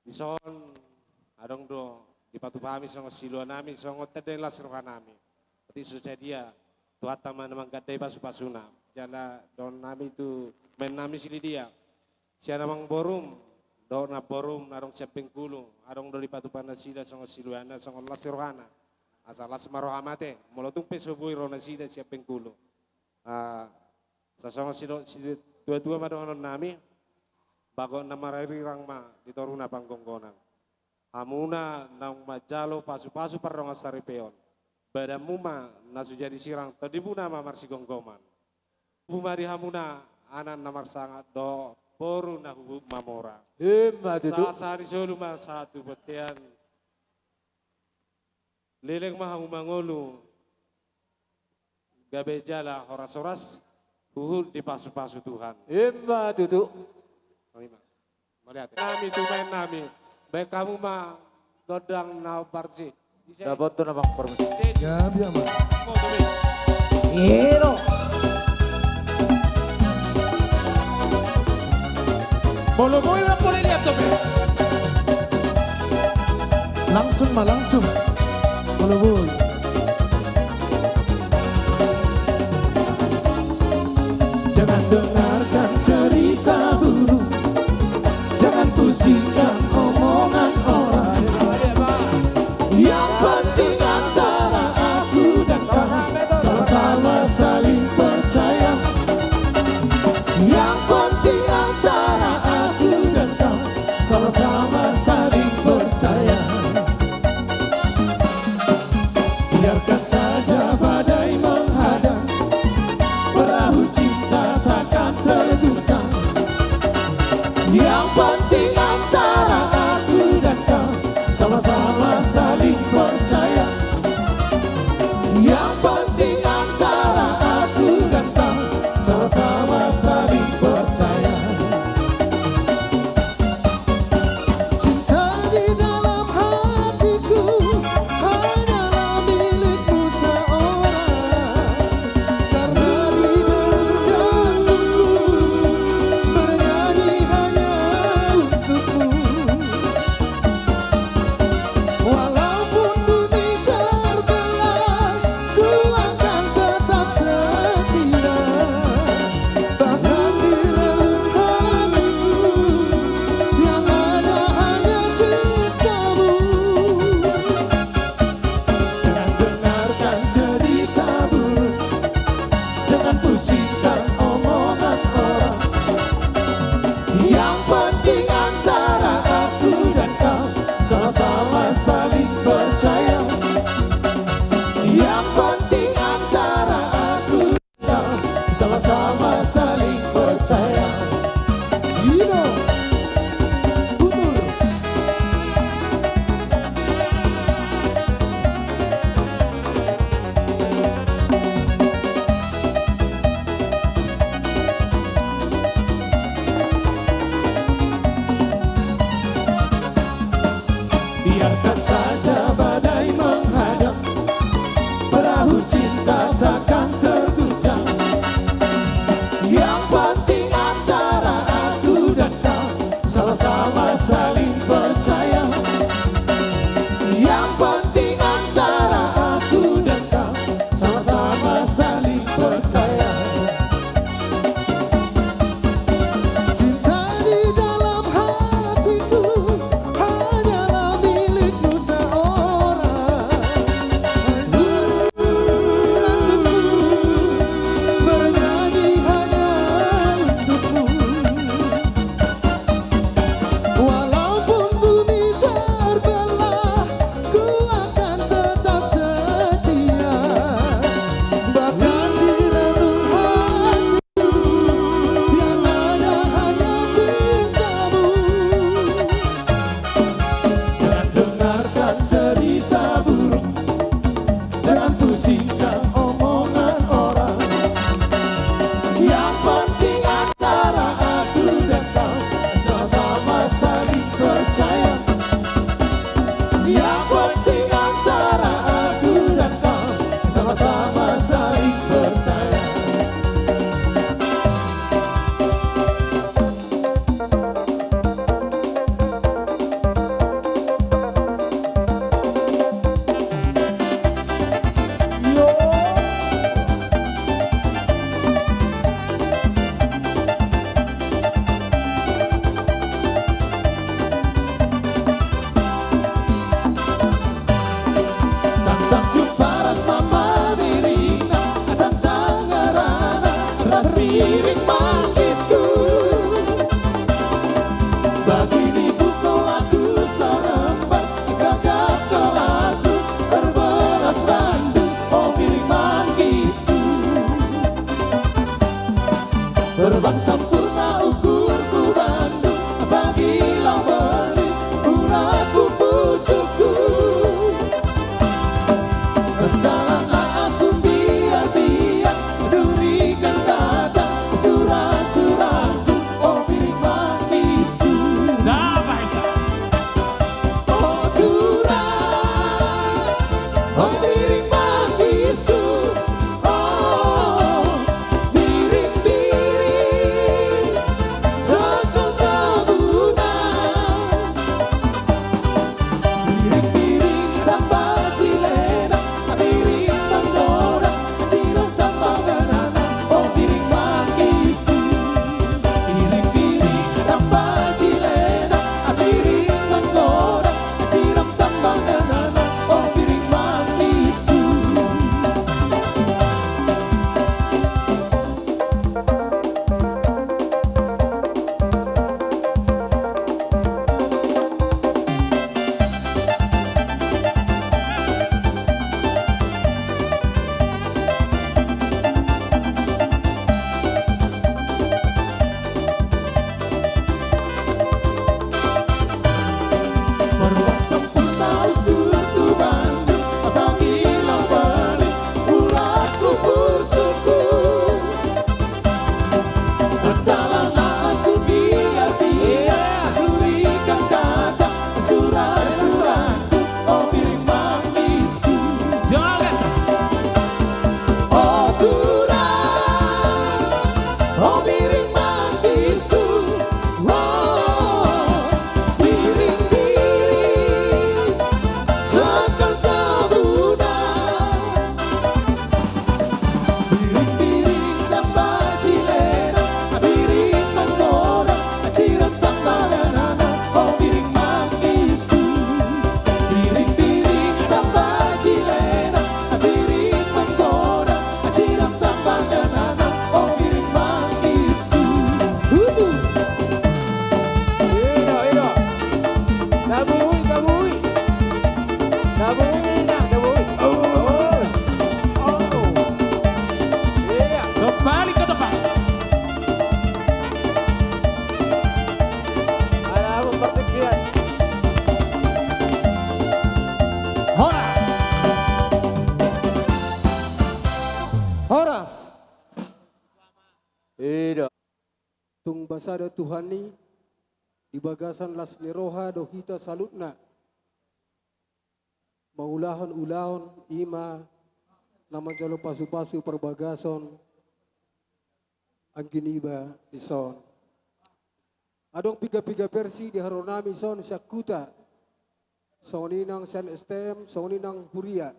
dison adong do dipatupa hami songon siluanami, songon tanda ni las rohanami. Berarti so sadia Tuhanta ma na manggandai pasu-pasuna. Jala dohonon nami tu maen nami si Lidia, sian amang borum dohot namborum na adong sian Bengkulu, adong do dipatupa nasida songon siluana, songon las ni rohana. Asa las ma roham ate, molo tung pe so boi ro nasida sian Bengkulu. Ah, sasongon sido-, sido-, tua-tua ma dohonon nami, bagot na mararirang ma di toruna panggonggonan. Hamuna naung manjalo pasu-pasu pardongansaripeon, badanmu ma na so jadi sirang, tondimuna ma marsigomgoman. Tubu ma di hamuna anak na marsangap dohot boru na huhut mamora. Ima tutu. Sahat-sahat ni solu ma sahat tu bontean. Leleng ma hamu mangolu, gabe jala horas-horas, huhut dipasu-pasu Tuhan. Ima tutu. Ima. Mauliate. Nami tu maen nami. Baen hamu ma gondang na parsi. Dapothon amang parmusi. Gabe amang. Iro. Molo boi ma, molo liat dope. Langsung ma, langsung. Molo boi. Jangan dengarkan cerita burung, jangan pusingkan omongan orang. Yang penting antara aku dan kau sama-sama saling percaya. Yang penting antara aku dan kau sama-sama saling percaya. Biarkan saja badai menghadang, perahu cinta takkan Terbang sempurna ukurku bandung, apabila beli uratku pusukku. Kendalanlah aku biar dia durikan kata surat-suratku, oh piring mangisku. Dah, Pak Isa. Oh Tuhan, oh piring mangisku, oh piring-piring, sekel kebunan. Piring-piring tamba cilena, piring manggoda, cirang tamba nganana, oh piring mangisku. Piring-piring tamba cilena, piring manggoda, cirang tamba nganana, oh piring mangisku. Joget. Oh Tuhan, oh piring mangisku, oh piring-piring, sekel kebunan. Piring-piring tamba cilena, piring manggoda, cirang tamba nganana, oh piring mangisku. Piring-piring tamba cilena, piring manggoda, cirang tamba nganana, oh piring mangisku. Udu. Ida, ida. Tabui, tabui. Tabui, tabui. Oh. Oh. Iya. Kembali ke tempat. Ada apa pertikaian? Horas. Horas. Ida. Tung basa do Tuhan i, di bagasan las ni roha do hita saluhutna mangulahon ulaon, i ma na manjalo pasupasu parbagason anggi niba dison. Adong pigapiga versi di haroro nami dison sian huta, songon i nang sian S T M, songon i nang huria.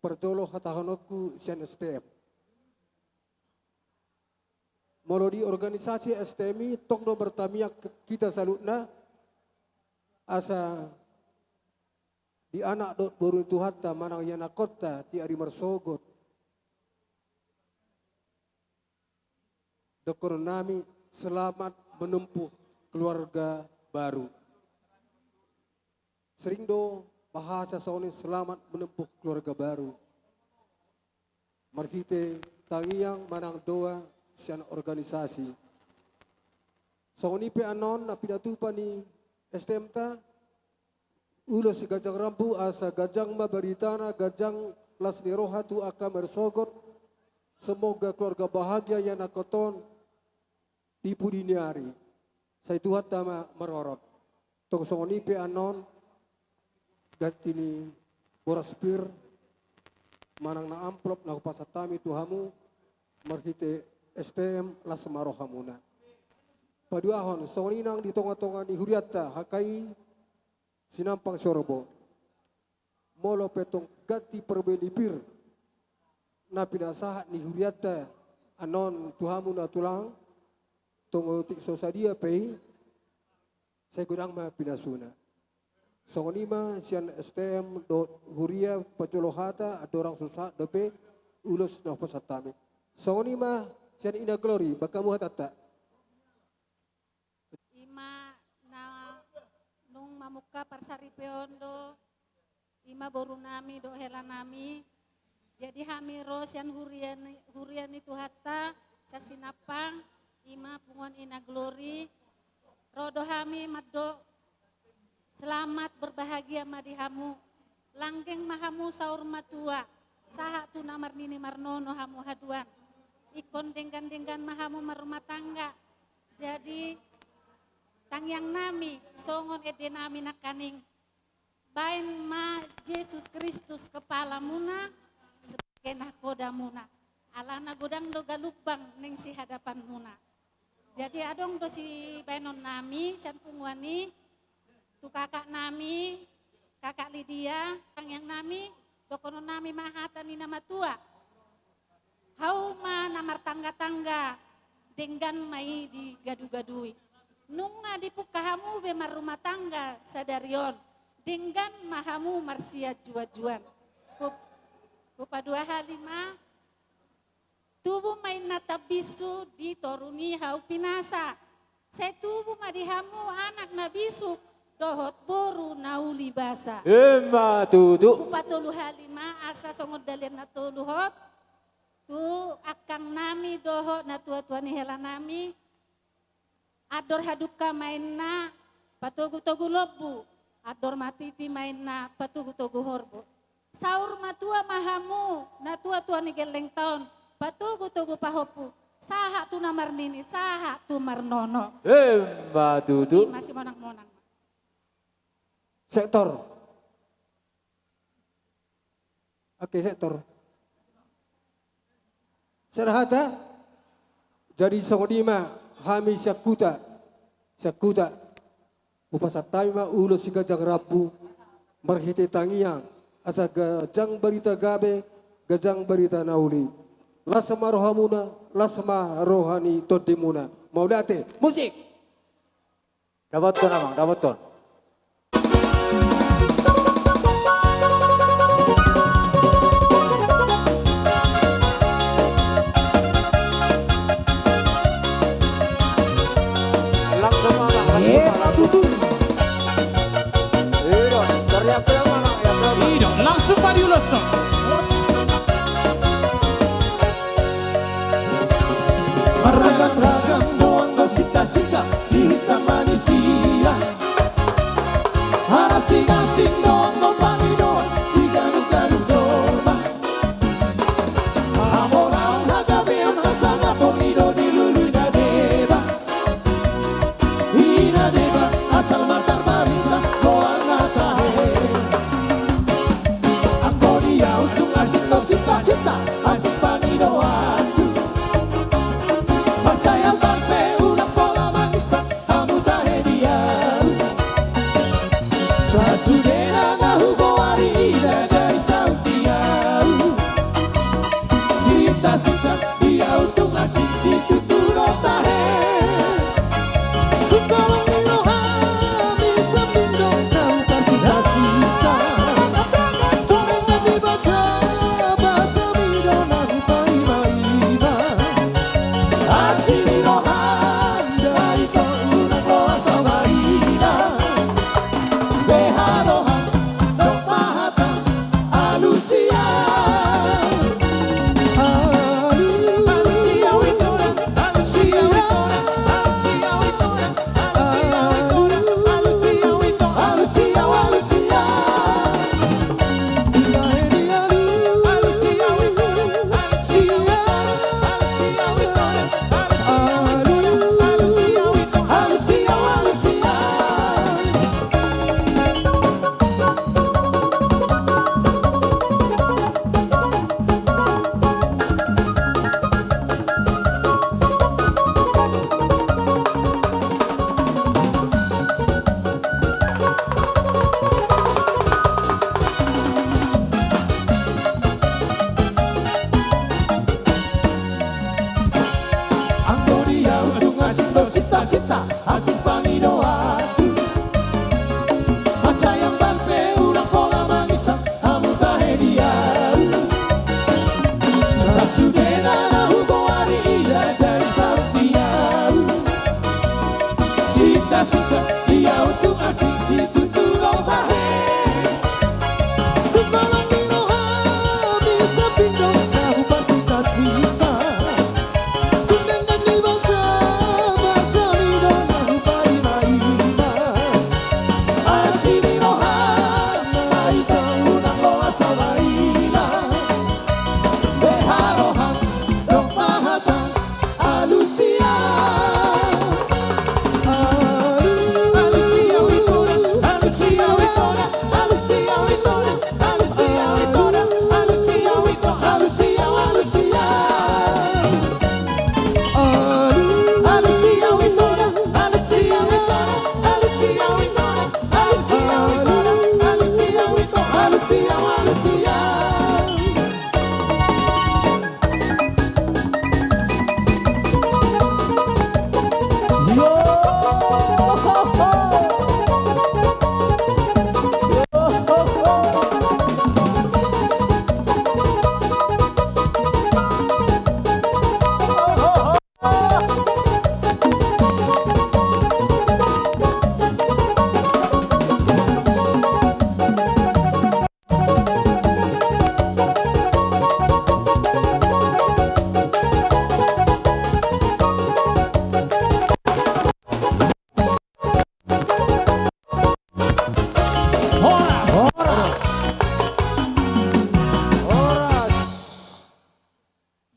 Parjolo hatahononku sian S T M. Molo di organisasi S T M i tong do martamiang hita saluhutna, asa di anak dohot boru ni Tuhanta manang ianakhonta di ari marsogot. Dohonon nami, selamat menempuh keluarga baru. Sering do bahasa songon i, selamat menempuh keluarga baru. Marhite tangiang manang doa sian organisasi. Songon i pe annon na pinatupa ni S T M ta, ulos si ganjang rambu asa ganjang ma baritana, ganjang las ni roha tu angka marsogot. Semoga keluarga bahagia ianakhon on di pudi ni ari. Sai Tuhanta ma marorot. Tong songon i pe annon ganti ni boras pir manang na amplop na hupasahat hami tu hamu marhite S T M, las ma rohamuna. Paduahon, songon i nang di tongatonga ni hurianta H K I Sinampang Sorbo. Molo pe tong ganti parbue ni pir na pinasahat ni hurianta annon tu hamu na tulang, tong otik so sadia pe i, sai godang ma pinasuna. Songon i ma sian S T M dohot huria, parjolo hata andorang so sahat dope ulos na hupasahat hami. Songon i ma sian Ina Glory, bahen hamu hatanta. I ma na nunga mamungka parsaripeon do, i ma boru nami dohot hela nami. Jadi hami ro sian huria ni, huria ni Tuhanta sian Sinampang, Ima punguan Ina Glory, ro do hami mandok selamat berbahagia ma di hamu. Langgeng ma hamu saur matua, sahat tu na marnini marnono hamu haduan. Ingkon denggan-denggan ma hamu marrumah tangga. Jadi, tangiang nami, songon ende nami nangkaning, baen ma Jesus Kristus kepala muna sebagai nahkoda muna. Alana godang do galumbang naeng sihadapan muna. Jadi adong do sibaenon nami sian punguan i tu kakak nami, kakak Lidia, tangiang nami, dohonon nami ma hata ni na matua. Hauma na martangga-tangga, denggan ma i digadugadui. Nunga dipungka hamu be marrumah tangga sadari on, denggan ma hamu marsianjuanjuan. Hup-, hupaduahali ma, tubu ma inna tambinsu di toru ni hau pinasa. Sai tubu ma di hamu anak na bisuk dohot boru na uli basa. Ima tutu. Hupatoluhali ma asa songon dalihan na tolu hot. Tu angkang nami dohot natuatua ni hela nami, andor hadungka ma inna patogutogu lombu, andor matiti ma inna patogutogu horbo. Saur matua ma hamu natuatua ni gellengta on, patogutogu pahompu, sahat tu na marnini, sahat tu marnono. Ima tutu. Ima simonangmonang. Sektor. Oke, sektor. Sada hata. Jadi songon i ma hami sian huta, sian huta. Hupasahat hami ma ulos siganjang rambu marhite tangiang, asa ganjang barita gabe, ganjang barita na uli. Las ma rohamuna, las ma roha ni tondimuna. Mauliate. Musik. Dapothon, amang, dapothon. Langsung, amang, langsung, amang, langsung. Iya, teriak-teriak, amang, ya, amang. Iya, langsung padi ulos. Marragam-ragam do anggo sita-sita di hita manisia.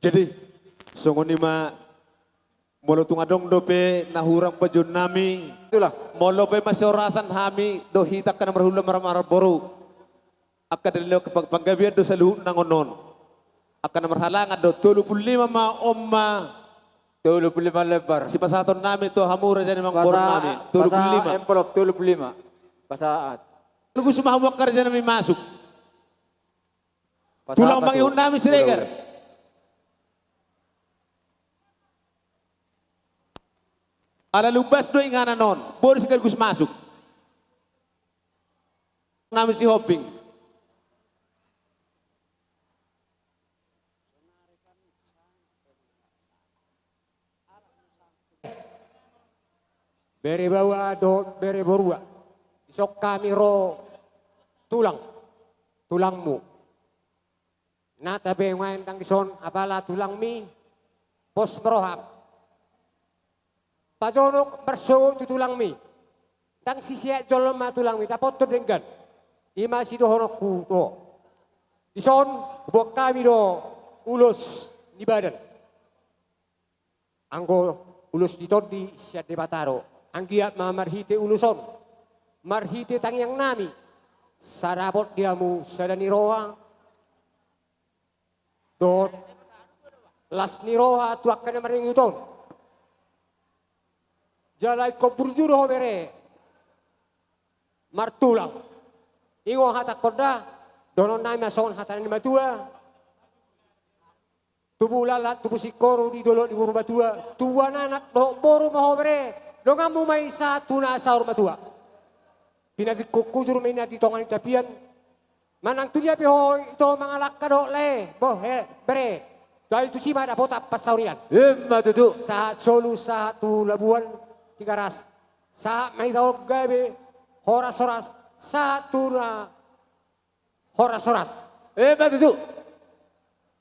Jadi, songon i ma, molo tung adong dope na hurang pajuon nami, Tulang. Molo pe masihorasan hami dohot hita angka na marhula marboru. Angka dalil ni panggabean do saluhutna annon. Angka na marhalangan do, tolu pulu lima ma on ma. Tolu pulu lima lembar. Sipasahaton nami tu hamu raja ni amangboru nami. Tolu pulu lima. Pasahat envelope tolu pulu lima. Pasahat. Lugus ma hamu angka raja nami masuk. Pasahat. Tulang ma tu mangihut nami Siregar. Ala lumbas do inganan on, boru sekaligus masuk. Nami Sihombing. Bere baoa dohot bere borua. Dison hami ro tulang, tulangmu. Na tabe nuaeng ndang dison apala tulangmi, pos ma roham. Pajonok marsogot tu tulangmi. Ndang siseat jolma tulangmi, dapothon denggan. I ma sidohononku tu ho. Dison, huboan hami do ulos ni badan. Anggo ulos ni tondi sian Debata do. Anggiat ma marhite ulos on, marhite tangiang nami, sai dapot di hamu sada ni roha dohot las ni roha tu angka na maringot on. Jala ingkon burju do ho bere martulang. Ingot hatangkon da, dohonon nami ma songon hata ni natuatua. Tubu laklak, tubu singkoru di dolok ni boru matua, tubuan anak dohot boru ma ho bere, donganmu ma i sahat tu na saur matua. Pinatik hujur ma inna di tonga ni tapian, manang tu dia pe ho ito mangalangka dohot lae, boh, he, bere. Jadi tusi ma dapotan pansaorian. Ima tutu. Sahat solu, sahat tu Labuan Tigaras. Sahat ma hita on gabe horas-horas, sahat tu na horas-horas. Ima tutu.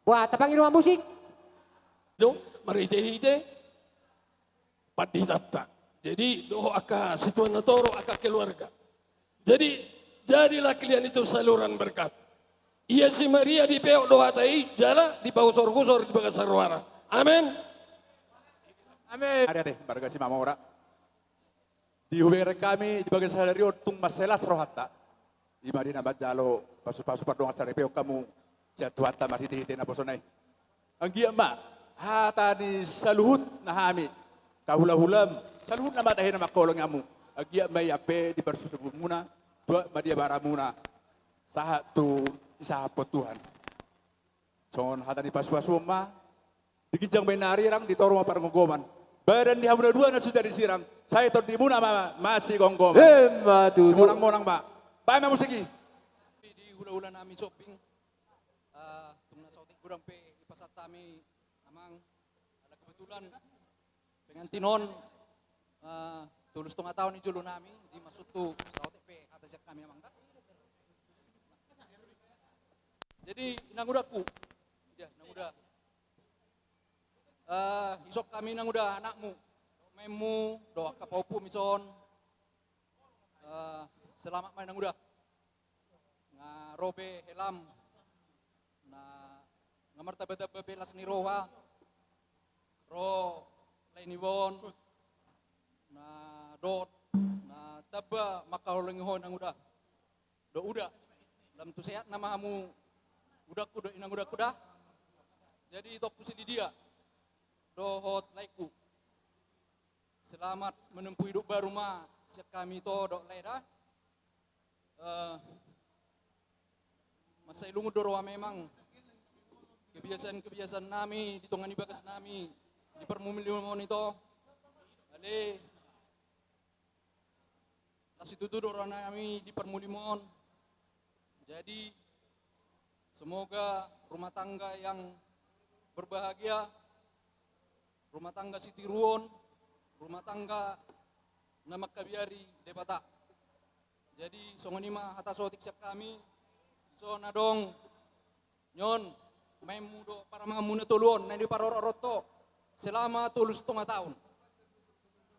Wah, tapangido ma musik. Do, marhite-hite panditanta. Jadi, dohot angka situan na torop, angka keluarga. Jadi, jadilah kalian itu saluran berkat. Ia si Maria dipeop do hata i, jala dipahusor-husor di bagasan rohana. Amen. Amen. Ari ate, marga Simamora. Di hubereng hami di bagasan sadari on tung mansai las rohanta. Ima di na manjalo pasu-pasu pardongansaripeon hamu sian Tuhanta marhite-hite naposona i. Anggiat ma hata ni saluhutna hami, hahula-hulam, saluhutna ma tahe na mangkaholongi hamu. Anggiat ma i ampe di parsusuonmuna, tuat ma di abaramuna, sahat tu disahaphon Tuhan. Songon hata ni pasu-pasuon ma, di ginjang ma inna arirang, di toru ma pargomgoman. Badan ni hamu na dua na so jadi sirang, sai tondimuna ma masigomgoman. Ima tutu. Simonang-monang ma. Baen ma musik i. Di hula-hula nami Sihombing, eh, tung na saotik godang pe dipasahat hami, Amang, ala kebetulan pengantin on, eh, tolu setengah taon i jolo nami, jadi maksudhu saotik pe hata sian hami, Amang, da. Jadi, inangudaku, ya, inanguda. Eh, dison hami, inanguda, anakmu, maenmu, dohot angka pahompu dison. Eh, selamat ma, inanguda. Nga ro be helam, na nga martamba-tamba be las ni roha, ro lae ni baoa on, na dohot na tamba mangkaholongi ho, inanguda. Dohot uda, lam tu sehat nama hamu, udangku dohot inangudaku da. Jadi itongku si Lidia dohot laengku, selamat menempuh hidup baru ma sian hami ito dohot lae da. Eh, mansai lungun do roha memang kebiasaan-kebiasaan nami di tonga ni bagas nami di parmulimon ito. Ale, las situtu do roha nami di parmulimon. Jadi, semoga rumah tangga yang berbahagia, rumah tangga sitiruon, rumah tangga na mangkabiari Debata. Jadi, songon i ma hata saotik sian hami, dison adong, nion, maenmu dohot parumaenmu na tolu on, na diparorot-rot ho selama tolu setengah taon.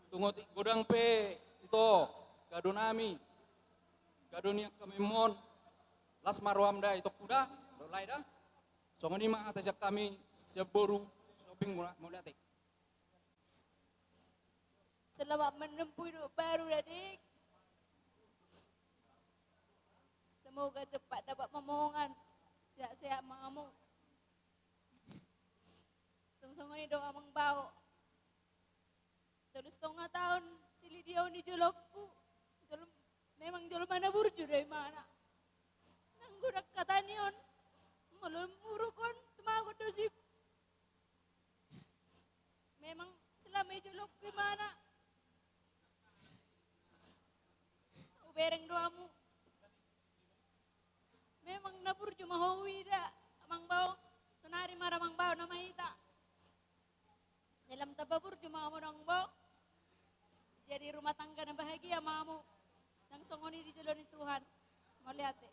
Tung otik godang pe ito, gado nami, gado ni angka maenmon, las ma roham da, itongku da, dohot lae da. Songon i ma hata sian hami, Siap boru, shopping mula, mauliate. Selamat menempuh hidup baru, Dadik. Semoga cepat dapat momongan. Sehat-sehat ma hamu. Tung songon i do, Amang Bao. Tolu satonga taon silidiaon ni jolongku. Jolo-, memang jolma na burju do imana. Nang godang hata ni on, molo muruk on, tumagon do sip. Memang selama i jolongku imana. Hubereng do hamu. Memang na burju ma ho huida, Amang Bao. Sonari ma ra, Amang Bao, nama hita. Sai lam tamba burju ma hamu, Amang Bao. Jadi rumah tangga na bahagia ma hamu. Nang songon i di jolo ni Tuhan. Mauliate.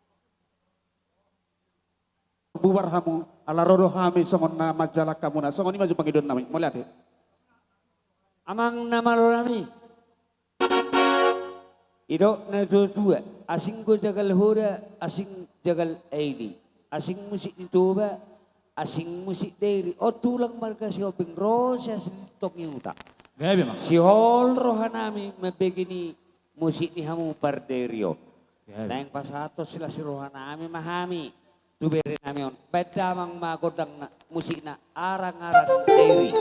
Bubar hamu, ala ro do hami songon na manjalang hamuna. Songon i ma jo pangidoan nami. Mauliate. Amang na malo nami. Didok na tua-tua, asing do jagal hoda, asing jagal aili. Asing musik ni Toba, asing musik Dairi. On tulang marga Sihombing ro sian Silitong i huta. Gabe, Amang. Sihol roha nami mambege ni musik ni hamu pardairi on. Gabe. Naeng pasahathon silas ni roha nami ma hami tu bere nami on. Baen damang ma gondang na, musikna Arang-arang Dairi.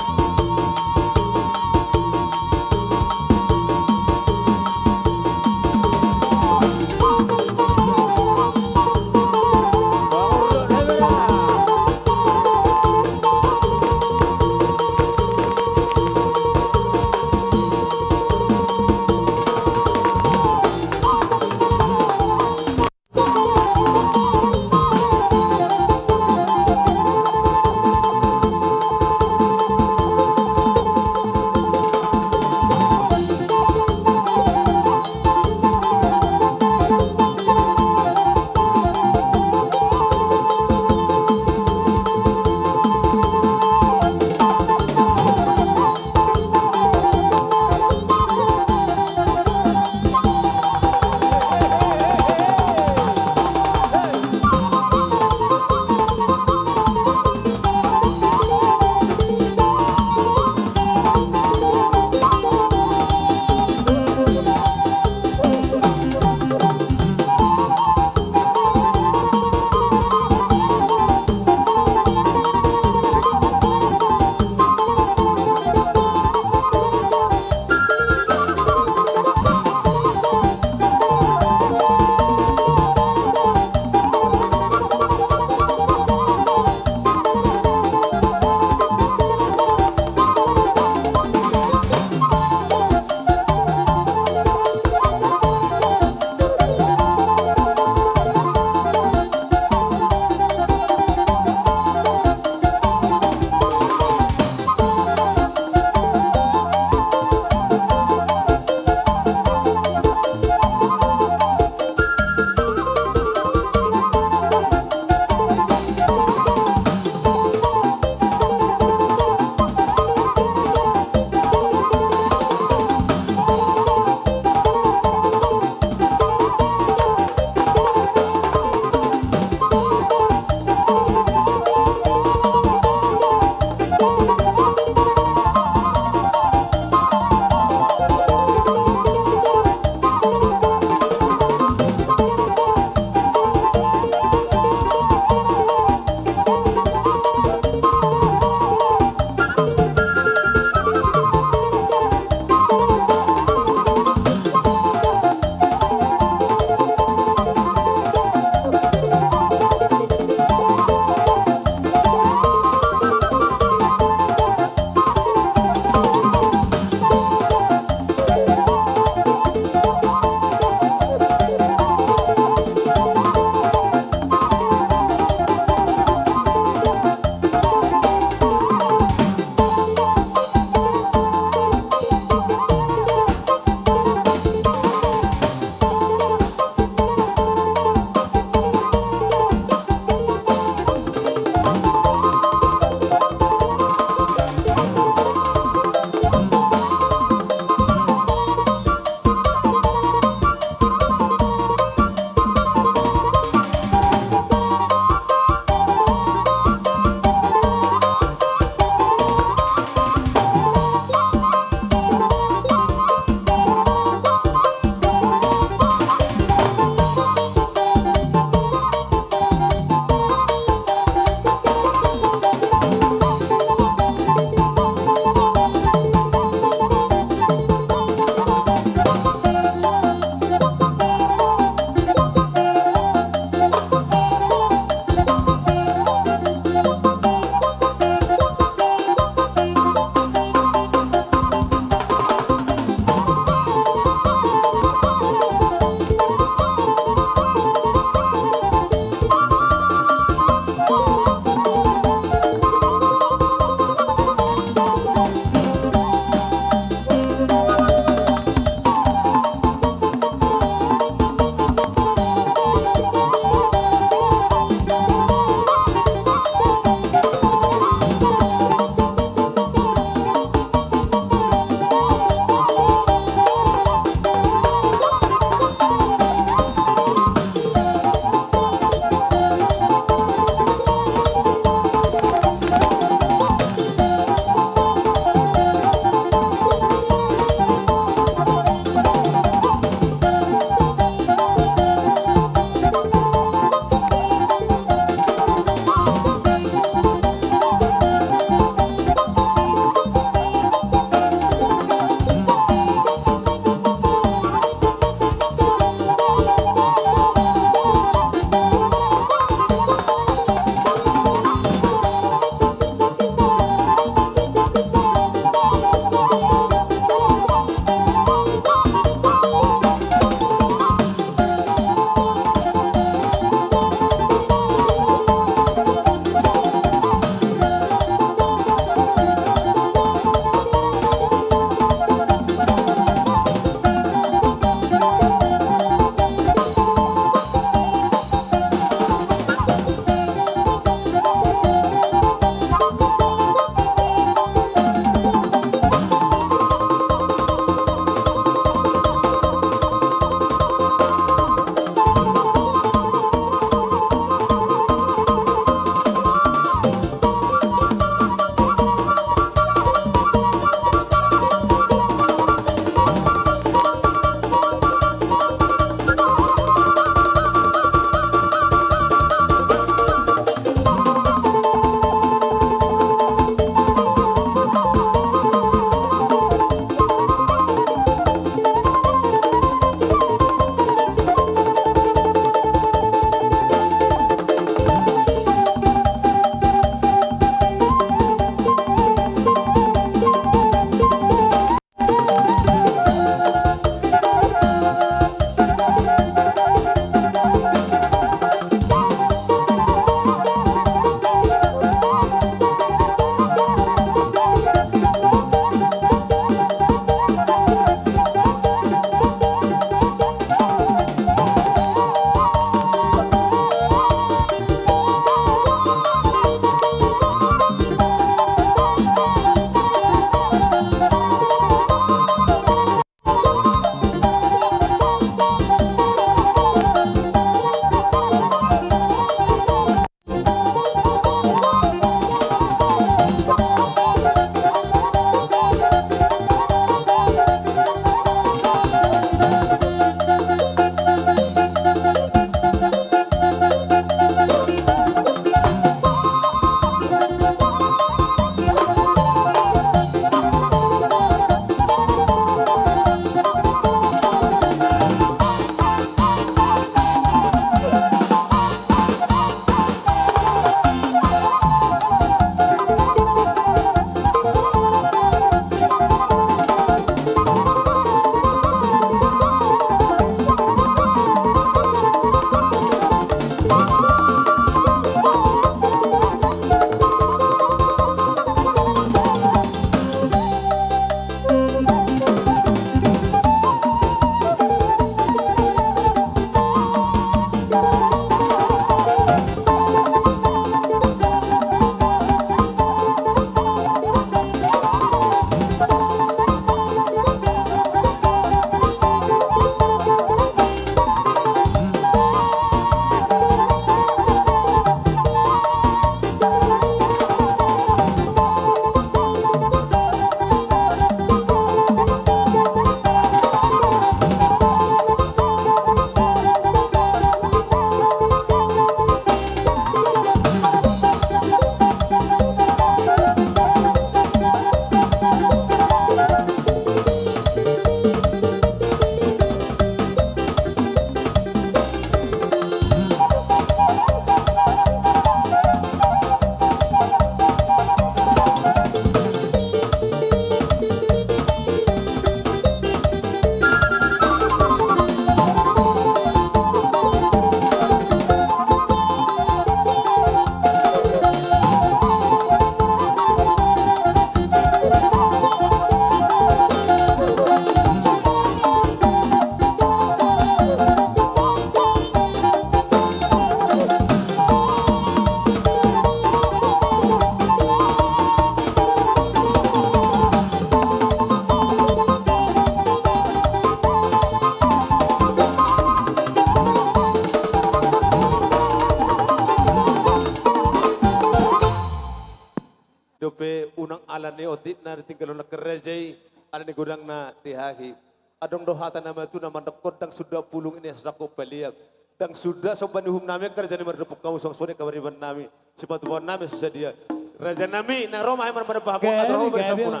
ala ni otik na tinggal on nangkin raja i, ala ni godang na di hami. Adong do hata na matua na mandok, ndang suda pulung i na sasangkut paliat. Ndang suda somba ni uhum nami angka raja nami, mardapot hamu songon i angka pariban nami, sipatupaon nami so sadia. Raja nami, na ro ma hami marmana bahamu, atur hamu barisamuna.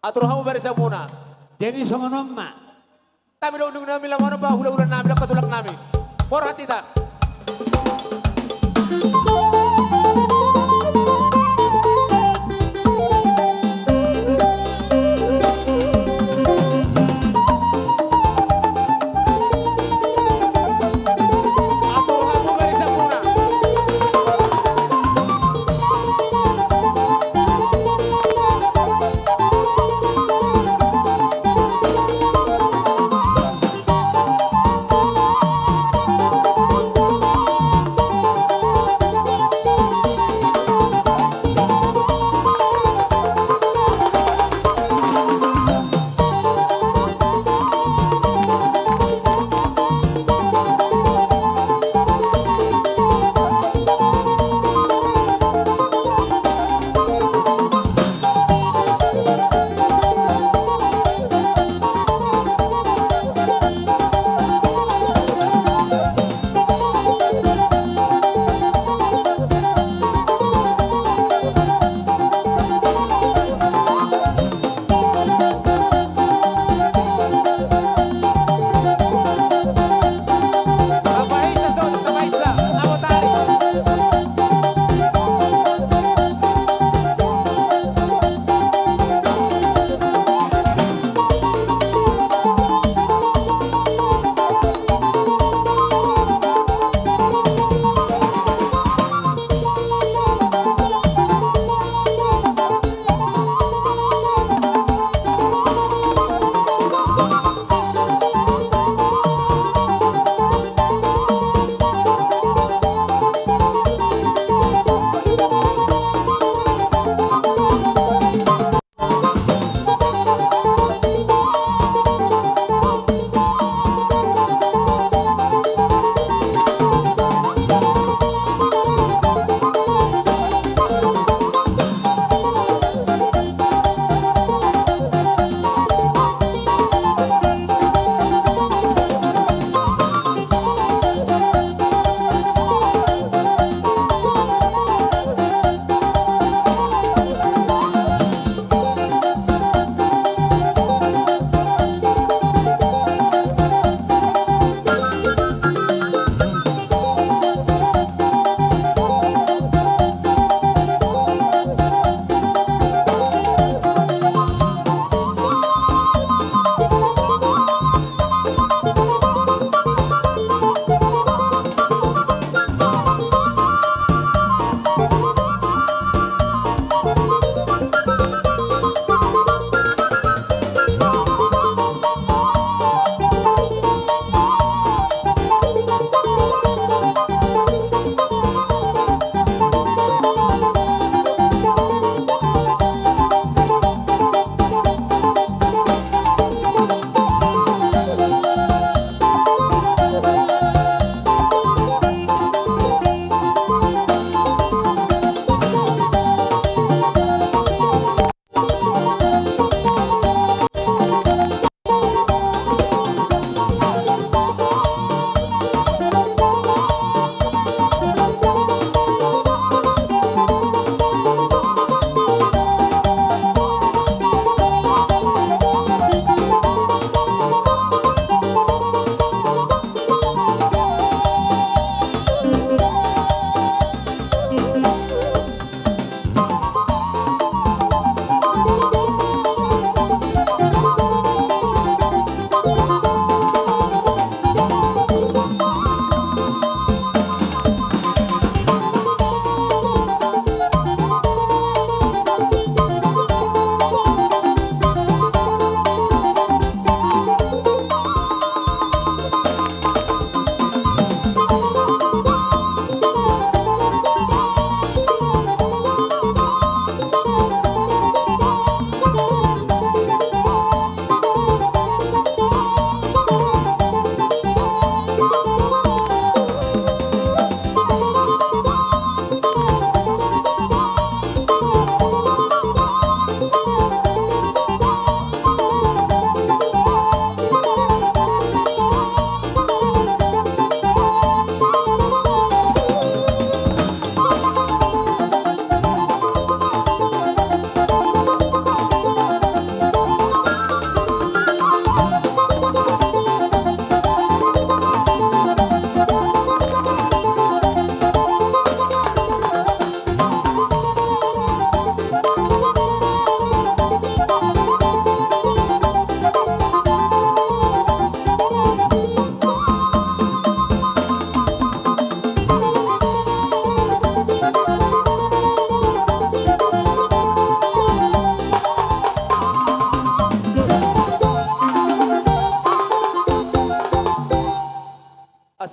Atur hamu barisamuna. Jadi songon on ma. Hami do unduk nami, laho ma hula-hula nami, laho ma tulang nami. Borhat hita.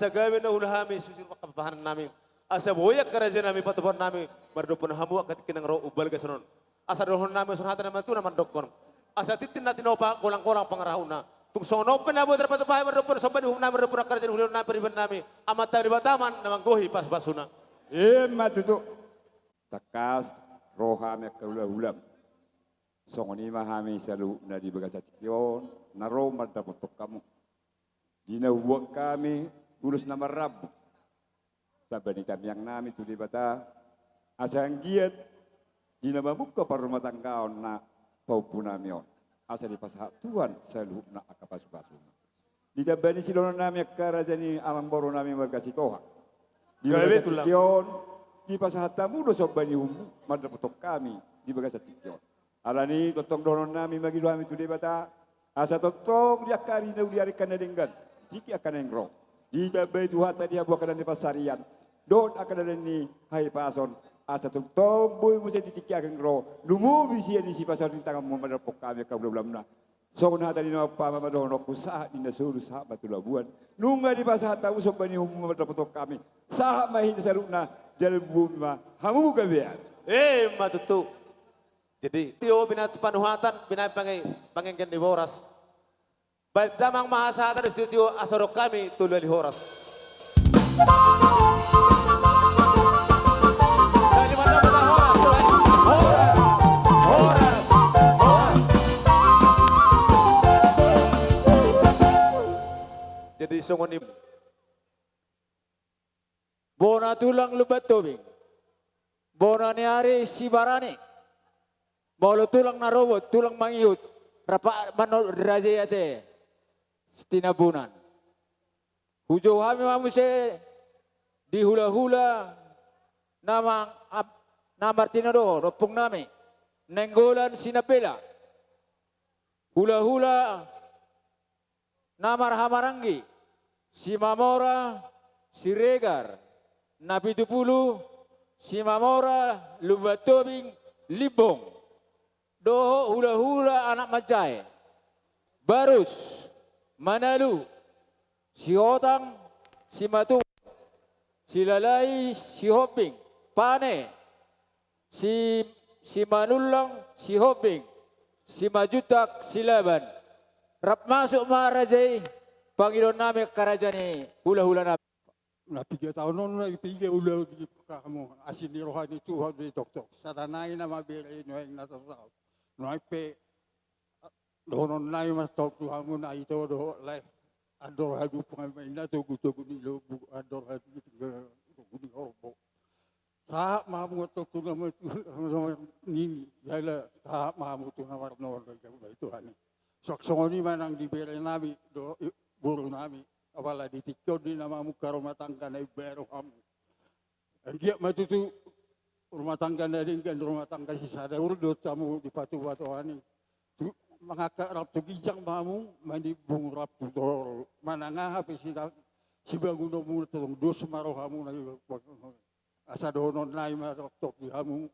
Asa gabe na ula hami susur pahanan nami. Asa boi angka raja nami patupaon nami mardophon hamu angka tingki na ro umbalga sonon. Asa dohonon nami songon hata ni natuatua mandokkon. Asa tintin na tinopa, golang-golang pangarahutna. Tung songon on pe na boi tarpatupa hami mardophon somba ni uhum nami, mardophon angka raja ni hula nami, pariban nami. Amanta Debata ma na manggohi pasupasuna. Ima tutu. Tangkas ro hami angka hula-hulam. Songon i ma hami saluhutna di bagasan tingki on, na ro mandapothon hamu. Di na hubuat hami ulos na marrambu. Tamba ni tangiang nami tu Debata, asa anggiat di na mamungka parrumatanggaon na pahompu nami on, asa dipasahat Tuhan saluhutna angka pasupasuna. Ditamba ni sidohonon nami angka raja ni amangboru nami marga Sitohang. Di bagasan tingki on, dipasahat hamu do somba ni uhummu mandapothon hami di bagasan tingki on. Alani tongtong dohonon nami mangido hami tu Debata, asa tongtong di angka ari na uli, ari angka na denggan, di tingki angka naeng ro, ditambai Tuhanta di hamu angka dame ni pansarian dohot angka dame ni hahipason, asa tongtong boi muse di tingki angka naeng ro lumobi sian isi pasaor ni tanganmu mandapothon hami angka hula-hulamna. Songon hata ni na umpama ma dohononku, sahat ninna solu sahat ma tu labuan. Nunga dipasahat hamu somba ni uhummu mandapothon hami, sahat ma hita saluhutna, jala lumobi ma hamu gabean. Ima tutu. Jadi tio binahen panuhatan, binahen pange-, pangenggan ni boras. Baen damang ma hasahatan di studio asa ro hami tu lali horas. Jadi songon i. Bona tulang Lumban Tobing, bona ni ari Sibarani, molo tulang na robot, tulang mangihut, rap manolhon raja i ate Sitinambunan. Hujou hami ma muse di hula-hula na mang-, ap-, na martinodohon ompung nami Nainggolan Sinambela, hula-hula na marhahamaranggi, Simamora Siregar, Napitupulu, Simamora Lumban Tobing, Limbong, dohot hula-hula anak manjae, Barus, Manalu, Sihotang, Simatua, Silalahi, Sihombing, Pane, Si, Simanullang, Sihombing, Simanjuntak, Silaban. Rap masuk ma raja i, pangidoan nami angka raja ni hula-hula nami. Na piga taon on, na piga ulaon di hamu, asi ni roha ni Tuhan do i tongtong. Sada nai nama bere i nuaeng na torus. Nuaeng pe dohonon nai ma tong tu hamu na ito do lae. Andor hadumpang ma inna togu-togu ni lombu, andor hadumpang togu ni horbo. Sahat ma hamu tong tu nama tu nama nini, jala sahat ma hamu tu nama marnono, jala bae Tuhan i. Suang songon i ma nang di bere nami do, i, boru nami. Apala di tingki on di na mamungka rumah tangga na imbaru hamu. Anggiat ma tutu rumah tangga na denggan, rumah tangga sisada urdot hamu dipatupa Tuhan i. Tu, mangangkat rap tu ginjang ma hamu, manimbung rap tu toru. Manang aha pe sida, sibangunonmuna tong dos ma rohamuna. Asa dohonon nai ma tongtong di hamu.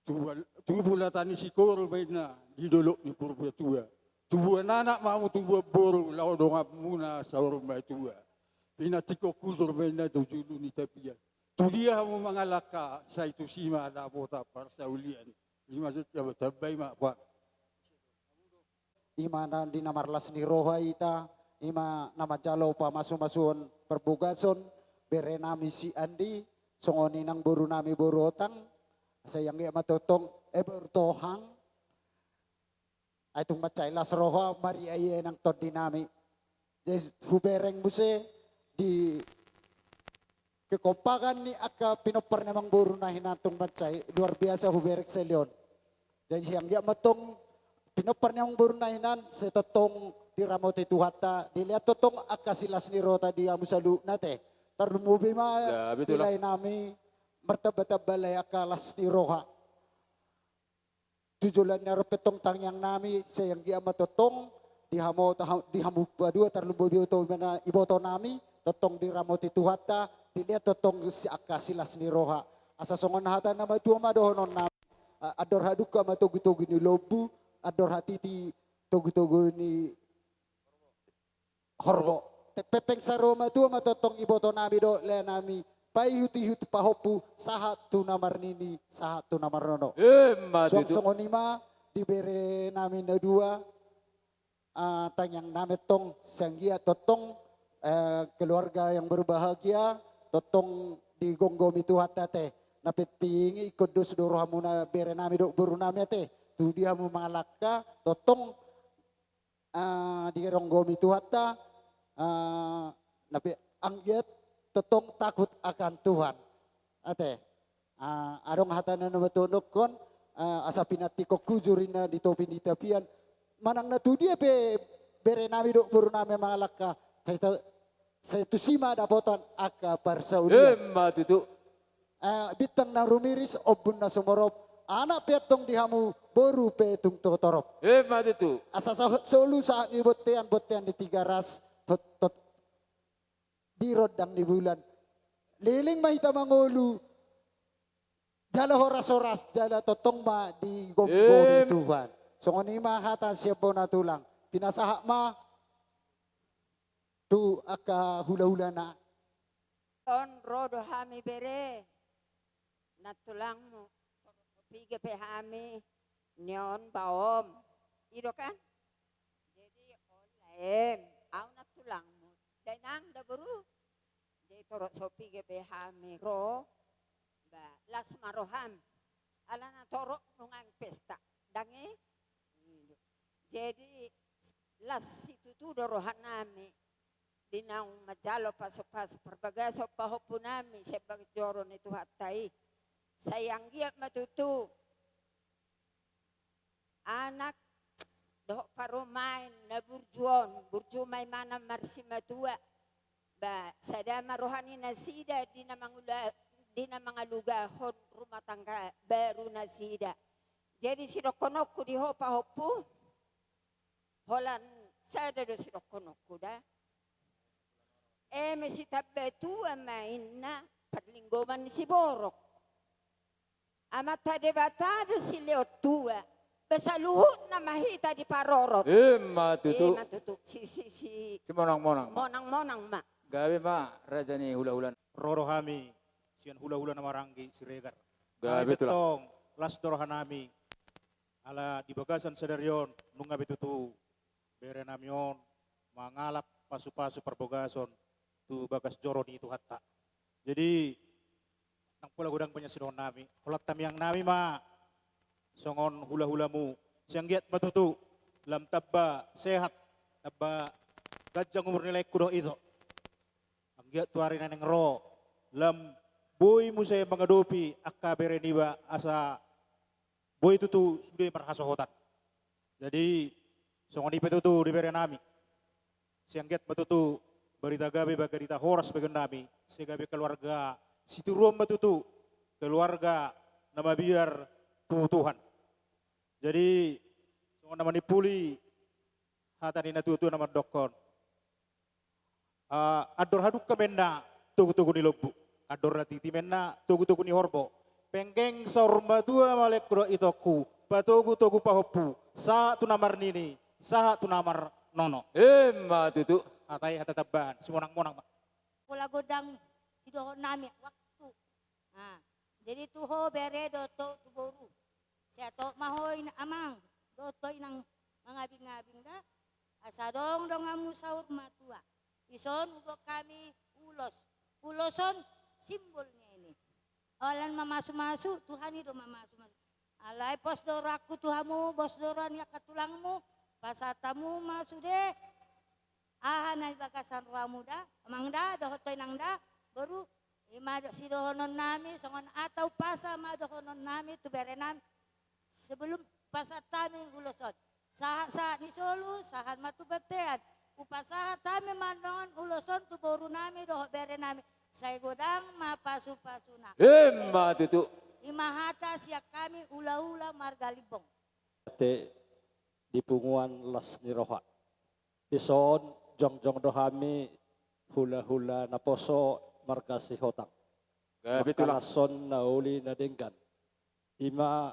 Tubu, tubu lata ni sikoru ma inna di dolok ni Purbatua. Tubuan anak ma hamu, tubuan boru, laho donganmuna saur matua. Pinantikhon hujur ma inna tu julu ni tapian. Tu dia hamu mangalangka, sai tusi ma dapotan parsaulian. Ima, tambai ma, Pak. Ima na di na marlas ni roha hita, ima na manjalo pamasumasuon parbogason, bere nami si Andi, songon i nang boru nami boru Otang, asa anggiat ma tongtong, eh, boru Tohang. Ai tung mansai las roha, marria i nang tondi nami. Jadi hubereng muse di kekompakan ni angka pinompar ni amangboru na hinan tung mansai luar biasa hubereng salelengon. Jadi sai anggiat ma tong pinompar ni amangboru na hinan sai tongtong diramoti Tuhanta, dilehon tongtong angka silas ni rohanta di hamu saluhutna ate. Tarlumobi ma di lae nami, martambatamba lae angka las ni roha. Tu joloan ni ari on pe tong tangiang nami, sai anggiat ma tongtong di hamu, di hamu paduahon tarlumobi tu iboto nami, tongtong diramoti Tuhanta, dilehon tongtong si angka silas ni roha. Asa songon hata na matua ma dohonon nami. A-, andor hadungka ma togutogu ni lombu, andor hatiti togutogu ni horbo. Te-, pengpeng saro matua ma tongtong iboto nami dohot lea nami, paihut-ihut pahompu, sahat tu na marnini, sahat tu na marnono. Emma tutu. Suang songon i ma di bere nami na dua, ah, tangiang nami tong, sianggiat tongtong, eh, keluarga yang berbahagia, tongtong digomgomi Tuhanta ate. Na penting ingkon dos do rohamuna bere nami dohot boru nami ate. Tu dia hamu mangalangka, tongtong, ah, digomgomi Tuhanta, ah, na pe-, anggiat tongtong takut akan Tuhan. Ate. Ah, adong hata na nunga hudokkon, ah, asa pinantikhon hujur inna di topi ni tapian. Manang na tu dia pe bere nami dohot boru nami mangalangka, sai ta-, sai tusi ma dapotan angka parsaulian. Emma tutu. Eh, bintang na rumiris, ombun na sumorop, anak pe antong di hamu, boru pe tung torop. Emma tutu. Asa sa-, solu sahat ni bontean, bontean ni Tigaras, tot-, tot-, di rondang ni bulan. Leleng ma hita mangolu, jala horas-horas, jala tongtong ma digomgomi Tuhan. Em. Songon i ma hata sian bona tulang. Pinasahat ma tu angka hula-hulana. On ro do hami bere, nantulangmu, torop so piga pe hami, nion baom. I do kan? Jadi, on laem, au nantulangmu. Dainang da boru. Jadi, torop so piga pe hami ro, ba, las ma roham. Alana torop nunga pesta. Ndang i? Jadi, las situtu do rohanami. Di naung manjalo pasu-pasu parbagason pahompunami sian bagas joro ni Tuhanta i. Sai anggiat ma tutu anak dohot parumaen na burju on, burju ma imana marsimatua. Ba, sada ma roha ni nasida di na mangula-, di na mangalugahon rumah tangga baru nasida. Jadi sidohononku di ho pahompu, holan sada do sidohononku da. Eme sitamba tua ma inna parlinggoman ni siborok. Amanta Debata do silehon tua, ba saluhutna ma hita diparorot. Emma tutu. Emma tutu. Si, si, si. Simonang-monang ma. Monang-monang ma. Gabe ma raja ni hula-hula. Ro do hami sian hula-hula na maranggi Siregar. Gabe tulang. Hami pe tong, las do rohanami. Ala di bagasan sadari on, nunga be tutu berenami on mangalap pasu-pasu parbagason tu bagas joro ni Tuhanta. Jadi, ndang pola godang banyak sidohononnami, holan tangiangnami ma songon hula-hulamu, sai anggiat ma tutu lam tamba sehat, tamba ganjang umur ni laengku dohot ito. Anggiat tu ari na naeng ro, lam boi muse mangadopi angka bere niba asa boi tutu sude marhasohotan. Jadi, songon i pe tutu di berenami. Sai anggiat ma tutu barita gabe, barita horas bagennami, sai gabe keluarga sitiruon ma tutu, keluarga na mabiar tu Tuhan. Jadi, songon na manimpuli hata ni natua-tua na mandokkon. Ah, andor hadungka ma inna togu-togu ni lombu, andor hatiti ma inna togu-togu ni horbo. Penggeng saur matua ma laengku dohot itongku, patogu-togu pahompu, sahat tu na marnini, sahat tu na marnono. Emma tutu. Hata i hata tambahan, simonang-monang ma. Pola godang sidohononnami waktu. Ah, jadi tu ho bere dohot tu boru. Sai hatop ma ho ina-, amang, dohot ho inang mangabing-abing da, asa adong donganmu saur matua. Dison huboan hami ulos. Ulos on simbol ni i. Holan mamasu-masu, Tuhan i do mamasu-masu. Alai pos do rohangku tu hamu, pos do roha ni angka tulangmu, pasahat hamu ma sude aha na di bagasan rohamu da, amang da, dohot ho inang da, boru, i ma do sidohononnami, songon hata umpasa ma dohononnami tu berenami, sebelum pasahat hami ulos on. Sahat-sahat ni solu, sahat ma tu bontean. Hupasahat hami ma annon ulos on tu borunami dohot berenami. Sai godang ma pasu-pasuna. Emma tutu. I ma hata sian hami hula-hula marga Limbong. Te di punguan las ni roha. Dison jongjong do hami hula-hula naposo marga Sihotang. Gabe tulang. Mangkalashon na uli na denggan. I ma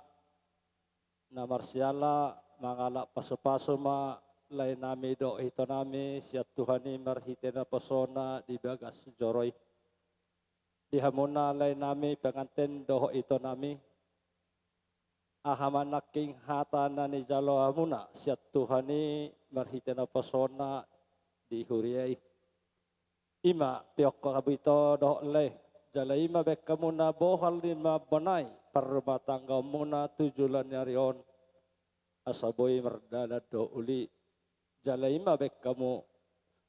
na marsiala mangalap pasu-pasu ma laenami dohot itonami sian Tuhan i marhite naposona di bagas joro i. Di hamuna laenami pengantin dohot itonami, aha ma nangkin hata na nijalo hamuna sian Tuhan i marhite naposona di huria i? I ma piokkon hamu ito dohot lae, jala i ma baen hamuna bohal ni mamboan parrumatanggaonmuna tu joloan ni ari on, asa boi mardalan dohot uli. Jala i ma baen hamu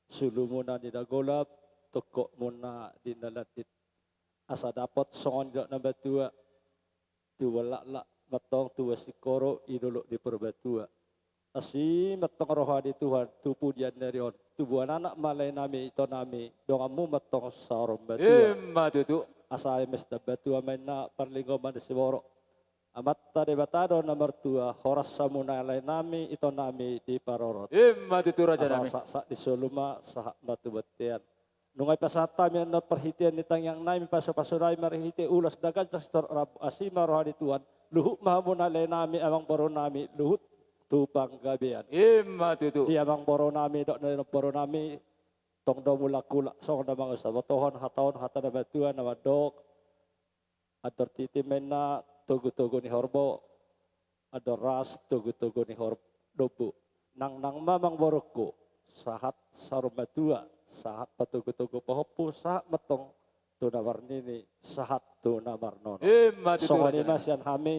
sulumuna di na golap, tungkotmuna di na landit, asa dapot songon nidok na matua: Tubuan laklak ma antong tubuan singkoru di dolok ni Purbatua. Asi ma antong roha ni Tuhan tu pudian ni ari on, tubuan anak ma laenami itonami, donganmu ma antong saur matua. Ima tutu. Asa eme sitambatua ma inna parlinggoman ni siborok. Amanta Debata do na martua, horas hamuna laenami itonami diparorot. Ima tutu, rajanami. Asa sahat-sahat ni solu ma, sahat ma tu bontean. Nunga dipasahat hami annon parhitean ni tangiangnami, pasu-pasunami marhite ulos na ganjang sitorop rambu, asi ma roha ni Tuhan, luhut ma hamuna laenami amangborunami, luhut tu panggabean. Ima tutu. Di amangborunami dohot na ninomborunami, tong do mulak-ulak songon na mangusabotohon hata on, hata na matua na mandok: Andor titi ma inna togu-togu ni horbo, andor ras togu-togu ni hor-, dombu. Nangnang ma amangborungku, sahat saur matua, sahat patogu-togu pahompu, sahat ma antong tu na marnini, sahat tu na marnono. Ima tutu, rajanami. Songon i ma sian hami,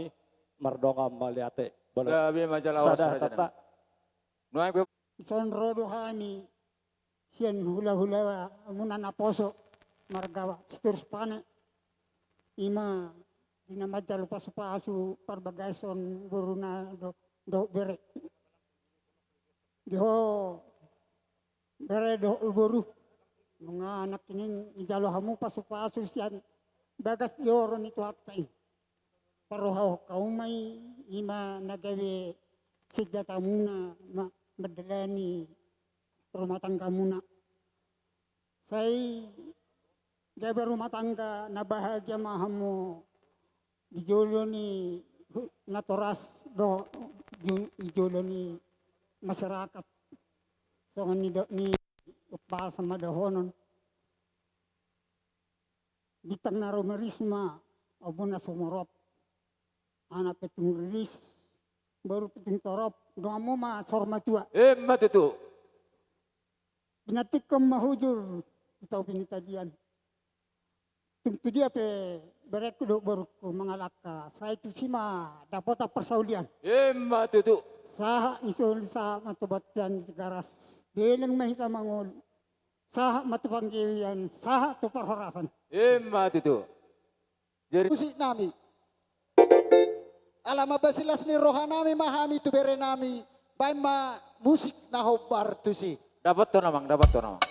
mardongan mauliate. Bolo. Gabe ma jala horas, sada rajanami. Tata. Nuaeng pe. Dison ro do hami sian hula-hula muna naposo marga Sitorus Pane, i ma di na manjalo pasu-pasu parbagason boruna do-, dohot bere. Di ho bere dohot boru, nunga nangkin nijalo hamu pasu-pasu sian bagas joro ni Tuhanta i. Parrohahon hamu ma i, i ma na gabe senjatamuna ma-, mandalani rumah tanggamuna. Sai gabe rumah tangga na bahagia ma hamu di jolo ni hu-, natoras dohot di, di jolo ni masyarakat. Songon nidok ni umpasa ma dohonon: Bintang na rumiris ma ombun na sumorop. Anak pe tung riris, boru pe tung torop, donganmu ma saur matua. Ima tutu. Pinantikhon ma hujur tu topi ni tapian. Tung tu dia pe berengku dohot borungku mangalangka, sai tusi ma dapotan parsaulian. Ima tutu. Sahat ni solu sahat ma tu bontean ni Tigaras. Deleng ma hita mangolu. Sahat ma tu panggabean, sahat tu parhorasan. Ima tutu. Jadi musiknami. Ala mambasilas ni rohanami ma hami tu berenami, baen ma musik na hombar tusi. Dapothon amang, dapothon amang.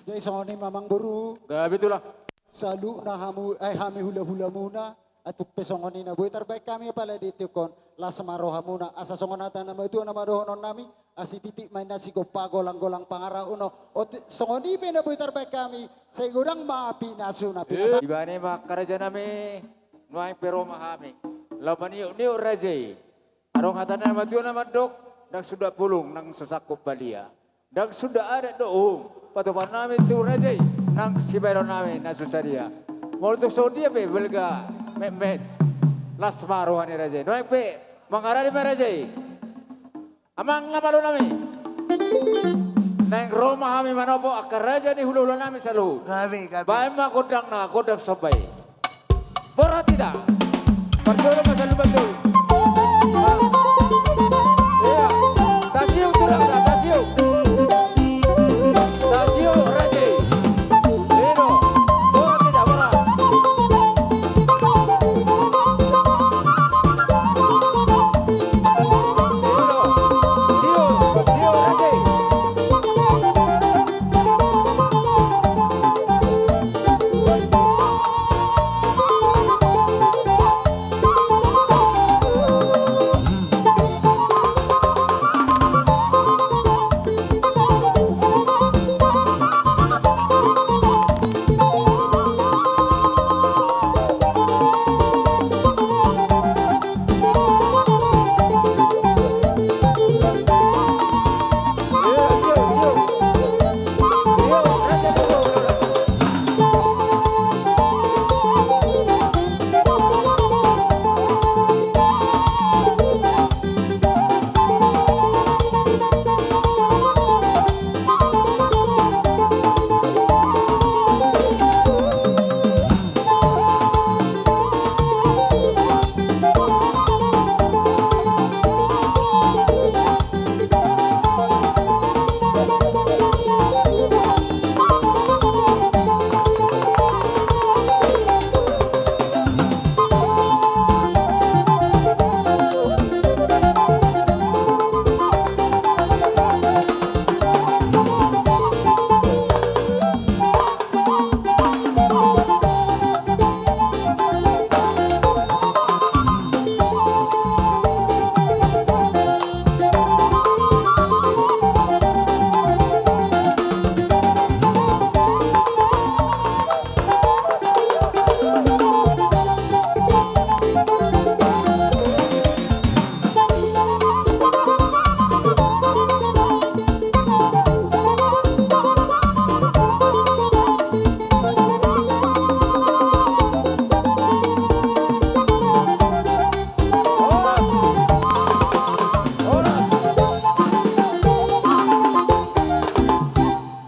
Jadi songon i ma amangboru. Gabe tulang. Saluhutna hamu, eh, hami hulahulamuna, atik pe songon i na boi tarbaen hami apala di tingki on, las ma rohamuna, asa songon hata na matua na mandohonon nami, asi titik ma inna sigompa golanggolang pangarahutna, otik songon i pe na boi tarbaen hami, sai godang ma pinasuna, pinasa. Ibana ma angka raja nami, nuaeng pe ro ma hami. Laho maniukniuk raja i. Adong hata na matua na mandok, ndang suda pulung nang so sangkut balia. Ndang suda adat do uhum, patupaon nami tu raja i, nang sibahenon nami na so sadia. Molo tung songon dia pe balga metmet, las ma roha ni raja i. Nuaeng pe mangarade ma raja i. Amang na malo nami. Naeng ro ma hami manopot angka raja ni hulahula nami saluhut. Gabe, gabe. Baen ma gondangna, gondang somba i. Borat hita. Parjolo ma saluhut parjolo. Ia. Tasiuk tulang da, tasiuk. Tasiuk raja i. Ino. Borat hita, borat. Ino. Siuk, siuk raja i.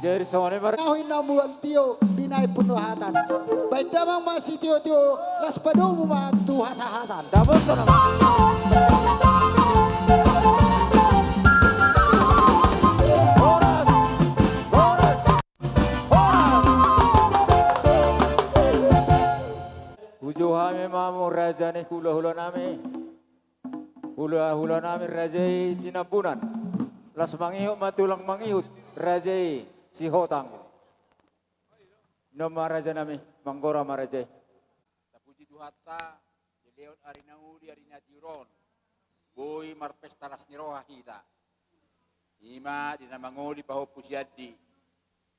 Jadi songon i ma. Nahu inna mual tio, binaen punduhatan. Baen damang ma sitiotio, las padomu ma tu hasahatan. Dapot do nama. Horas, horas, horas. Hujou hami ma hamu raja ni hulahula nami. Hulahula nami raja i Tinambunan. Las mangihut ma tulang mangihut raja i Sihotang. Ino ma raja nami, manggora ma raja i. Tapuji Tuhanta, dilehon ari na uli, ari na tiur on. Boi marpesta las ni roha hita. Ima di na mangoli pahompu si Andi.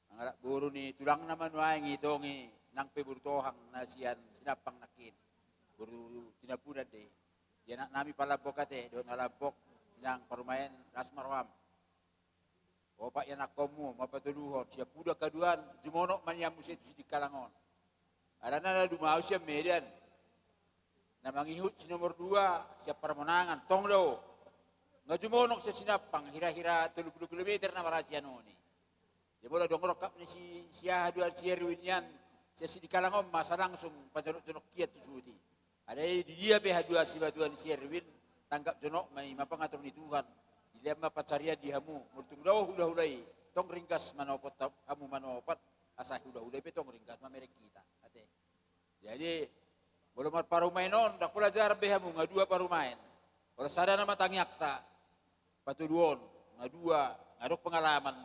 Mangalap boru ni tulangna ma nuaeng i tong i nang pe boru Tohang na sian Sinampang nangkin. Boru Tinambunan do i. Di anak nami Palambok ate, dohot na Lambok, nang parumaen las ma roham. Opat ianakkonmu, mapatoluhon, sian Pudak Kaduan, jumonok ma nian muse tu Sidikalang on. Alana na dumao sian Medan. Na mangihut si nomor dua, sian Parmonangan, tong do. Nga jumonok sian Sinampang, hira-hira tolu pulu kilometer na marasian on i. Jadi molo adong rongkap ni si, si aha, haduan si Erwin nian, sian Sidikalang on ma asa langsung pajonokjonok hian tu suhut i. Alai di dia pe haduan sibatuan ni si Erwin, tanggap jonok ma i, ma pangatur ni Tuhan. Dilehon ma pansarian di hamu, molo tung dao hulahula i, tong ringgas manopot ta-, hamu manopot, asa hulahula i pe tong ringgas mamereng hita. Ate. Jadi, molo marparumaen on, ndang pola jarang be hamu, nga dua parumaen. Molo sada nama tangiangta, patoluhon, nga dua, nga adong pengalaman,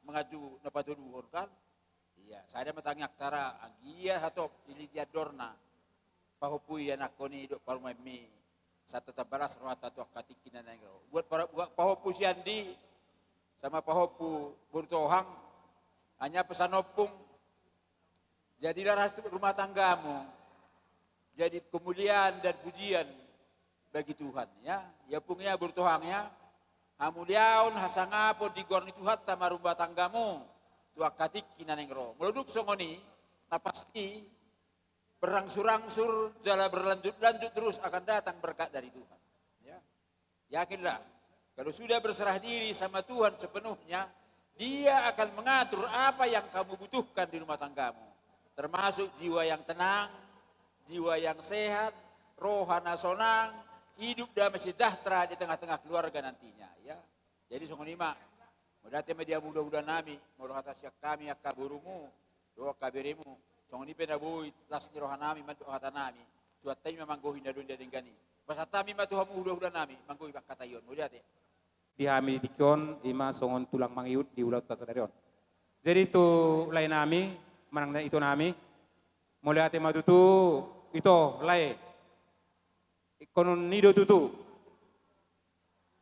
manganju na patoluhon kan. Sada ma tangiang tara, anggiat hatop diliti andorna, pahompu i anakkon i dohot parumaenmi, sahat tu tambalas rohanta tu angka tingki na naeng ro. Buat para-, buat pahompu si Andi, sama pahompu boru Tohang, hanya pesan ompung, jadilah ratu rumah tanggamu jadi kemuliaan dan pujian bagi Tuhan, ya. Ya, ompung, ya, boru Tohang, ya. Hamuliaon, hasangapon di goar ni Tuhanta ma rumah tanggamu tu angka tingki na naeng ro. Molo dung songon i, na pasti berangsur-angsur jala berlanjut-lanjut terus akan datang berkat dari Tuhan. Ya. Yakinlah, kalau sudah berserah diri sama Tuhan sepenuhnya, Dia akan mengatur apa yang kamu butuhkan di rumah tanggamu. Termasuk jiwa yang tenang, jiwa yang sehat, roha na sonang, hidup damai sejahtera di tengah-tengah keluarga nantinya, ya. Jadi songon i ma, mauliate ma di hamu hulahula nami, molo hata sian hami angka borumu dohot angka beremu, songon i pe na boi las ni roha nami mandok hata nami, Tuhanta i ma manggohi na dua ni denggan i. Pasahat hami ma tu hamu hulahula nami manggohi pangkataion. Mauliate. Di hami di tingki on, i ma songon tulang mangihut di ulaonta sadari on. Jadi tu lae nami, manang na ito nami, mauliate ma tutu, ito, lae. Ingkon on i do tutu.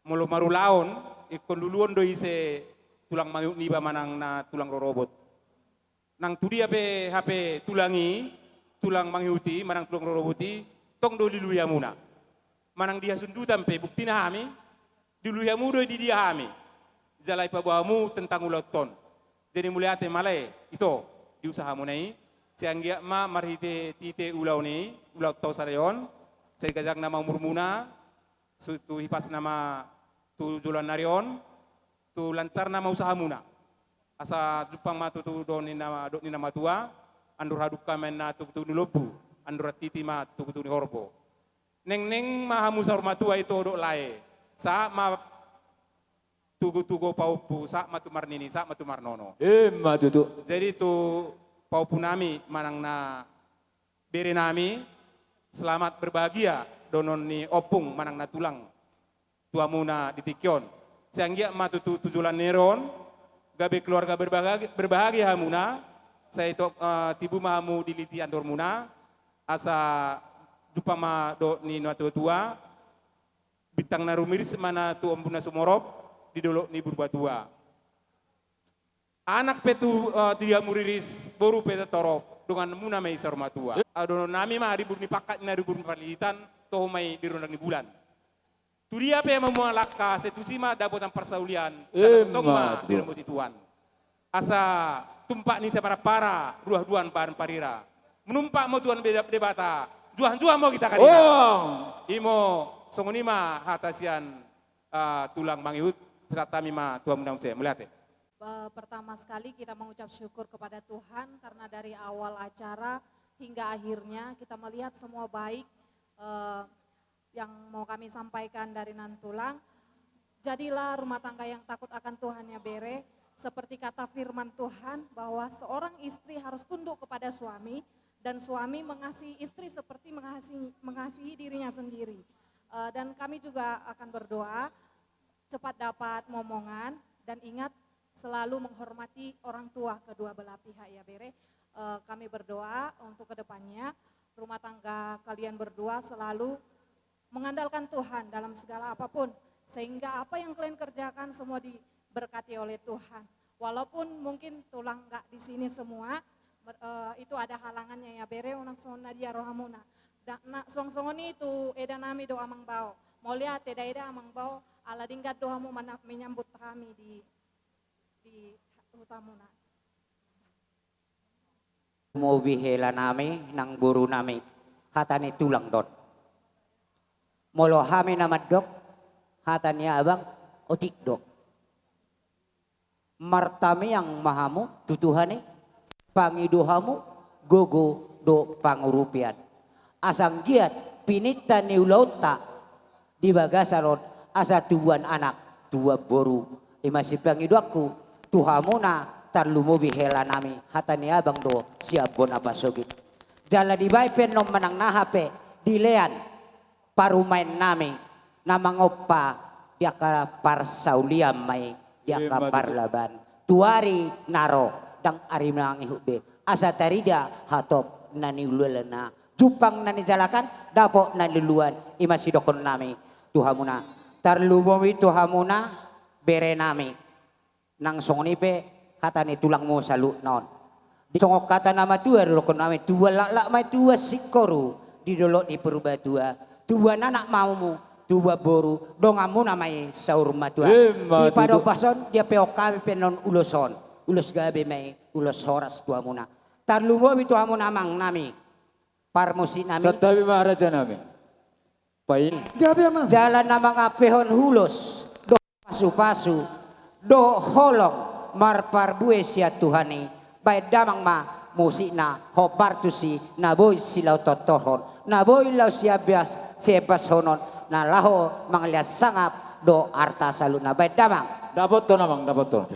Molo marulaon, ingkon luluon do ise tulang mangihut niba manang na tulang rorobot. Nang tudia pe hape tulang i, tulang mangihut i, manang tulang rorobot i, tong do dilului hamuna. Manang di hasundutan pe, buktina hami, dilului hamu do i di dia hami. Jala ipaboa hamu tentang ulaonta on. Jadi mauliate ma lae, ito, di usahamuna i, sai anggiat ma marhite-hite ulaon i, ulaonta on sadari on, sai gajangna ma umurmuna, su-, tu hipasna ma tu joloan ni ari on, tu lancarna ma usahamuna. Asa jumpang ma tutu dohot ni na, dohot ni na matua, andor hadungka ma inna tukutuku ni lombu, andor hatiti ma tukutuku ni horbo. Nengneng ma hamu saur matua, ito dohot lae. Sahat ma tu togu-togu pahompu, sahat ma tu marnini, sahat ma tu marnono. Ima tutu. Jadi tu pahompu nami manang na bere nami, selamat berbahagia dohonon ni ompung manang na tulang tu hamuna di tingki on. Sai anggiat ma tutu tu joloan ni ari on, gabe keluarga berbahagia, berbahagia hamuna, sai to, eh, tibu ma hamu diliti andormuna, asa jumpang ma dohot ni na tua-tua, bintang na rumiris ma na tu ombun na sumorop, di dolok ni Purbatua. Anak pe tu, eh, di hamu riris, boru pe torop, donganmuna ma i saur matua. Eh. Dohonon nami ma, ribur ni pangkat ninna ribur ni panlihitan, toho ma i di rondang ni bulan. Tudia pe hamu mangalangka, sai tusi ma dapotan parsaulian, eh, jala tongtong ma, ma tutu, diramoti Tuhan. Asa tumpak ni saparampara, ruas duan bahen parira. Manumpak ma Tuhan Debata, juah-juah ma hita karina. Oh. Imo, songon i ma hata sian, ah, tulang mangihut, pasahat hami ma tu hamuna muse, mauliate. Eh, pertama sekali kita mengucap syukur kepada Tuhan karena dari awal acara hingga akhirnya kita melihat semua baik, eh, yang mau kami sampaikan dari Nantulang, jadilah rumah tangga yang takut akan Tuhan ya, Bere. Seperti kata firman Tuhan, bahwa seorang istri harus tunduk kepada suami, dan suami mengasihi istri seperti mengasihi, mengasihi dirinya sendiri. Eh, dan kami juga akan berdoa, cepat dapat momongan, dan ingat, selalu menghormati orang tua kedua belah pihak ya, Bere. Eh, kami berdoa untuk kedepannya, rumah tangga kalian berdua selalu mengandalkan Tuhan dalam segala apapun, sehingga apa yang kalian kerjakan semua diberkati oleh Tuhan. Walaupun mungkin tulang nggak di sini semua, mer-, eh, itu ada halangannya ya, Bere, unang songon na dia rohamuna. Da-, na, suang songon i tu eda nami dohot amang bao. Mauliate da eda, amang bao, ala denggan do hamu mana-, menyambut hami di, di hutamuna. Lumobi hela nami nang boru nami, hata ni tulang do on. Molo hami na mandok, hata ni abang, otik do. Martamiang ma hamu tu Tuhan i, pangido hamu gogo dohot pangurupian. Asa anggiat pininta ni ulaonta di bagasan on, asa tubuan anak, tubuan boru. I ma sipangidoanku tu hamuna, tarlumobi hela nami, hata ni abang do sian bona pasogit. Jala dibaen pe annon manang na hape dilean parumaen nami na mangompa di angka parsaulian ma i, di angka, ima tutu, parlaban tu ari na ro. ndang ari mangihut be. Asa tarida hatop na niulahon, jumpang na nijalakan, dapot na niluluan, i ma sidohonon nami tu hamuna. Tarlumobi tu hamuna, bere nami. Nang songon i pe hata ni tulangmu saluhutna on. Songon hata na matua do dohonon nami, tubuan laklak ma i tubuan singkoru di dolok ni Purbatua, tubuan anak ma hamu, tubuan boru, donganmuna ma i saur matua. Ima tutu. Di padompason dia pe on hami pe annon ulos on, ulos gabe ma i, ulos horas tu hamuna. Tarlumobi tu hamuna amang nami, parmusik nami. Santabi ma raja nami. Pain. Gabe amang. Jala na mangampehon ulos dohot pasupasu dohot holong marparbue sian Tuhan i, baen damang ma musikna hombar tusi na boi silaothonthonhon, na boi laho siambas, siambashonon, na laho mangalean sangap dohot arta saluhutna, baen damang. Dapothon amang, dapothon.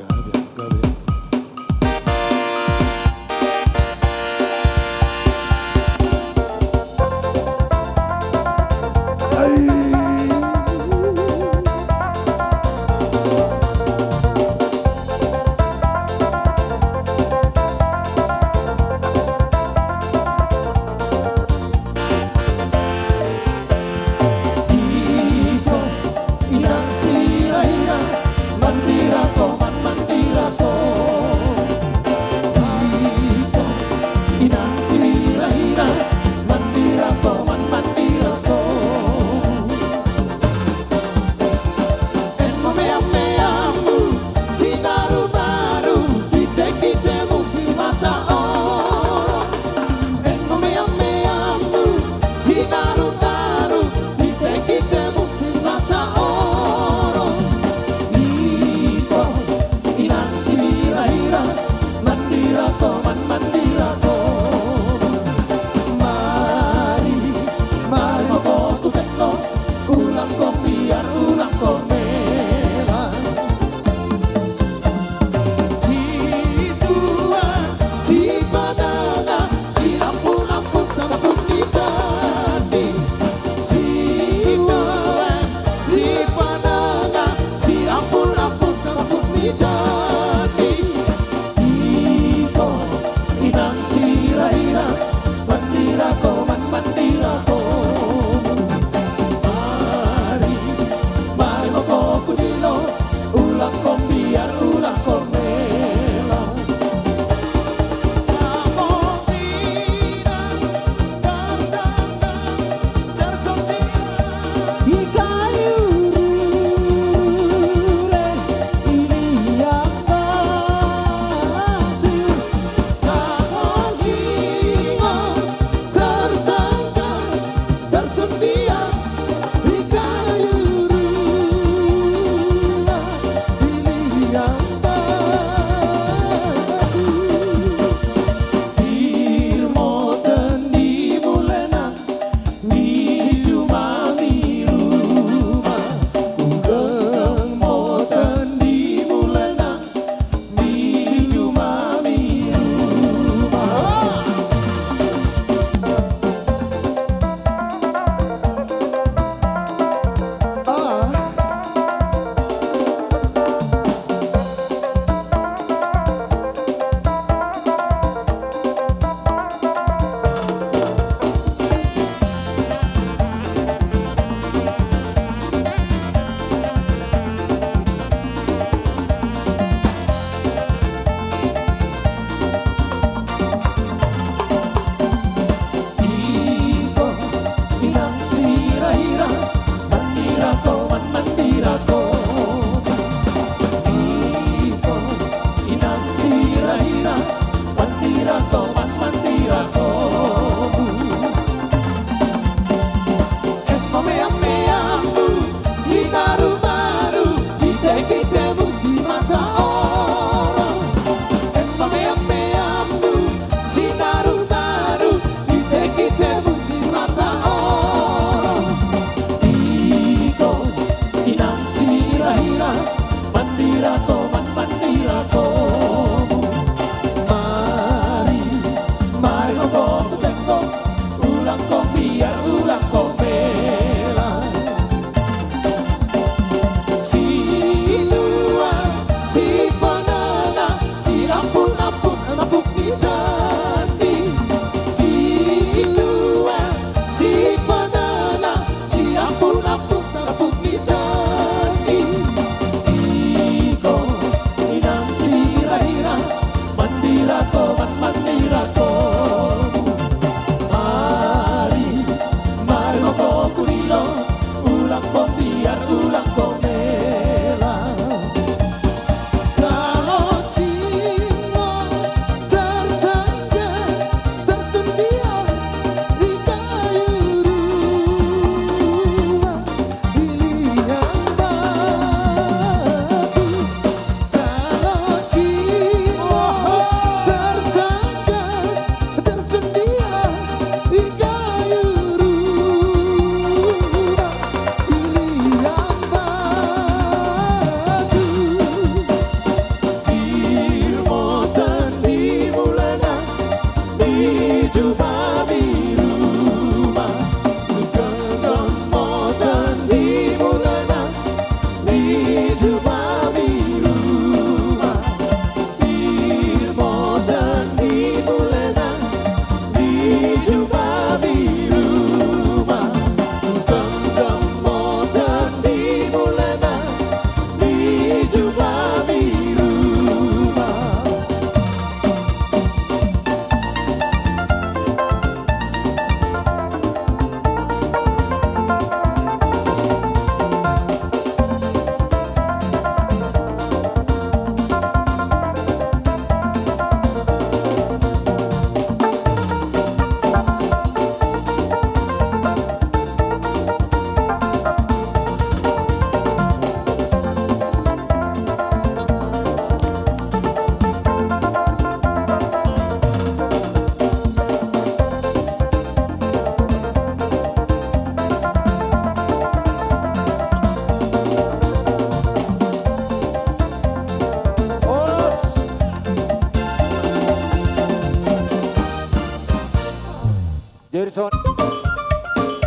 Gerson.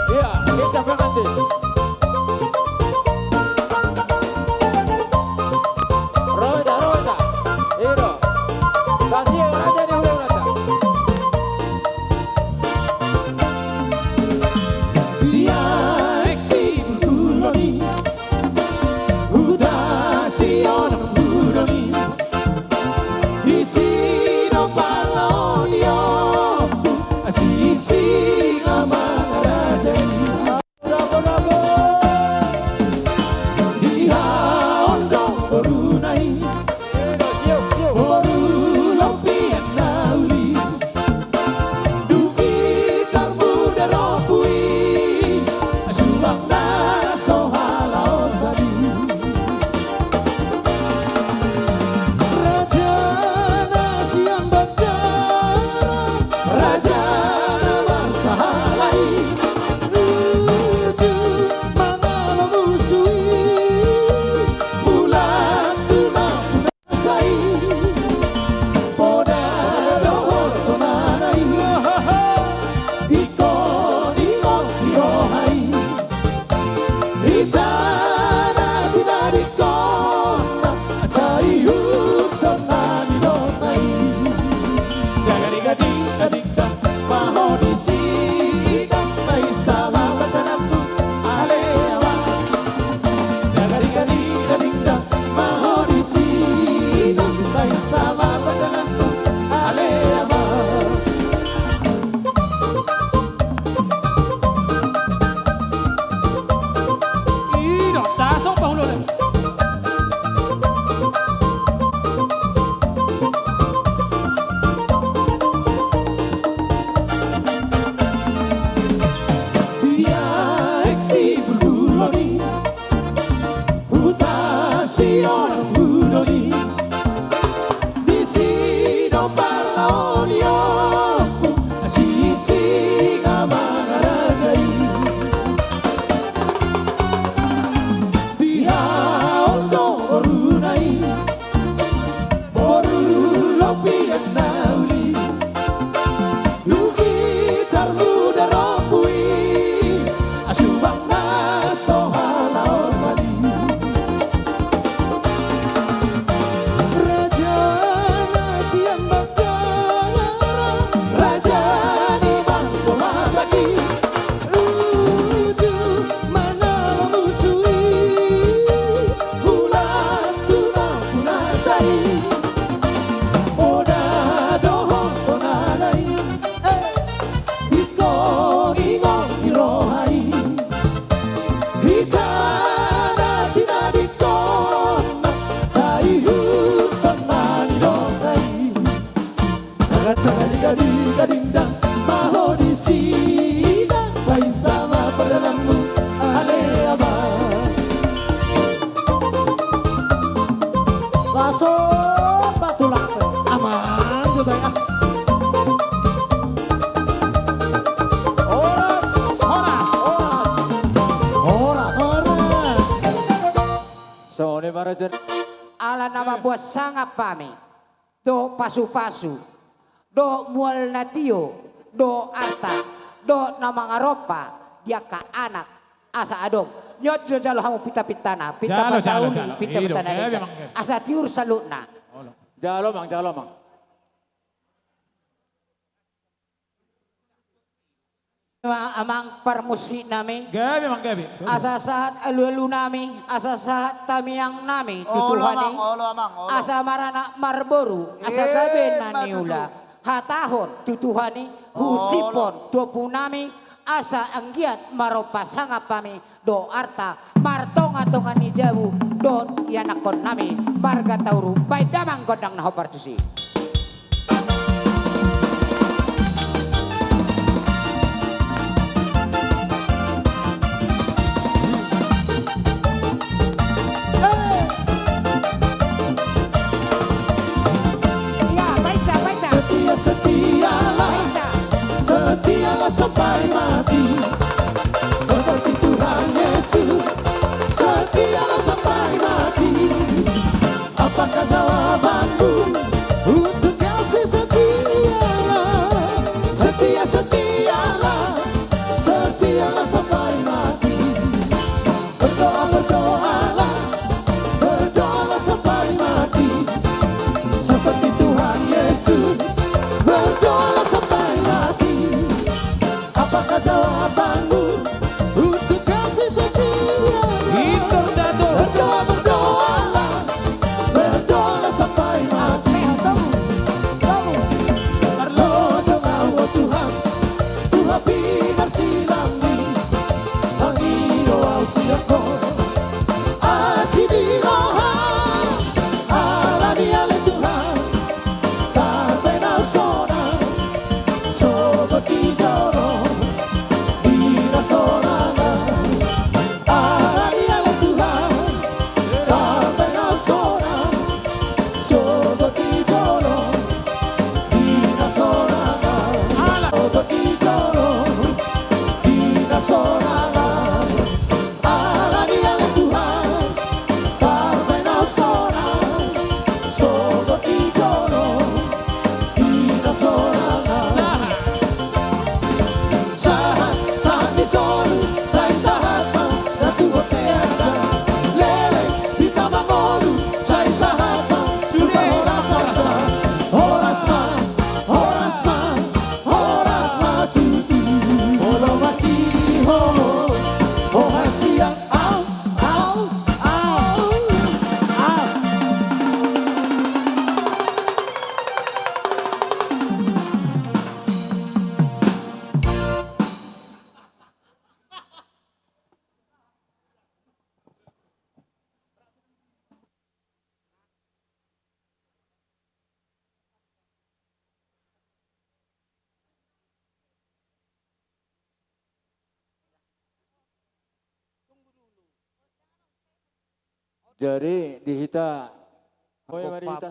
Ia, kita pengantin. Roda, roda. Iro. Kasih raja di hulahulanta. Ia, eksi buloni. Huta Sion buloni. Disi do parlaon ni ompu, asi Singamangaraja i. Bravo, bravo. Dia on do boruna i. Boru Lompian na uli. Dung si tarmuda ro pu i, subang na so halaosan i. Raja na sian bandara, raja na marsahala i, uju mangalo musu i, bulan tu na sai, poda dohot tonana i, ingkon ingot di roha i. Hita na tinadingkon, sai huton na nidokna i. Dagari gading gading dang, maho disi dang, baen sama pandanganmu, ale ama. Dagari gading gading dang, maho disi dang, baen sama pandanganmu, ale ama. Iro, tasok bahulona. Ia, eksi bulbuloni. Huta Sion buloni. Disi do parlaon ni ompu, asi Singamangaraja i. Dia on do boruna i. Boru Lompian na uli. Dung si tarmuda ro pu i, subang na so halaosan i. Raja na sian bandara, raja ni marsomatak i, uju mangalo musu i, bulan tu na punasa i, poda dohot tonana i, eh, ingkon ingot di roha i. Hita na tinadingkon, sai huton na nidokna i. Dagari gading gading dang, maho disi dang, baen sama pandanganmu, ale ama. Langsung batu lape. Aman, sudah, ah. Horas, horas, horas. Horas, horas. Songon i ma raja. Ala na mamboan sangap hami dohot pasupasu, dohot mual na tio, dohot arta, dohot na mangarompa di angka anak, asa adong. Nion jo jalo hamu pintapintana, pintapinta uli, pintapinta na denggan, asa tiur saluhutna. Jalo, Amang, jalo, Amang. Amang parmusik nami. Gabe, Amang, gabe. Asa sahat alualu nami, asa sahat tangiang nami tu Tuhan i. Asa maranak marboru, asa gabe na niula. Hatahon tu Tuhan i, husiphon tu ompu nami, asa anggiat marompa sangap hami dohot arta, martongatonga ni jabu dohot ianakhon nami marga Tauruk. Baen damang gondang na hombar tusi. Ia, baca, baca. Setia, setialah, setialah sampai mati. Seperti Tuhan Yesus, setialah sampai mati. Apakah jawabanmu untuk kasih setia? Setia, setialah, setialah sampai mati. Berdoa, berdoalah, berdoalah sampai mati. Seperti Tuhan Yesus, berdoalah sampai mati. Apakah jawabanmu untuk kasih setia? Berdoa, berdoalah, berdoalah sampai mati. Parlojong au, o Tuhan, tu hau pinarsilang-Mi. Mangido au sian Ho, asi di roha. Alani i ale Tuhan, tarbaen au sonang, sogot di jolo, di na sonang. Alani i ale Tuhan, tarbaen au sonang, sogot di jolo, di na sonang. Sogot di jolo, di na sonang. Alani i ale Tuhan, tarbaen au sonang, sogot di jolo, di na sonang. Sahat, sahat ni solu, sai sahat ma na tu bonteanta. Leleng hita mangolu, sai sahat ma tu parhorasan. Horas ma, horas ma, horas ma tutu. Molo masihol ho hasian, au, au, au, au. Jadi di hita, boi ma di hita.